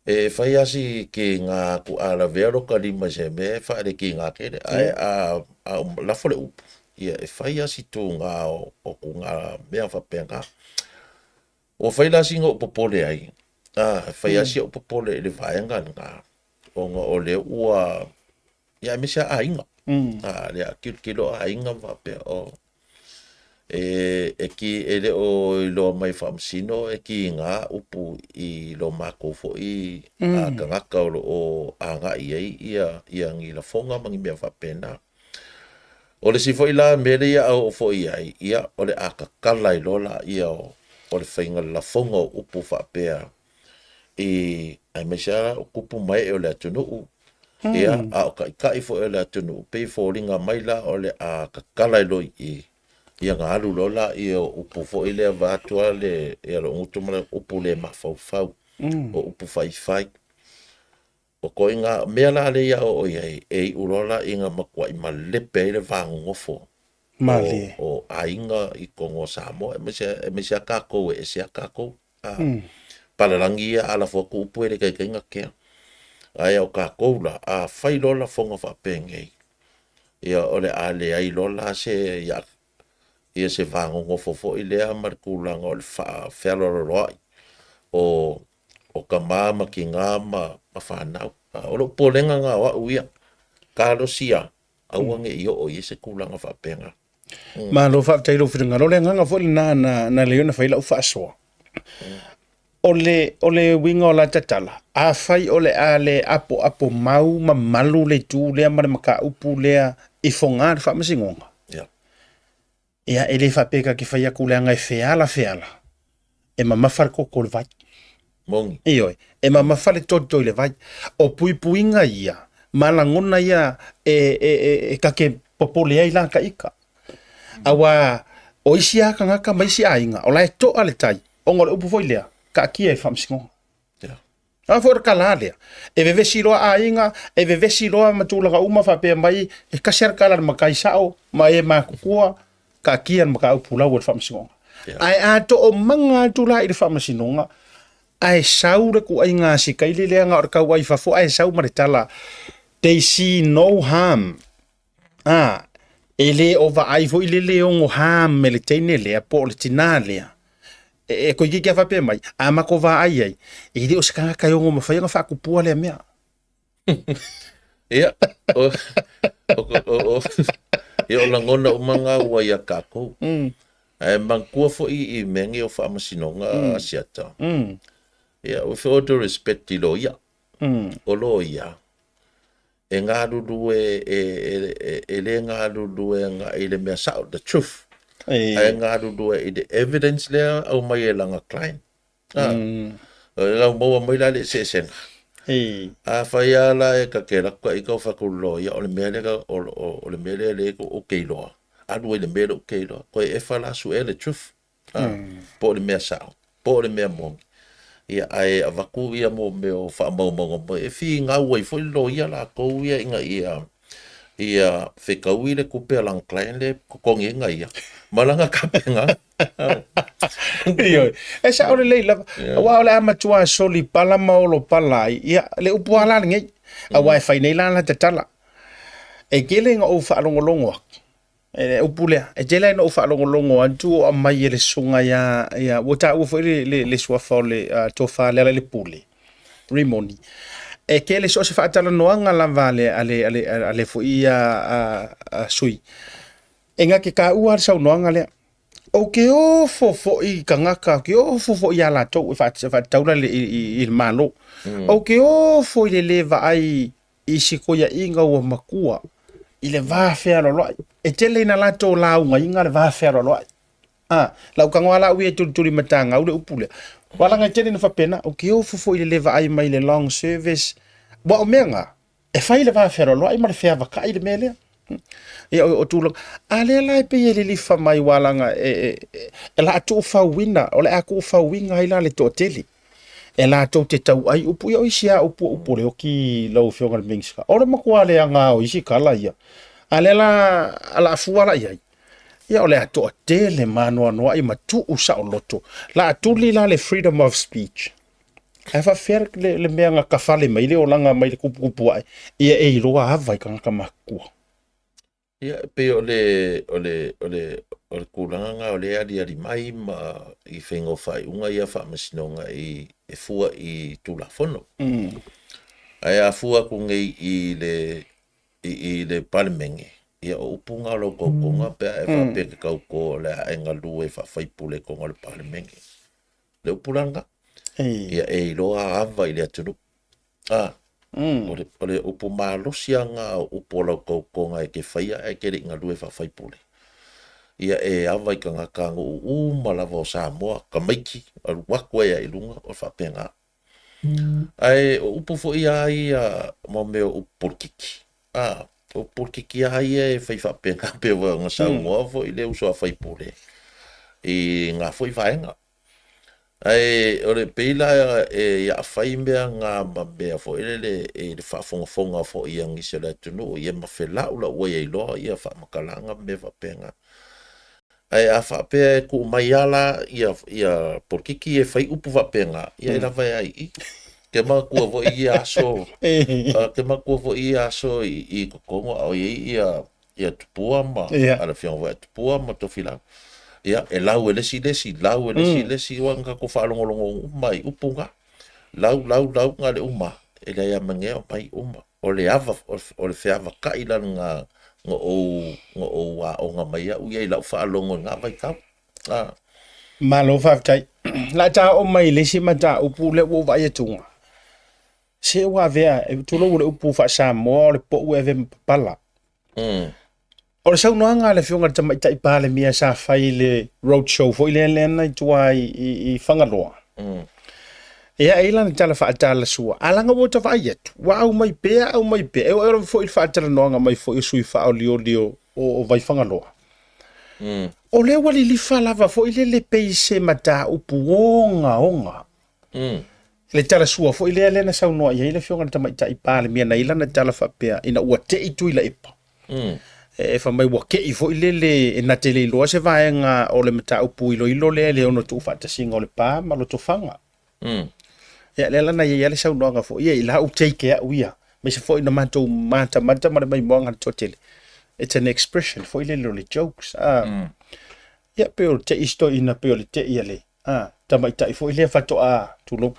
E fai lava si kiga atu a lavea lota lima i se mea e faalekiga tele, ae a lafo le upu, ia e fai lava si tuga o tuga mea faapena. Ua fai la sina ou popole ai, a, e fai lava si ou popole i le vaega lena, ona o lea ua, ia aemaise lava aiga. A, lea a tilotilo aiga ma faapea, o, E, e ki, e le o iloa mai faamasino e kiga upu i lo makou foi a tagata o lo o agai ai ia, ia ni lafoga ma ni mea faapena. O le isi foi la mea lea a oo foi i ai, ia, o le a tatala ai loa laia o, o le faiga lafoga o upu faapea i, aemaise lava o tupu ma ee o le atunuu, ia, a o taitai foi o le atunuu, pei e foliga mai la o le a tatala ai loa i i, ia ona alu loa laia o upu foi lea vaeatu lava le, ia lou gutu ma le upu le mafaufau, o upu faifai. O ituaiga mea la lea ia oo i ai, e iu loa la ina matuai malepe ai le vanonofo o aiga i totonu o Samoa, aemaise aemaise lava tatou e ese lava tatou. A palalagi ia a lafo atu upu e le taitai ona kea. Ae o tatou la, a fai loa lafoga faapenei, ia o le a leai loa la se ia ia se vanonofo foi lea ma le tulaga o le faafealoaloai o o tama ma tina ma, ma fanau. O lou popolega na o au ia, talosia, aua ne i oo i ai se tulaga faapena. Malo faafetai i lou finagalo. O le agaga foi lena na, na lei ona fai lau faasoa. O le, o le uiga o la tatala, afai o le a le apoapo mau ma malu le itu lea ma le mataupu lea i Fogaa le Faamasinoga, Yeah. Ia, e le faapea ta te fai atu leaga e feala feala, e mamafa le toto i le vai. Moni. Ioe, e mamafa le toto i le vai. O puipuiga ia, ma lagona ia e, e, e, e ta te popole ai la ta ika. Aua o isi lava tagata ma isi aiga, o la e toa le tai, ona o le upu foi lea, taatia i le faamasinoga. A foi o le tala lea, e vevesi loa aiga, e vevesi loa ma tulaga uma faapea mai, e tasi lava le tala a le matai sao ma e matutua, taatia le mataupu lau e le faamasinoga. Ae a toomaga atu la i le faamasinoga, ae sau le tuaiga asikaili lea na o le tauai i fafo ae sau ma le tala, they see no harm. A, e le o vaai foi le le ono harm e le teine lea po o le tinā lea. E, e koe kiki a faapea mai, a matou vaai ai, e le o se tagata e ono mafai ona faatupua lea mea. Ia, o, o, o, o, ia, o lagona uma ngā ua ia kākou. Ae manatua foi i mea nei o faamasinoga mm. Asiata. Ia, with all due respect i loia. O loia, e galulue, e, e, e, e le galulue agai i le mea sao, the truth. E. Ae galulue i le evidence lea aumai e lana client. Ah. E lau maua mai la le eseesega. E. Afai lava la e ta te laka i kau whaku loia, o le mea lea, o, o, o le mea lea le ko ke iloa. Alu ai le mea lea o ke iloa. Koe e fa la su e le truth. A, po o le mea sao, po o le mea moni. Ia, ae avatu ia mo mea o faamaumauga mai, e finau ai foi le loia latou ia ina ia, ia fetaui le tupe a lana client lea e totogi ai na ia, ma lana tapenaga. Ioe, e sao lelei lava, aua o le a matua soli pala ma olo pala ai, ia, le upu lava la lenei, aua e fai nei la la tatala. E tele ina ou faalogologo atu, E le upu lea, e tele ai na ou faalogologo atu o aumai e le susuga ia, ia ua taua foi le, le, le suafa o le uh, tofa Lealailepule, Rimoni. E tele so o se faatalanoaga lava a le, a le, a le, a le foi a, a, a sui. E na te taua le saunoaga lea. Ou te ofo foi i tagata, ou te ofo foi iā latou e faataula i, i, i le Malo. Ou te ofo i le le vaai i si koiaʻiga ua makua i le va fealoaloaʻi. E tele ina latou laugaiga le va fealoaloaʻi. A, lau tago a la au ia e tulituli matagau le upu lea. Ua laga e tele ina faapena, ou te ofo foi i le le vaai mai le long service. Ua o mea na, e fai le va fealoaloaʻi ma le feavakaʻi le mea lea. Ia o, o tulaga, a lea la e pei e lilifa mai ua laga e, e, e, e la tuufauina, o le a tuufauina ai la le toatele. E latou te tauai upu, ia o isi lava upu o upu o le oki lau Afioga i le Minisita. O le matua leaga lava o isi tala ia. A lea la o le a fua la i ai, ia o le a toatele ma anoanoai ma tuu saoloto. La a tuli la le freedom of speech. Ae faapefea le, le mea na tafale mai le olaga mai le tuputupu ae, ia e iloa ava i tagata matutua. Ia, e pei o le, o le, o le, o le tulaga lena o lea e aliali mai ma i faiga o faaiuga ia faamasinoga i, e fua i Tulafono. Ae a fua atu nei i le, i, i le Palemene, Ia, o upu nga o lau kaukoga pe a e faapea e ke kauko o le a e galue faa-faipule i koga o le Palemene. Le upu la lena. Ia, e iloa ava i le atunuu. A, o le, o le upu malosi lava lena o upu o lau kaukoga e te faia ae e te le i galue faa-faipule. Ia, e ava i tagata nuu uma lava o Samoa, tamaiti, alu atu ai lava i luga, o le faapena. Ae o upu foi lava ia mo mea o upu polokiki, a, o upu polokiki lava ia e fai faapena pei ona saunoa foi le uso a sui usufono i na foi vaega. Ae o le pei la e ia fai mea na ma mea foi lele i le faafogafoga foi a nisi o le atunuu ia ma felaulau ai loa ia faamatalaga ma mea faapena. Ae a faapea e tuu mai lava la ia, ia polokiki e fai upu faapena, ia e lava e ai i i. Ke manatua foi i ia aso, ke manatua foi i ia aso i, i totonu a o i ai ia, ia Tupua ma, a le afioga foi ia Tupua ma Tofilau. Ia, e lau e le isi le isi, lau e le isi le isi, aua na tatou faalogologo uma i upu na. Lau, lau, lau, na o le uma, e leai lava ma ni aumai uma. O le ava, o le feavaka'i la lena na ou, na ou aoga mai au ia i lau faalogo i na vaitau. A. Malo faafetai. O le a ta oo mai i le isi mataupu lea ua ou vaai atuga. Se ua avea, tulou le upu faa-Samoa, o le pou e avea ma papala. O le saunoaga a le Afioga i le Tamaitai Palemia sa fai i le road show foi lea lea na i tua i Fagaloa. Ia, e i ai lana tala faatalasua, a leaga ua ta vaai atu, ua aumai pea, aumai pea. E oo lava foi i le faatalanoaga mai foi o sui faaolioli o Vaifagaloa. O lea ua lilifa lava foi lele pei se mataupu ogaoga. Le talasua foi lea lea na saunoa i ai le Afioga i le Tamaitai Palemia na i ai lana tala faapea ina ua tei Tuilaepa. E fai mai ua tei foi lele e na te le iloa se vaega o le mataupu iloilo lea e le ono tuufaatasiga o Lepa ma Lotofaga. Ia lea la na i ai lava le saunoaga foi ia i lau take e au ia, aemaise foi na matou matamata ma le maimoaga a le toatele. It's an expression foi lele o le jokes. Ia pei o le tei si toeaina pei o le tei a le a, tamaitai foi lea faatoa tulou.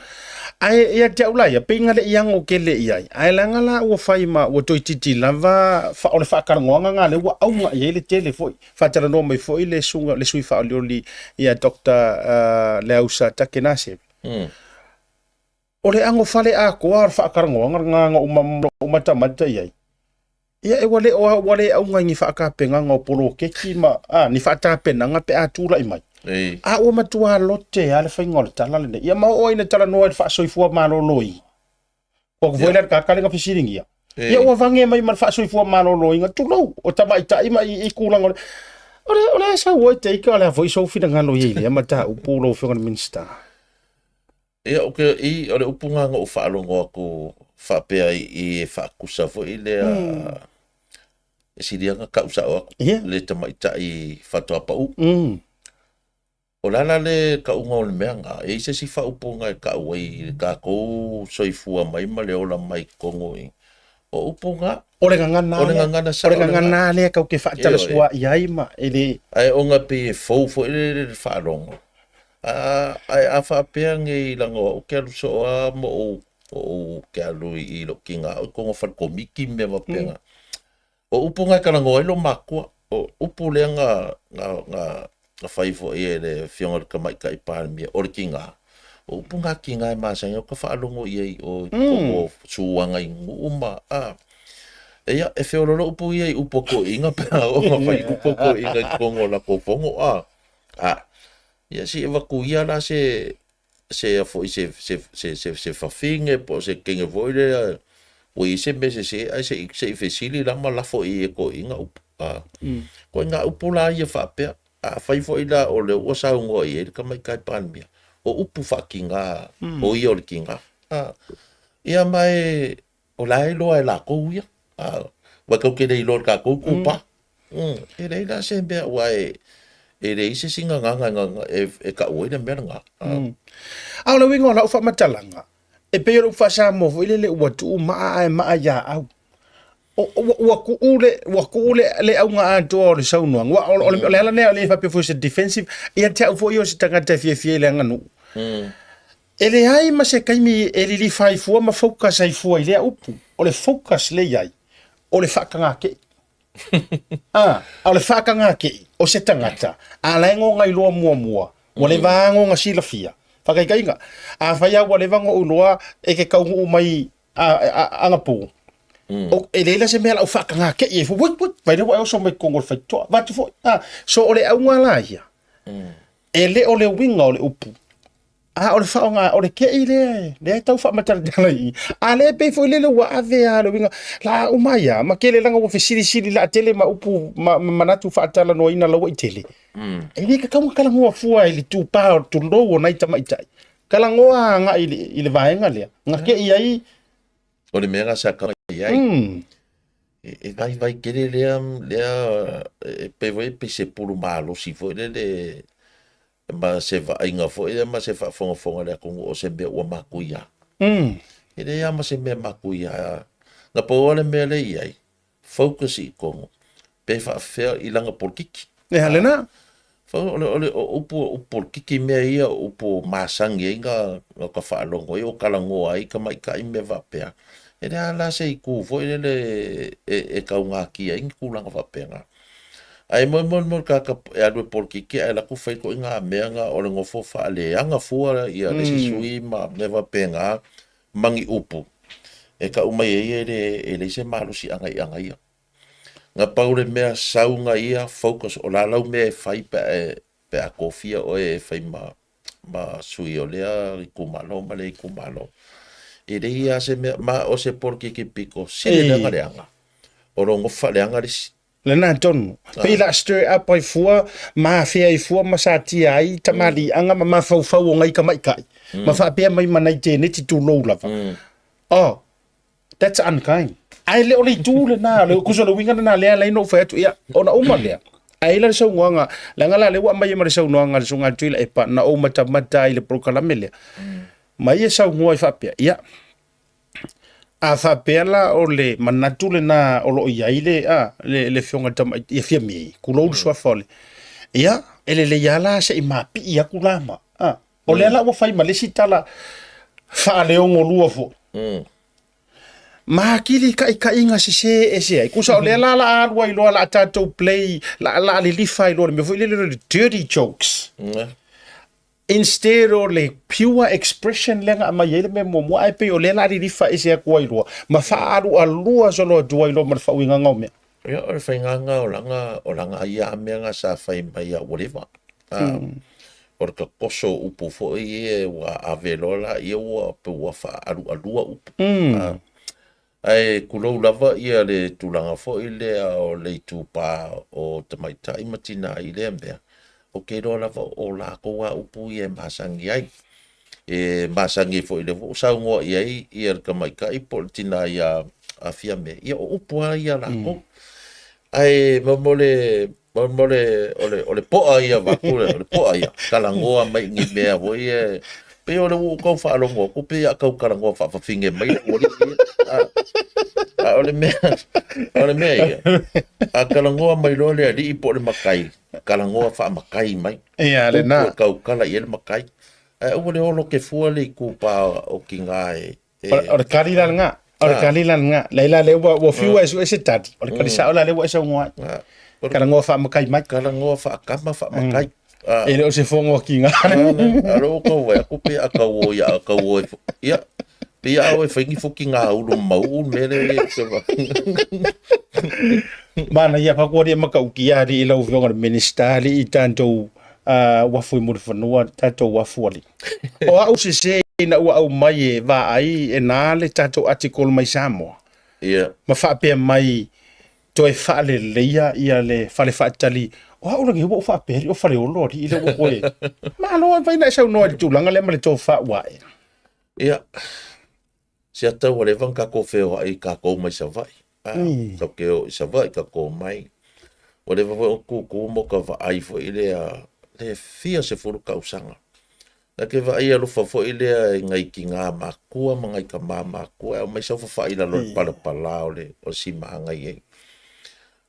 Ae ia te au la ia, pei na le i ago tele i ai, ae leaga la ua fai ma ua toeitiiti lava fa, o le faatalanoaga na lea ua auga i ai le tele foi. Faatalanoa mai foi le susuga, le sui faaolioli ia Doctor Leausa Takenase. O le agofale atoa o le faatalanoaga lena na ou matamata i ai, ia e ua le o ua le auga i ni faatapenaga o poloketi ma a, ni faatapenaga pe a tulai mai. Ei. A ua matua lote lava le faiga o le tala lenei. Ia ma oo ai ina talanoa i le faasoifua maloloina. Kua foi lea le tagata lea na fesiligia. Ei. Ia ua vage mai ma le faasoifua maloloina, tulou, o tamaitai ma i, i tulaga o le... O le, o le a sau ai te ika o le a foi sou finagalo i ai i lea mataupu lau Afioga i le Minisita. Ia, o ke, i, o le upu na na ou faalogo atu faapea i, i e faatusa foi lea e sili lava ona tau sao atu le tamaitai faatoa pau. O le a la le tauga o le mea na? E i ai se isi faaupuga e tau ai i le tatou soifua mai ma le ola mai i totonu i o upu na. O le gagana O le gagana sao. O le gagana lea tatou te faatalasua'i ai ma e le. Ae ona pei e fou foi le faalogo. Ae a faapea nei leaga o au ou te alu soo lava ma ou ou te alu i lou tiga i totonu o fale komiti ma mea faapena. O upu na e talanoa ai lou matua, o upu lea na na na na fai foi e le Afioga i le Tamaitai Palemia, o le tiga. O upu na tiga e masani ai ona faalogo i ai i o i totonu o suaga i nuu ma a. Ia, e feoloolo upu ia i upu a toeaiina pe a oo ina fai upu a toeaiina i totonu o latou fono a. A, ia se i avatu ia la se se foi se se se se se fafine po o se teine foi lea ua i ai se mea sese ae se i se i fesili la ma lafo i ai e toeaiina upu. A, ituaiga upu la ia faapea, afai foi la o lea ua saunoa i ai le Tamaitai Palemia, o upu faatiga, o ia o le tiga. A, ia ma e O la e iloa e lakou ia. A, ua tou te le iloa i le tatou itupa. E leai la se mea aua e e leai se isi gagana e, e tau ai le mea lena. A o le uiga o lau faamatalaga, e pei o le upu faa-Samoa foi lele ua tuu maa ae maa ia au. O, ua, ua tuu le, ua tuu le, le auga atoa o le saunoaga. Ua, o, o, le, o le ala lea o lea e faapea foi o se defensive, ia te au foi o se tagata e fiafia i le aganuu. E leai ma se taimi e lilifa ai fua ma focus ai fua i lea upu. O le focus lea i ai, o le faatagake'i. A, a o le faatagakeʻi o se tagata, a la e goga iloa muamua, ua leva a goga silafia. Faakaitaiga, afai a ua leva ona ou iloa e ke taunuu mai a, a, agapu, o, e leai la se mea o le a ou faatagakeʻi ai fua, ui, ui, vai lea ua e oso mai totonu o le faitotoa. Vaeatu foi. A, so o le auga la ia, e le o le uiga o le upu, A o le faaaoga, o le keʻi lea, lea e tau faamatalatala i i. A lea e pei foi lele ua ave lava le uiga, la uma ai lava, ma tele leaga ua fesilisili laatele ma upu ma, ma manatu faatalanoaina lauaitele. E le tatau ona talanoa fua i le itupa o le tulou o nai tamaitai. Talanoa agai i le, i le vaega lea, na keʻi ai O le mea la sa tau i ai. E, e vaivai tele lea, lea e pei foi pei se pulu malosi foi lele ma se vaaiga foi lea ma se faafogafoga a le atunuu o se mea ua matuia. E leai lava ma se mea matuia. Na pau lava le mea lea e i ai, focus i totonu pe faafefea i lana polokiki. Ea lena. O le, o le, o upu, upu polokiki mea ia, o upu masani ai na, na ka faalogo ai, o talanoa ai tamaitai mea faapea. E leai la se itu foi lele e, e taugatia ai ni tulaga faapena. Ae moemoe le tagata e alu e polokiki ae alu atu fai ituaiga mea na o le nofo faaleaga fua ia le isi sui ma mea faapena ma ni upu e tau mai ai e le e leai se malosiaga i aga ia. Na pau le mea sau na ia focus o le a lau mea e fai pe a e pe a tofia oe e fai ma ma sui o lea itumalo ma lea itumalo. E leai lava se mea, ma o se polokiki pito sili leaga leaga. O lou nofo faaleaga le isi. Lena tonu. Pei la stir up ai fua, ma afea ai fua ma satia ai tamaliiaga ma mafaufau o nai tamaitai. Ma faapea mai ma nai teneti tulou lava. Oh, that's unkind. Ae le o le itu lena, le kusa o le uiga lena lea e ala ai ona ou fai atu, ia, ona uma lea, ae i ai la le saunoaga, leaga la lea ua aumai ai ma le saunoaga a le Susuga ia Tuilaepa, na ou matamata ai i le polokalame lea, ma ia saunoa ai faapea, ia, A faapea la o le manatu lena o lo o i ai le, a, le, le afioga i le tamaitai, ia Fiame, tulou le suafa o le, ia, e lelei lava la se i mapii atu la ma, a, o lea la ua fai ma le isi tala faaleogolua foi. Ma atili taitaiga sese ese ai. Tusa o lea la la a alu ai loa la a tatou play, la, la a lilifa ai loa le mea foi lele o le dirty jokes. Instead o le pure expression lea na aumai ai le mea muamua, ae pei o lea la lilifa ese atu ai loa, ma faaalualua solo atu ai loa ma le faauigaga o mea. Ia, o le faigaga o lana, o lana ia mea na sa fai mai ia ua leva. O le tatoso o upu foi ia ua ave loa la ia ua pei ua faaalualua upu. Ae tulou lava ia le tulaga foi lea o le itupa o tamaitai ma tina i lea mea, ou te iloa lava o latou lava upu ia e masani ai. E masani ai foi, lea foi ua saunoa i ai ia le tamaitai po o le tina ia Fiame, ia o upu lava ia a latou. Ae mo le mo mo le o le o le poa ia vaeatu le o le poa ia talanoa mai i ni mea foi ia pei o le ua ou tau faalogo atu pei a tau talanoa faafafine mai le ualii ia. A, a o le mea o le mea ia a talanoa mai loa le alii po o le matai, talanoa faamatai mai. Ia lena. Upu e tautala i ai le matai. Ae aua le olo ke fua le itupa o tiga e O le kali la lena. O le kali la lena. Leai la lea ua ua fiu e sue se tali. O le kali sao la lea ua e saunoa ai. Talanoa faamatai mai. Talanoa faakama faamatai. E le o se fono a kiga. Alo o kau vaai atu pe a kau o ia kau o ia pe ia o e fai ni fuki ngā ulu mau me le se va. Mana ia pa kua matautia alii lau afioga i le Minisita alii i tatou uafu i Mulifanua, tatou uafu alii. O au sese ina ua aumai e vaai e na le tatou article mai Samoa. Yeah. Ma faapea mai toe faaleleia ia le fale faatali. O au lenei ua ou faapea alii o Faleolo alii lea ua toe. Malo e mafai ona e saunoa i le tulaga lea ma le tofa ua ae. Ia. Se ata ua leva ona tatou feoai tatou mai Savaii. Ah, tatou te o i Savaii tatou omai. Ua leva foi ona tutu ma ota vaai foi lea le fia sefulu tausaga. Na te vaai alofa foi lea i nai tina matua ma nai tama matua e aumai saofafai i lalo o le palapala o le o le sima na i ai.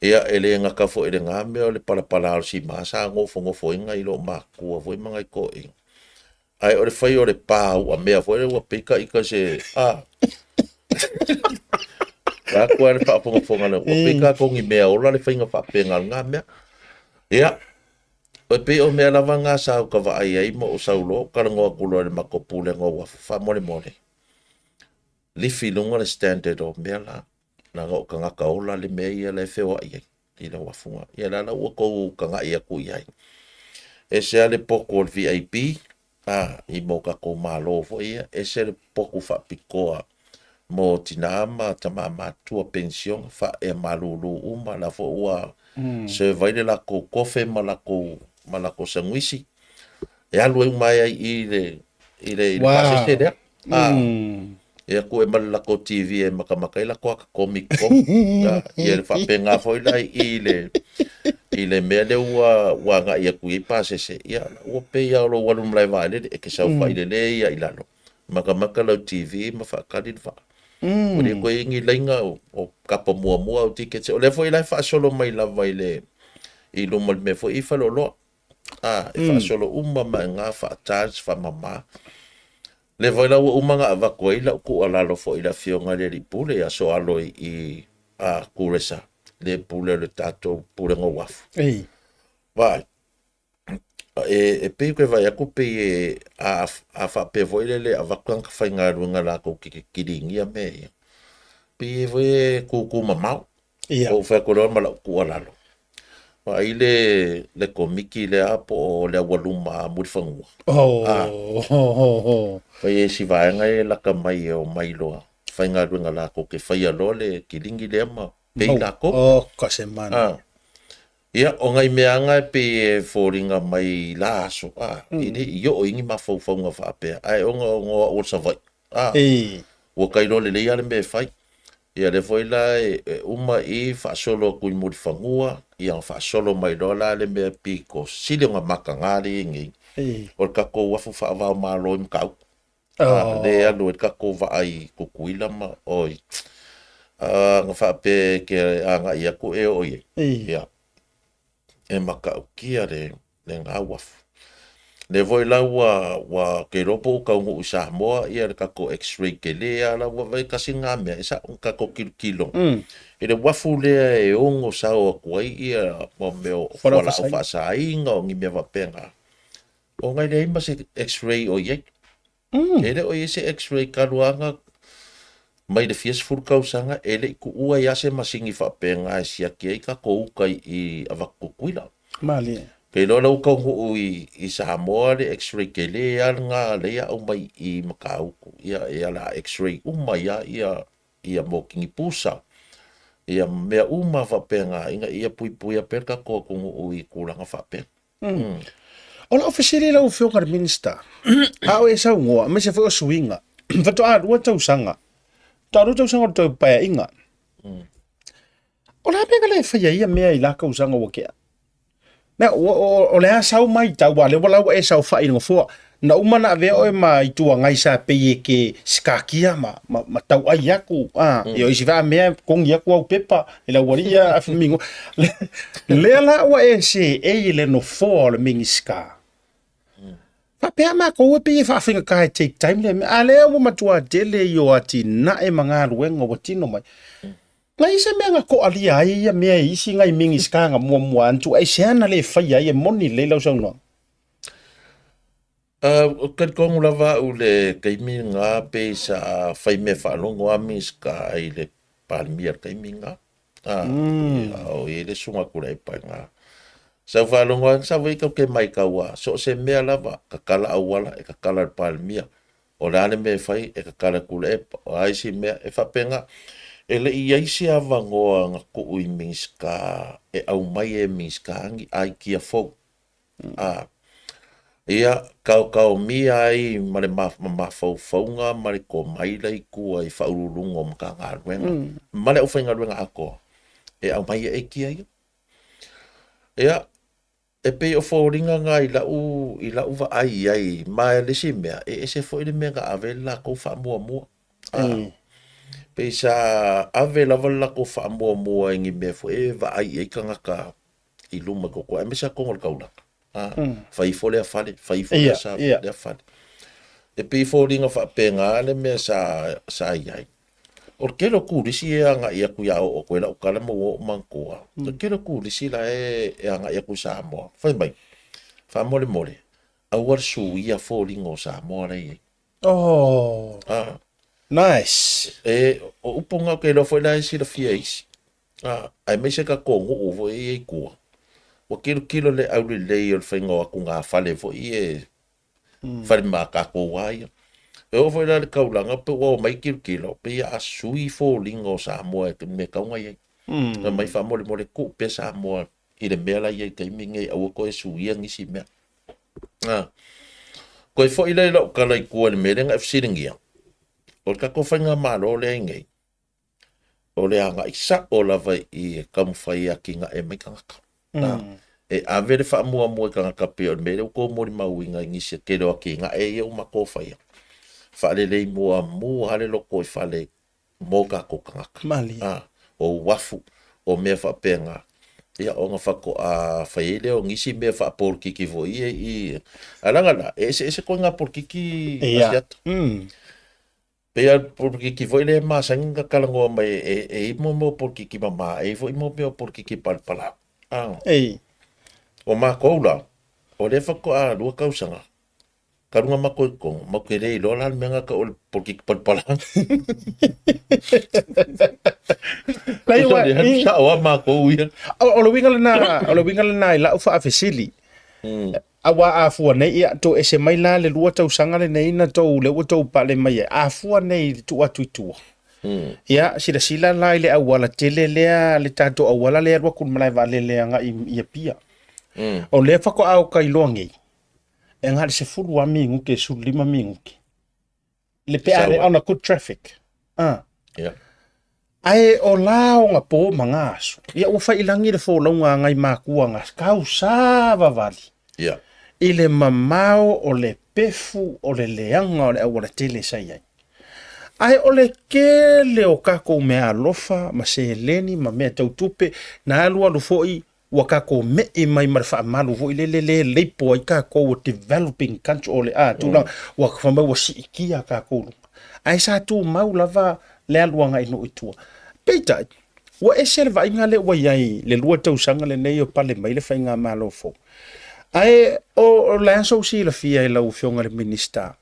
Ia, e le gata foi i lena mea o le palapala o le sima sa nofonofo ai nai loomatua foi ma nai toeaiina. Ae o le fai o le pa uamea foi lea ua pei ka ika se a. Vaeatu lava le faafogafoga lea, ua pei tatou ni mea ola le faiga faapena o lena mea. Ia, e pei o mea lava na sa ou ta vaai ai ma ou sau loa ou talanoa atu loa i le matou Pulega o Uafu, faamolemole, lifi i luga le standard o mea la, leaga o tagata ola le mea ia la e feoai ai i le uafu na. Ia la la ua tou tagai atu i ai. Ese lava le potu o le VIP, a, i mo tatou malo foi ia, ese le potu faapitoa mo tina ma tama matutua penisione, faaea malulu uma, la foi ua serve ai le latou kofe ma latou ma latou sanuisi, e alu ai uma ai i le i le, i le pasese lea. A, ia tuu e ma le latou TV e matamata ai latou ata komi i totonu. A, ia le faapena foi la i le i le mea lea ua ua agai atu i ai pasese, ia ua pei lava o lou alu i le malae vaalele, e te saofai lelei lava i lalo, matamata lau TV ma faatali le vaa. Ua le toe i ai ni laina o, o kapa muamua au tickets. O lea foi la e faasolo mai lava i le i luma o le mea foi i faleoloa. A, e faasolo uma mai i ina, faa-charge, faamama. Lea foi la ua uma ona avatu ai lau tuualalo foi i le Afioga i le Alii Pule ia Soalo i i a Kuresa, le pule o le tatou Pulega o Uafu. Ei. Vaai, e, e pei ou te vaai atu pei e, a, a faapea foi lele e avatu tagata faigaluega latou te kiligia mea ia, pei e foi e tutu mamao. Ia. Ou fai atu loa ma lau tuualalo. Vaai le, le komiti lea po o le aualuma Mulifanua. Oh, Ah. oh, oh, oh. Fai e si vaega e laka mai e o mai loa. Faigaluega latou te faia loa le kiligi lea ma pei Mau. latou. Oh, ka se mana. Ah. Ia, o ngai meaga e pei e foliga mai i la aso, a, i le i oo i ni mafaufauga faapea, ae ona o au o le Savaii, a, Ei. ua ka iloa lelei lava le mea e fai. Ia, lea foi la e, e uma i faasolo atu i Mulifanua, ia ona faasolo mai loa la le mea pito sili ona mataga lea e i ai nei, Ei. o le tatou uafu faava o Malo i Matautu. A, Oh. lea e alu ai le tatou vaa i Tutuila ma, oi, a, na faapea e te agai atu e oo i ai. Ei. Ia, e matautia le, lena uafu. Lea foi la ua, ua ke iloa po ua taunuu i Samoa ia le tatou x-ray tele lava la ua vaai tasi lena mea e sa'o tatou tilotilo i le uafu lea e ono sao atu ai ia mo mea o fualaau faasaina o ni mea faapena. Ona e leai ma se x-ray o i ai. E le o i ai se x-ray talu lava ona mai le fia sefulu tausaga e le i tuua ai lava se masini faapena e siaki ai tatou uta i avatu Tutuila. Malie. Ke iloa la ua taunuu i, i Samoa le x-ray tele lava lena lea aumai i Matautu. Ia, e ala x-ray uma ai lava ia, ia mokini pusa, ia mea uma faapena ina ia puipuia pea le tatou atunuu i tulaga faapea. O lau fesili i lau Afioga i le Minisita, a o e saunoa, aemaise foi o suiga, faatoa lua tausaga, faatoa lua tausaga o le toe paeaiga. O le a mea na le faia ai ia mea i la tausaga ua tea? Na, o, o, o le a sau mai tau, a lea ua la ua e saofai i le nofoa, na uma na avea oe ma Itu Agai sa pei e ke sikakia ma, ma, ma tauai aku, a, mm. isi vaa mea kongi aku au pepa, i lau alii ia afi Le, lea la ua e seei i le nofoa o le Minisita. Faapea matou e pei e faafaigata e take time lea mea, a lea ua matua tele i o atinae ma galuega ua tino mai. Na i se mea na toalia ai ia mea i isi nai Minisita na muamua atu, aisea na le faia ai e moni lelei lau saunoaga? Ou te talitonu lava au i le taimi lena pei sa fai mea faalogo lava Minisita i le Palemia i le taimi lena. A o i ai le Susuga Tuilaepa i ina. Sa ou faalogo lava sa foi tatou te matau lava, so o se mea lava, tatala auala e tatala e le Palemia. O le a le mea e fai, e tatala e Tuilaepa. O a isi mea, e faapena. E le i i ai se avanoa na tuu i Minisita e aumai e Minisita ni aikia fou. A, ia, kaokaomia ai ma le mafaufauga ma le tomai la i tua i faauluuluga o Matagaluega ma le aufaigaluega atoa e aumai ai aikia ia. Ia, e pei o foliga na i lau, i lau vaai i ai, ma le isi mea, e ese foi le mea na ave ai le latou faamuamua. A, pei sa ave lava le latou faamuamua i ni mea foi e vaai i ai tagata i luma i koko, aemaise lava totonu o le taulaga. A, fai ifo lea fale, fai ifo lea sa, lea fale. E pei e foliga faapena le mea sa, sa i ai. O le tele o turisi e agai atu ia oo atu ai lau tala ma ua oo manatua. O le tele o turisi la e agai atu i Samoa, fai mai, faamolemole, aua le suia foliga o Samoa la e i ai. Oh. Ah. Nice. E, o upu na ou te iloa foi la e silafia e isi. Ah, aemaise tatou nuu foi ia i tua. Ua tilotilo le aulelei o le faiga o atugafale foi ia e fale ma tatou lava ia. E oo foi la i le taulaga pe ua omai tilotilo, pei a sui foliga o Samoa i le mea e tatau ona i ai. Fai mai faamolemole tuu pea Samoa i le mea la e i ai i le taimi lenei, aua toe suia nisi mea. A, toe foi lea i lau tala i tua i le mea lea na e fesiligia, o le tatou faigamalo lea e i ai nei, o le agai sao lava i e taumafai e atinae mai tagata. Mm. E ave le faamuamua i tagata pei o le mea lea ua tou molimauina i nisi e tele o atinae ia ua matou faia. Faalelei muamua lava le lotoifale mo tatou tagata. Malie. A, o uafu, o mea faapena. Ia, ona faatoa fai ai lea o nisi mea faapolokiki foi ia i... Ae leaga la, e eseese ituaiga polokiki Ia. Asiata. Pei lava o le polokiki foi lea e masani ona talanoa mai e i ai mo mea o polokiki mama, e i ai foi mo mea o polokiki palapala. A. Ei. O matou la, o lea faatoa lua tausaga, talu ona matou i totonu, matou te le iloa la le mea na tau o le polokiki palapala. Leai, ua- Le alu sao lava matou ia. O le uiga lena, o le uiga lena i lau faafesili. Aua a fua nei, ia, toese mai la le lua tausaga lenei na tou, lea ua tou pale mai ai. A fua nei i le tuu atu i tua. Ia, silasila la i le auala tele lea, le tatou auala lea e alu atu i le malae vaalele agai i Apia. O lea faatoa oka iloa nei, e na o le 10 lava minute, 15 minute. Le pe a on a good traffic. Ah. Yeah. Ae o la o nga po ma nga aso. Ia ua fai langi le folauga a ngai makua nga kau sa vavali. Yeah. I le mamao o le pefu o le leaga o le auala tele sa i ai. Ae o le tele o kakou mea alofa ma seleni ma mea tau tupe na alualu foi ua tatou me'i mai ma le faamalu foi lele le leipo ai tatou ua developing country o le a tulaga ua fai mai ua siitia tatou luga. Ae sa tumau lava le alu agai nuu i tua. Peitai, ua ese le vaaiga lea ua i ai le lua tausaga lenei o pale mai le faigamalo fou. Ae o le a sou silafia e lau Afioga i le Minisita,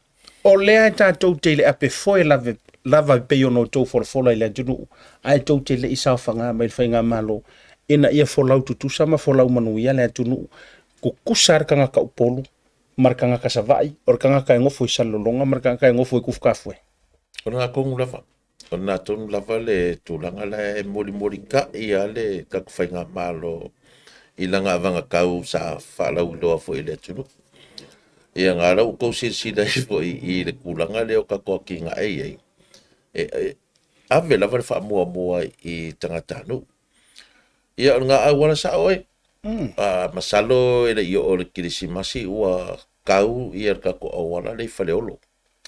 O lea e tatou te i le ape foe lave, lava e pei ona outou folafola i le atunuu, ae tou te le i saofaga mai le Faigamalo ina ia folau tutusa ma folau manuia le atunuu, tutusa le tagata Upolu ma le tagata Savaii, o le tagata e nofo i Salelologa ma le tagata e nofo i Tufutafoe. O lena tonu lava, o lena tonu lava le tulaga la e molimolitai lava le tatou Faigamalo i lana avagatau sa faalauiloa foi i le atunuu. Ia na la ua outou silasila ai foi i le tulaga lea o tatou atinae i ai, e, e ave lava le faamuamua i tagatanuu. Ia o lena auala sao e, a, masalo e le i oo i le Kerisimasi ua kau ia le tatou auala lea i Faleolo.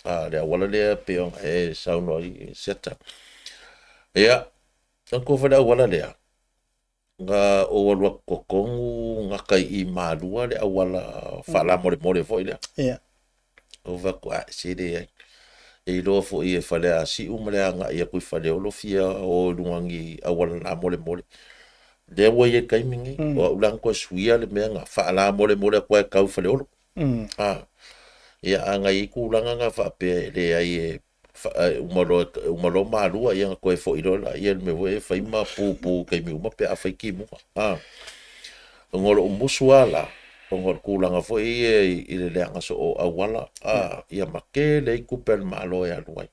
A, le auala lea pei ona e saunoa ai Seta. Ia, tatou foi le auala lea, Na ou alu atu totonu gata i Malua le auala faalamolemole foi lea. Ia. Ou fai atu, ae se leai. E iloa foi e Faleasiu ma le agai atu i Faleolo fia o i luga ni auala lamolemole. Lea ua i ai le taimi nei, o au la na toe suia le mea na faalamolemole atu ai e tau i Faleolo. A, ia a na i ai tulaga na faapea e leai e uma loa, uma loa Malua, ia ona toe foi loa lea i le mea foi e fai ma pupu i taimi uma pe a fai timuga. A, ona o lou musu lava la, ona o le tulaga foi ia i le leaga soo o auala, a, ia ma tele ai tupe a le Malo e alu ai.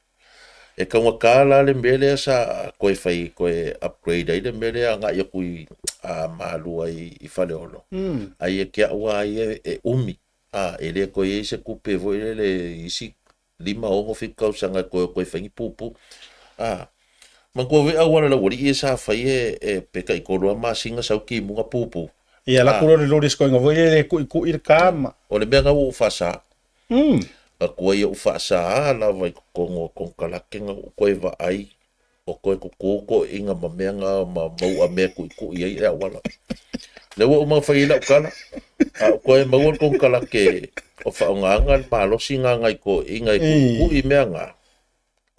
E taugata la le mea lea sa toe fai, toe upgrade ai le mea lea agai atu i Malua i Faleolo, ae ia te au lava ia e umi, a, e le toe i ai se tupe foi lele i isi 5, 6, 7 tausaga e toe o toe fai ni pupu. A, manatua foi auala laualii ia sa fai e, e pe taitolu lava masina sau timuga pupu. Ia laku loa le loli sikoiga foi lele e ku'iku'i le kama. O le mea na ua ou faasa. Atu ai ou faasa lava i totonu o konekarate na ou toe vaai O toe tutu toeaiina ma mea na ma mau'a mea e tuitui ai le auala. Lea ua uma ona fai ai lau tala, a o toe maua le konekarate o faaaogaina le malosi na nai toeaiina e tuitui mea na,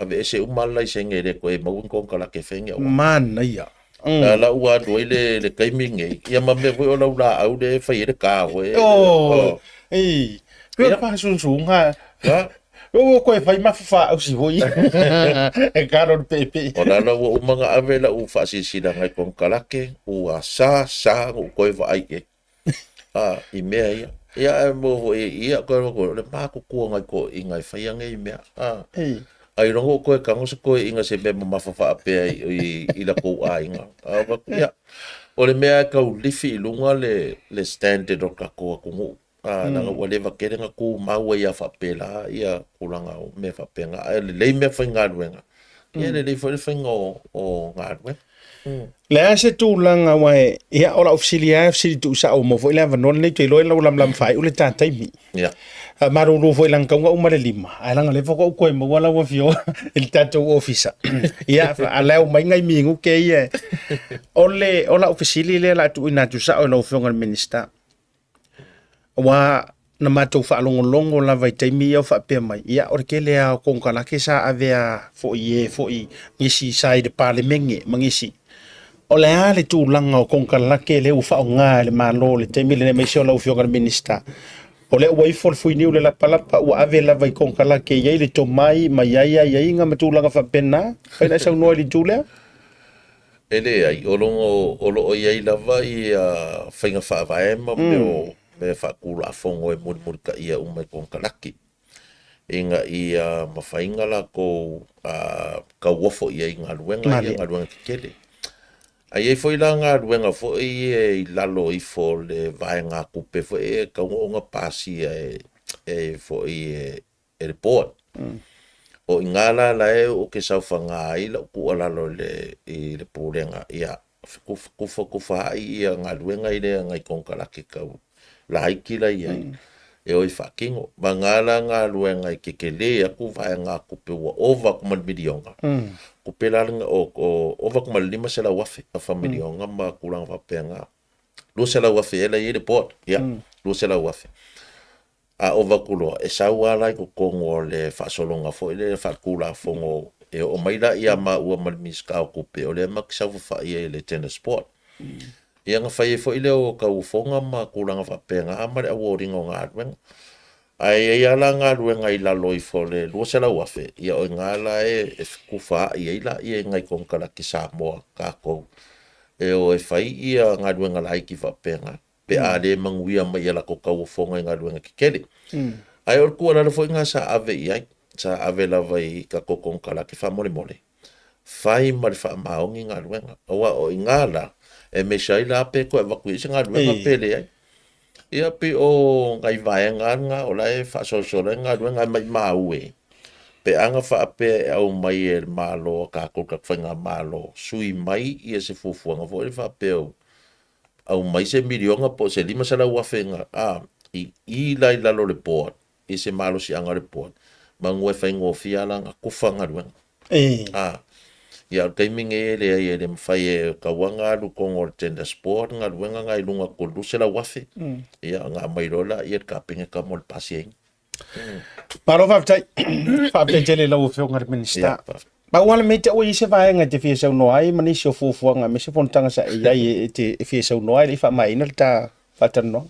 Aveese uma le laisene e le toe maua ni konekarate e fai ni auala. Manaia. La la ua alu ai le le taimi lenei, ia ma mea foi o lau laau lea e fai ai le ka foi. Oh, ei, pei o le faasunsuga. Ia. Ua toe fai ma fafaausi foi e kalo le peepee. O la la ua uma ona ave lau faasilasilaga i konekarate, ua sa sa ona ou toe vaai i ai. A, i mea ia. Ia ae mo foi ia koe o le matutua o nai toeaiina e faia nei mea. A, ailoga ua toe tago se toeaina se mea mamafa faapea i, i latou aiga. A, ia, o le mea e tau lifi i luga le, le standard o le tatou atunuu. A, leaga ua leva tele na tumau ai lava faapela ia tulaga o mea faapena. Ae lelei meafaigaluega, ia lelei foi le faiga o, o galuega. Le a se tulaga aua e, ia, o lau fesili lava e fesili tuusao mo foi le avanoa lenei, ou te iloa ua lamalama faaiu le ta taimi. Ia. Faamalulu foi leaga tatau ona uma le 5, ae leaga o lea faatoa ou toe maua lau Afioga i le tatou ofisa. Ia, allow mai nai minute ia. O le, o lau fesili lea o le a tuuina atu sao i lau Afioga i le Minisita. Aua na matou faalogologo lava i taimi ia o faapea mai, ia o le tele lava o konekarate sa avea foi i e foi nisi sa i le Palemene ma nisi. O le a le tulaga o konekarate lea ua faaaoga e le Malo i le taimi lenei aemaise o lau Afioga i le Minisita? O lea ua ifo le fuiniu i le lapalapa ua ave lava i konekarate e i ai le tomai ma i ai aiaiga ma tulaga faapena? Mafai ona e saunoa i le itu lea? E leai, o lo o lo o i ai lava ia faiga faavae ma mea o mea faatulafono e mulimulitaia uma e konekarate ina ia mafai ona latou tauofo i ai i galuega ia, galuega tetele. Ae i ai foi la galuega foi ia i lalo ifo o le vaegatupe foi e tatau ona pasia e foi e e le board. O i ina la la e ou te saofaga ai lau tuualalo i le, i le pulega, ia kufa kufa ai ia galuega i lea nai konekarate tau laiti la i ai, e o e faatino. Vagana la galuega e tetele atu vaegatupe ua ova atu ma le miliona, tupe la lena, o, o, ova atu ma le $500,000 afa miliona ma tulaga faapena. $200,000 ea la e i ai le board, ia, $200,000. A ova atu loa, e sau lava la i totonu o le faasologa foi lea faaletulafono e oo mai la ia maua ma le Minisita o Tupe, o lea matou te saofafai ai i le Tenders Board. Ia ona fai ai foi lea o tauofoga ma tulaga faapena ma le award ina o galuega. Ae i ai lava la galuega i lalo ifo o le $200,000, ia o i ina la e fetufaai ai laia i nai konekarate Samoa tatou e o e fai ia galuega laiti faapena. pe a le manuia mai i a latou tauofoga i galuega tetele. Ae o le tuualalo foi lena sa ave i ai, sa ave lava i tatou konekarate faamolemole, fai ma le faamaoni galuega, aua o i ina la e mesa ai la pe toe avatu i ai se galuega pe leai. Ia pei o nai vaega lava na o la e faasolosolo ai galuega, ae maumau e pe a na faapea e aumai e le Malo a tatou, le tatou faigamalo, sui mai ia se fuafuaga foi lea faapea aumai se miliona po o se $500,000 na, a, i i la i lalo o le board, i se malosiaga o le board, manu e faigofie lava la ona kufa galuega. E. A, ia o le taimi nei e leai e le mafai e tau lava ona alu i totonu o le tenders board galuega na i luga atu o le $200,000, ia ona aumai loa lea i le Kapeneta mo le pasiaina. Malo faafetai. Faafetai tele i lau Afioga i le Minisita. Pau lava le mea te ua i ai se vaega e te fia saunoa ai ma nisi o fuafuaga aemaise fonotaga sa e i ai e te e fia saunoa ai e le i faamaeaina le ta faatalanoaga.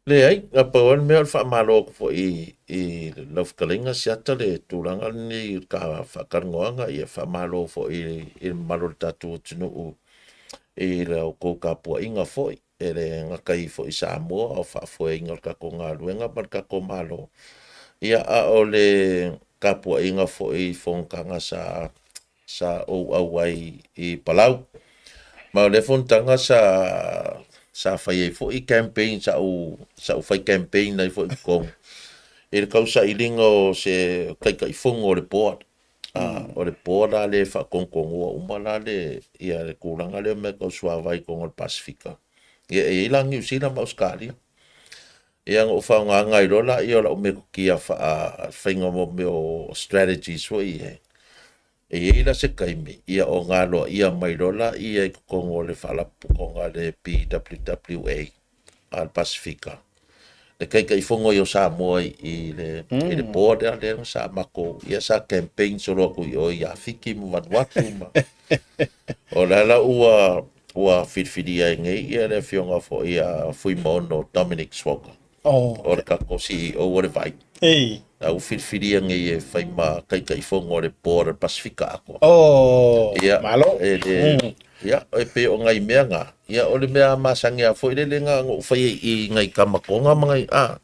Leai, na pau lava le mea o le faamalo atu foi i lau fetalaiga Siata le tulaga lenei o le ta faatalanoaga, ia faamalo foi i le mamalu o le tatou atunuu i la outou tapuaiga foi. E le gata ai foi i Samoa o faafoeina o le tatou galuega ma le tatou Malo, ia a o le tapuaiga foi i fonotaga sa sa ou auai i Palau. Ma o lea fonotaga sa sa fai ai foi campaign sa ou sa ou fai campaign ai foi i totonu i le tausailiga o se Taitaifono o le board. O le board la lea e faatonutonua uma la le, ia le tulaga lea o mea tau suavai i totonu o le Pasefika. Ia e i ai la Niu Sila ma Ausetalia. Ia na ou faaaogaina ai loa lea o lau metotia faa faiga mo mea o strategies foi ia. E i ai la se taimi, ia ona aloaia mai loa lea i totonu o le faalapotopotoga a le PWWA a le Pasefika. Le Taitaifono ia o Samoa i le i le board lea lea sa matou ia sa campaign solo atu i o ia Fiti ma Vanuatu ma o le ala ua ua filifilia ai nei ia le afioga foi ia Fuimaono Dominic Swaga. Oh. O le tatou CEO o le Vai. Ei. La ua filifilia nei e fai ma Taitaifono o le board o le Pasifika atoa. Oh. Ia, Malo. E le, Ia, e pei o nai mea na, ia o le mea masani lava foi lele na na ou faia i nai tama Tonga ma nai, a,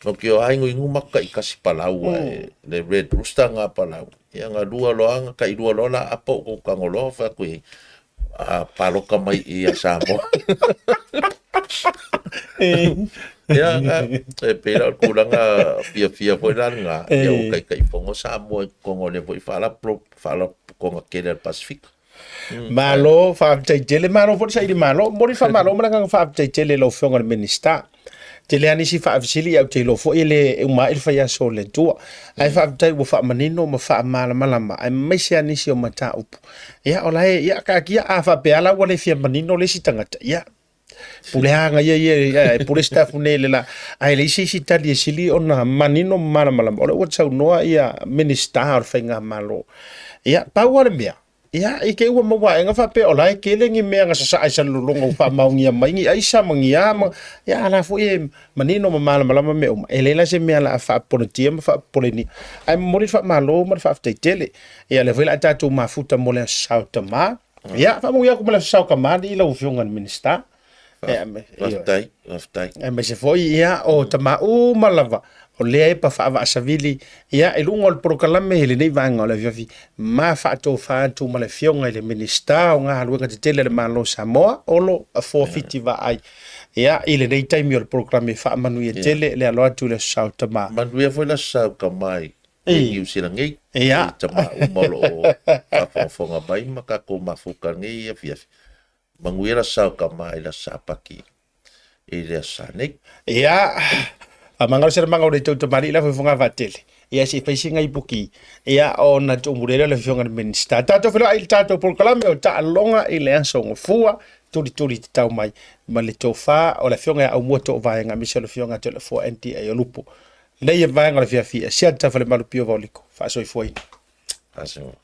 no ke o ai nui numa kai kasi palau ae le Red Rooster nga palau. Ia na lua loa na kai lua loa la apa o kou tago loa fai atu i ai, a paloka mai i ia Samoa. Ia, na, e pei la o le tulaga fiafia foi la lena, ia ua taitaifono Samoa i totonu o lea foi faalapotopotoga tele a le Pasifika. Malo, faafetai tele. Malo foi le saili malo. Momoli le faamalo ma le agaga faafetai tele i lau Afioga i le Minisita. Tele lava nisi faafesili, ae ou te iloa foi e le uma ai le faiaso o le Atua. Ae faafetai ua faamanino ma faamalamalama, aemaise lava nisi o mataupu. Ia, o la e, ia, taatia, a faapea lava la ua le fia manino le isi tagata, ia, pule aga ia ia e pule staff nei le la ae leai se isi tali e sili ona manino ma malamalama o lea ua saunoa ia Minista o le Faigamalo. Ia pau lava le mea, ia i te i ua maua aega faapea o la e tele ni mea na sasaa i Salelologa ua faamaonia mai ni aisa ma ni a ma ia a la foi e manino ma malamalama mea uma. E leai la se mea o le a faapopoletia ma faapopolenia ae momoli le faamalo ma le faafetai tele. Ia o lea foi o le a tatou mafuta mo le Aso Sa o Tama. Ia, faamanuia atu ma le Aso Sa o Kamali'i lau Afioga i le Minisita. Faafetai, faafetai. Aemaise foi, ia, o tama uma lava o lea epa faavaasavili, ia, i luga o le polokalame i lenei vaega o le afiafi, ma faatofa atu ma le Afioga i le Minisita o Galuega Tetele a le Malo o Samoa, Olo Afoa Fiti Vaai, ia, i lenei taimi o le polokalame faamanuia tele le alo atu i le Aso Sa o Tama. Manuia foi le Aso Sa o Tama i i Niu Sila nei, i tama uma o lo o faafogafoga mai ma tatou mafuta i lenei afiafi. Manuia le Aso Sa o Tama i le Aso Sapati i le Aso Sa nei. Ia, faamagalo se lamaga o le tou tamalii la fofoga vaatele. Ia se i fai sina ipuki. Ia ona tuumuli ai lea o le afioga i le Minisita. Tatou feiloai i le tatou polokalame o Taaloga i le Aso Gafua, tulituli tatau mai ma le tofa o le afioga ia Aumua Toovaega aemaise o le afioga ia Toeleafoa NDA Olupo. Nei e vaega o le fiafia, Siata Falemalu Pio Vaoliko, faasoifuaina. Faasoifuaina.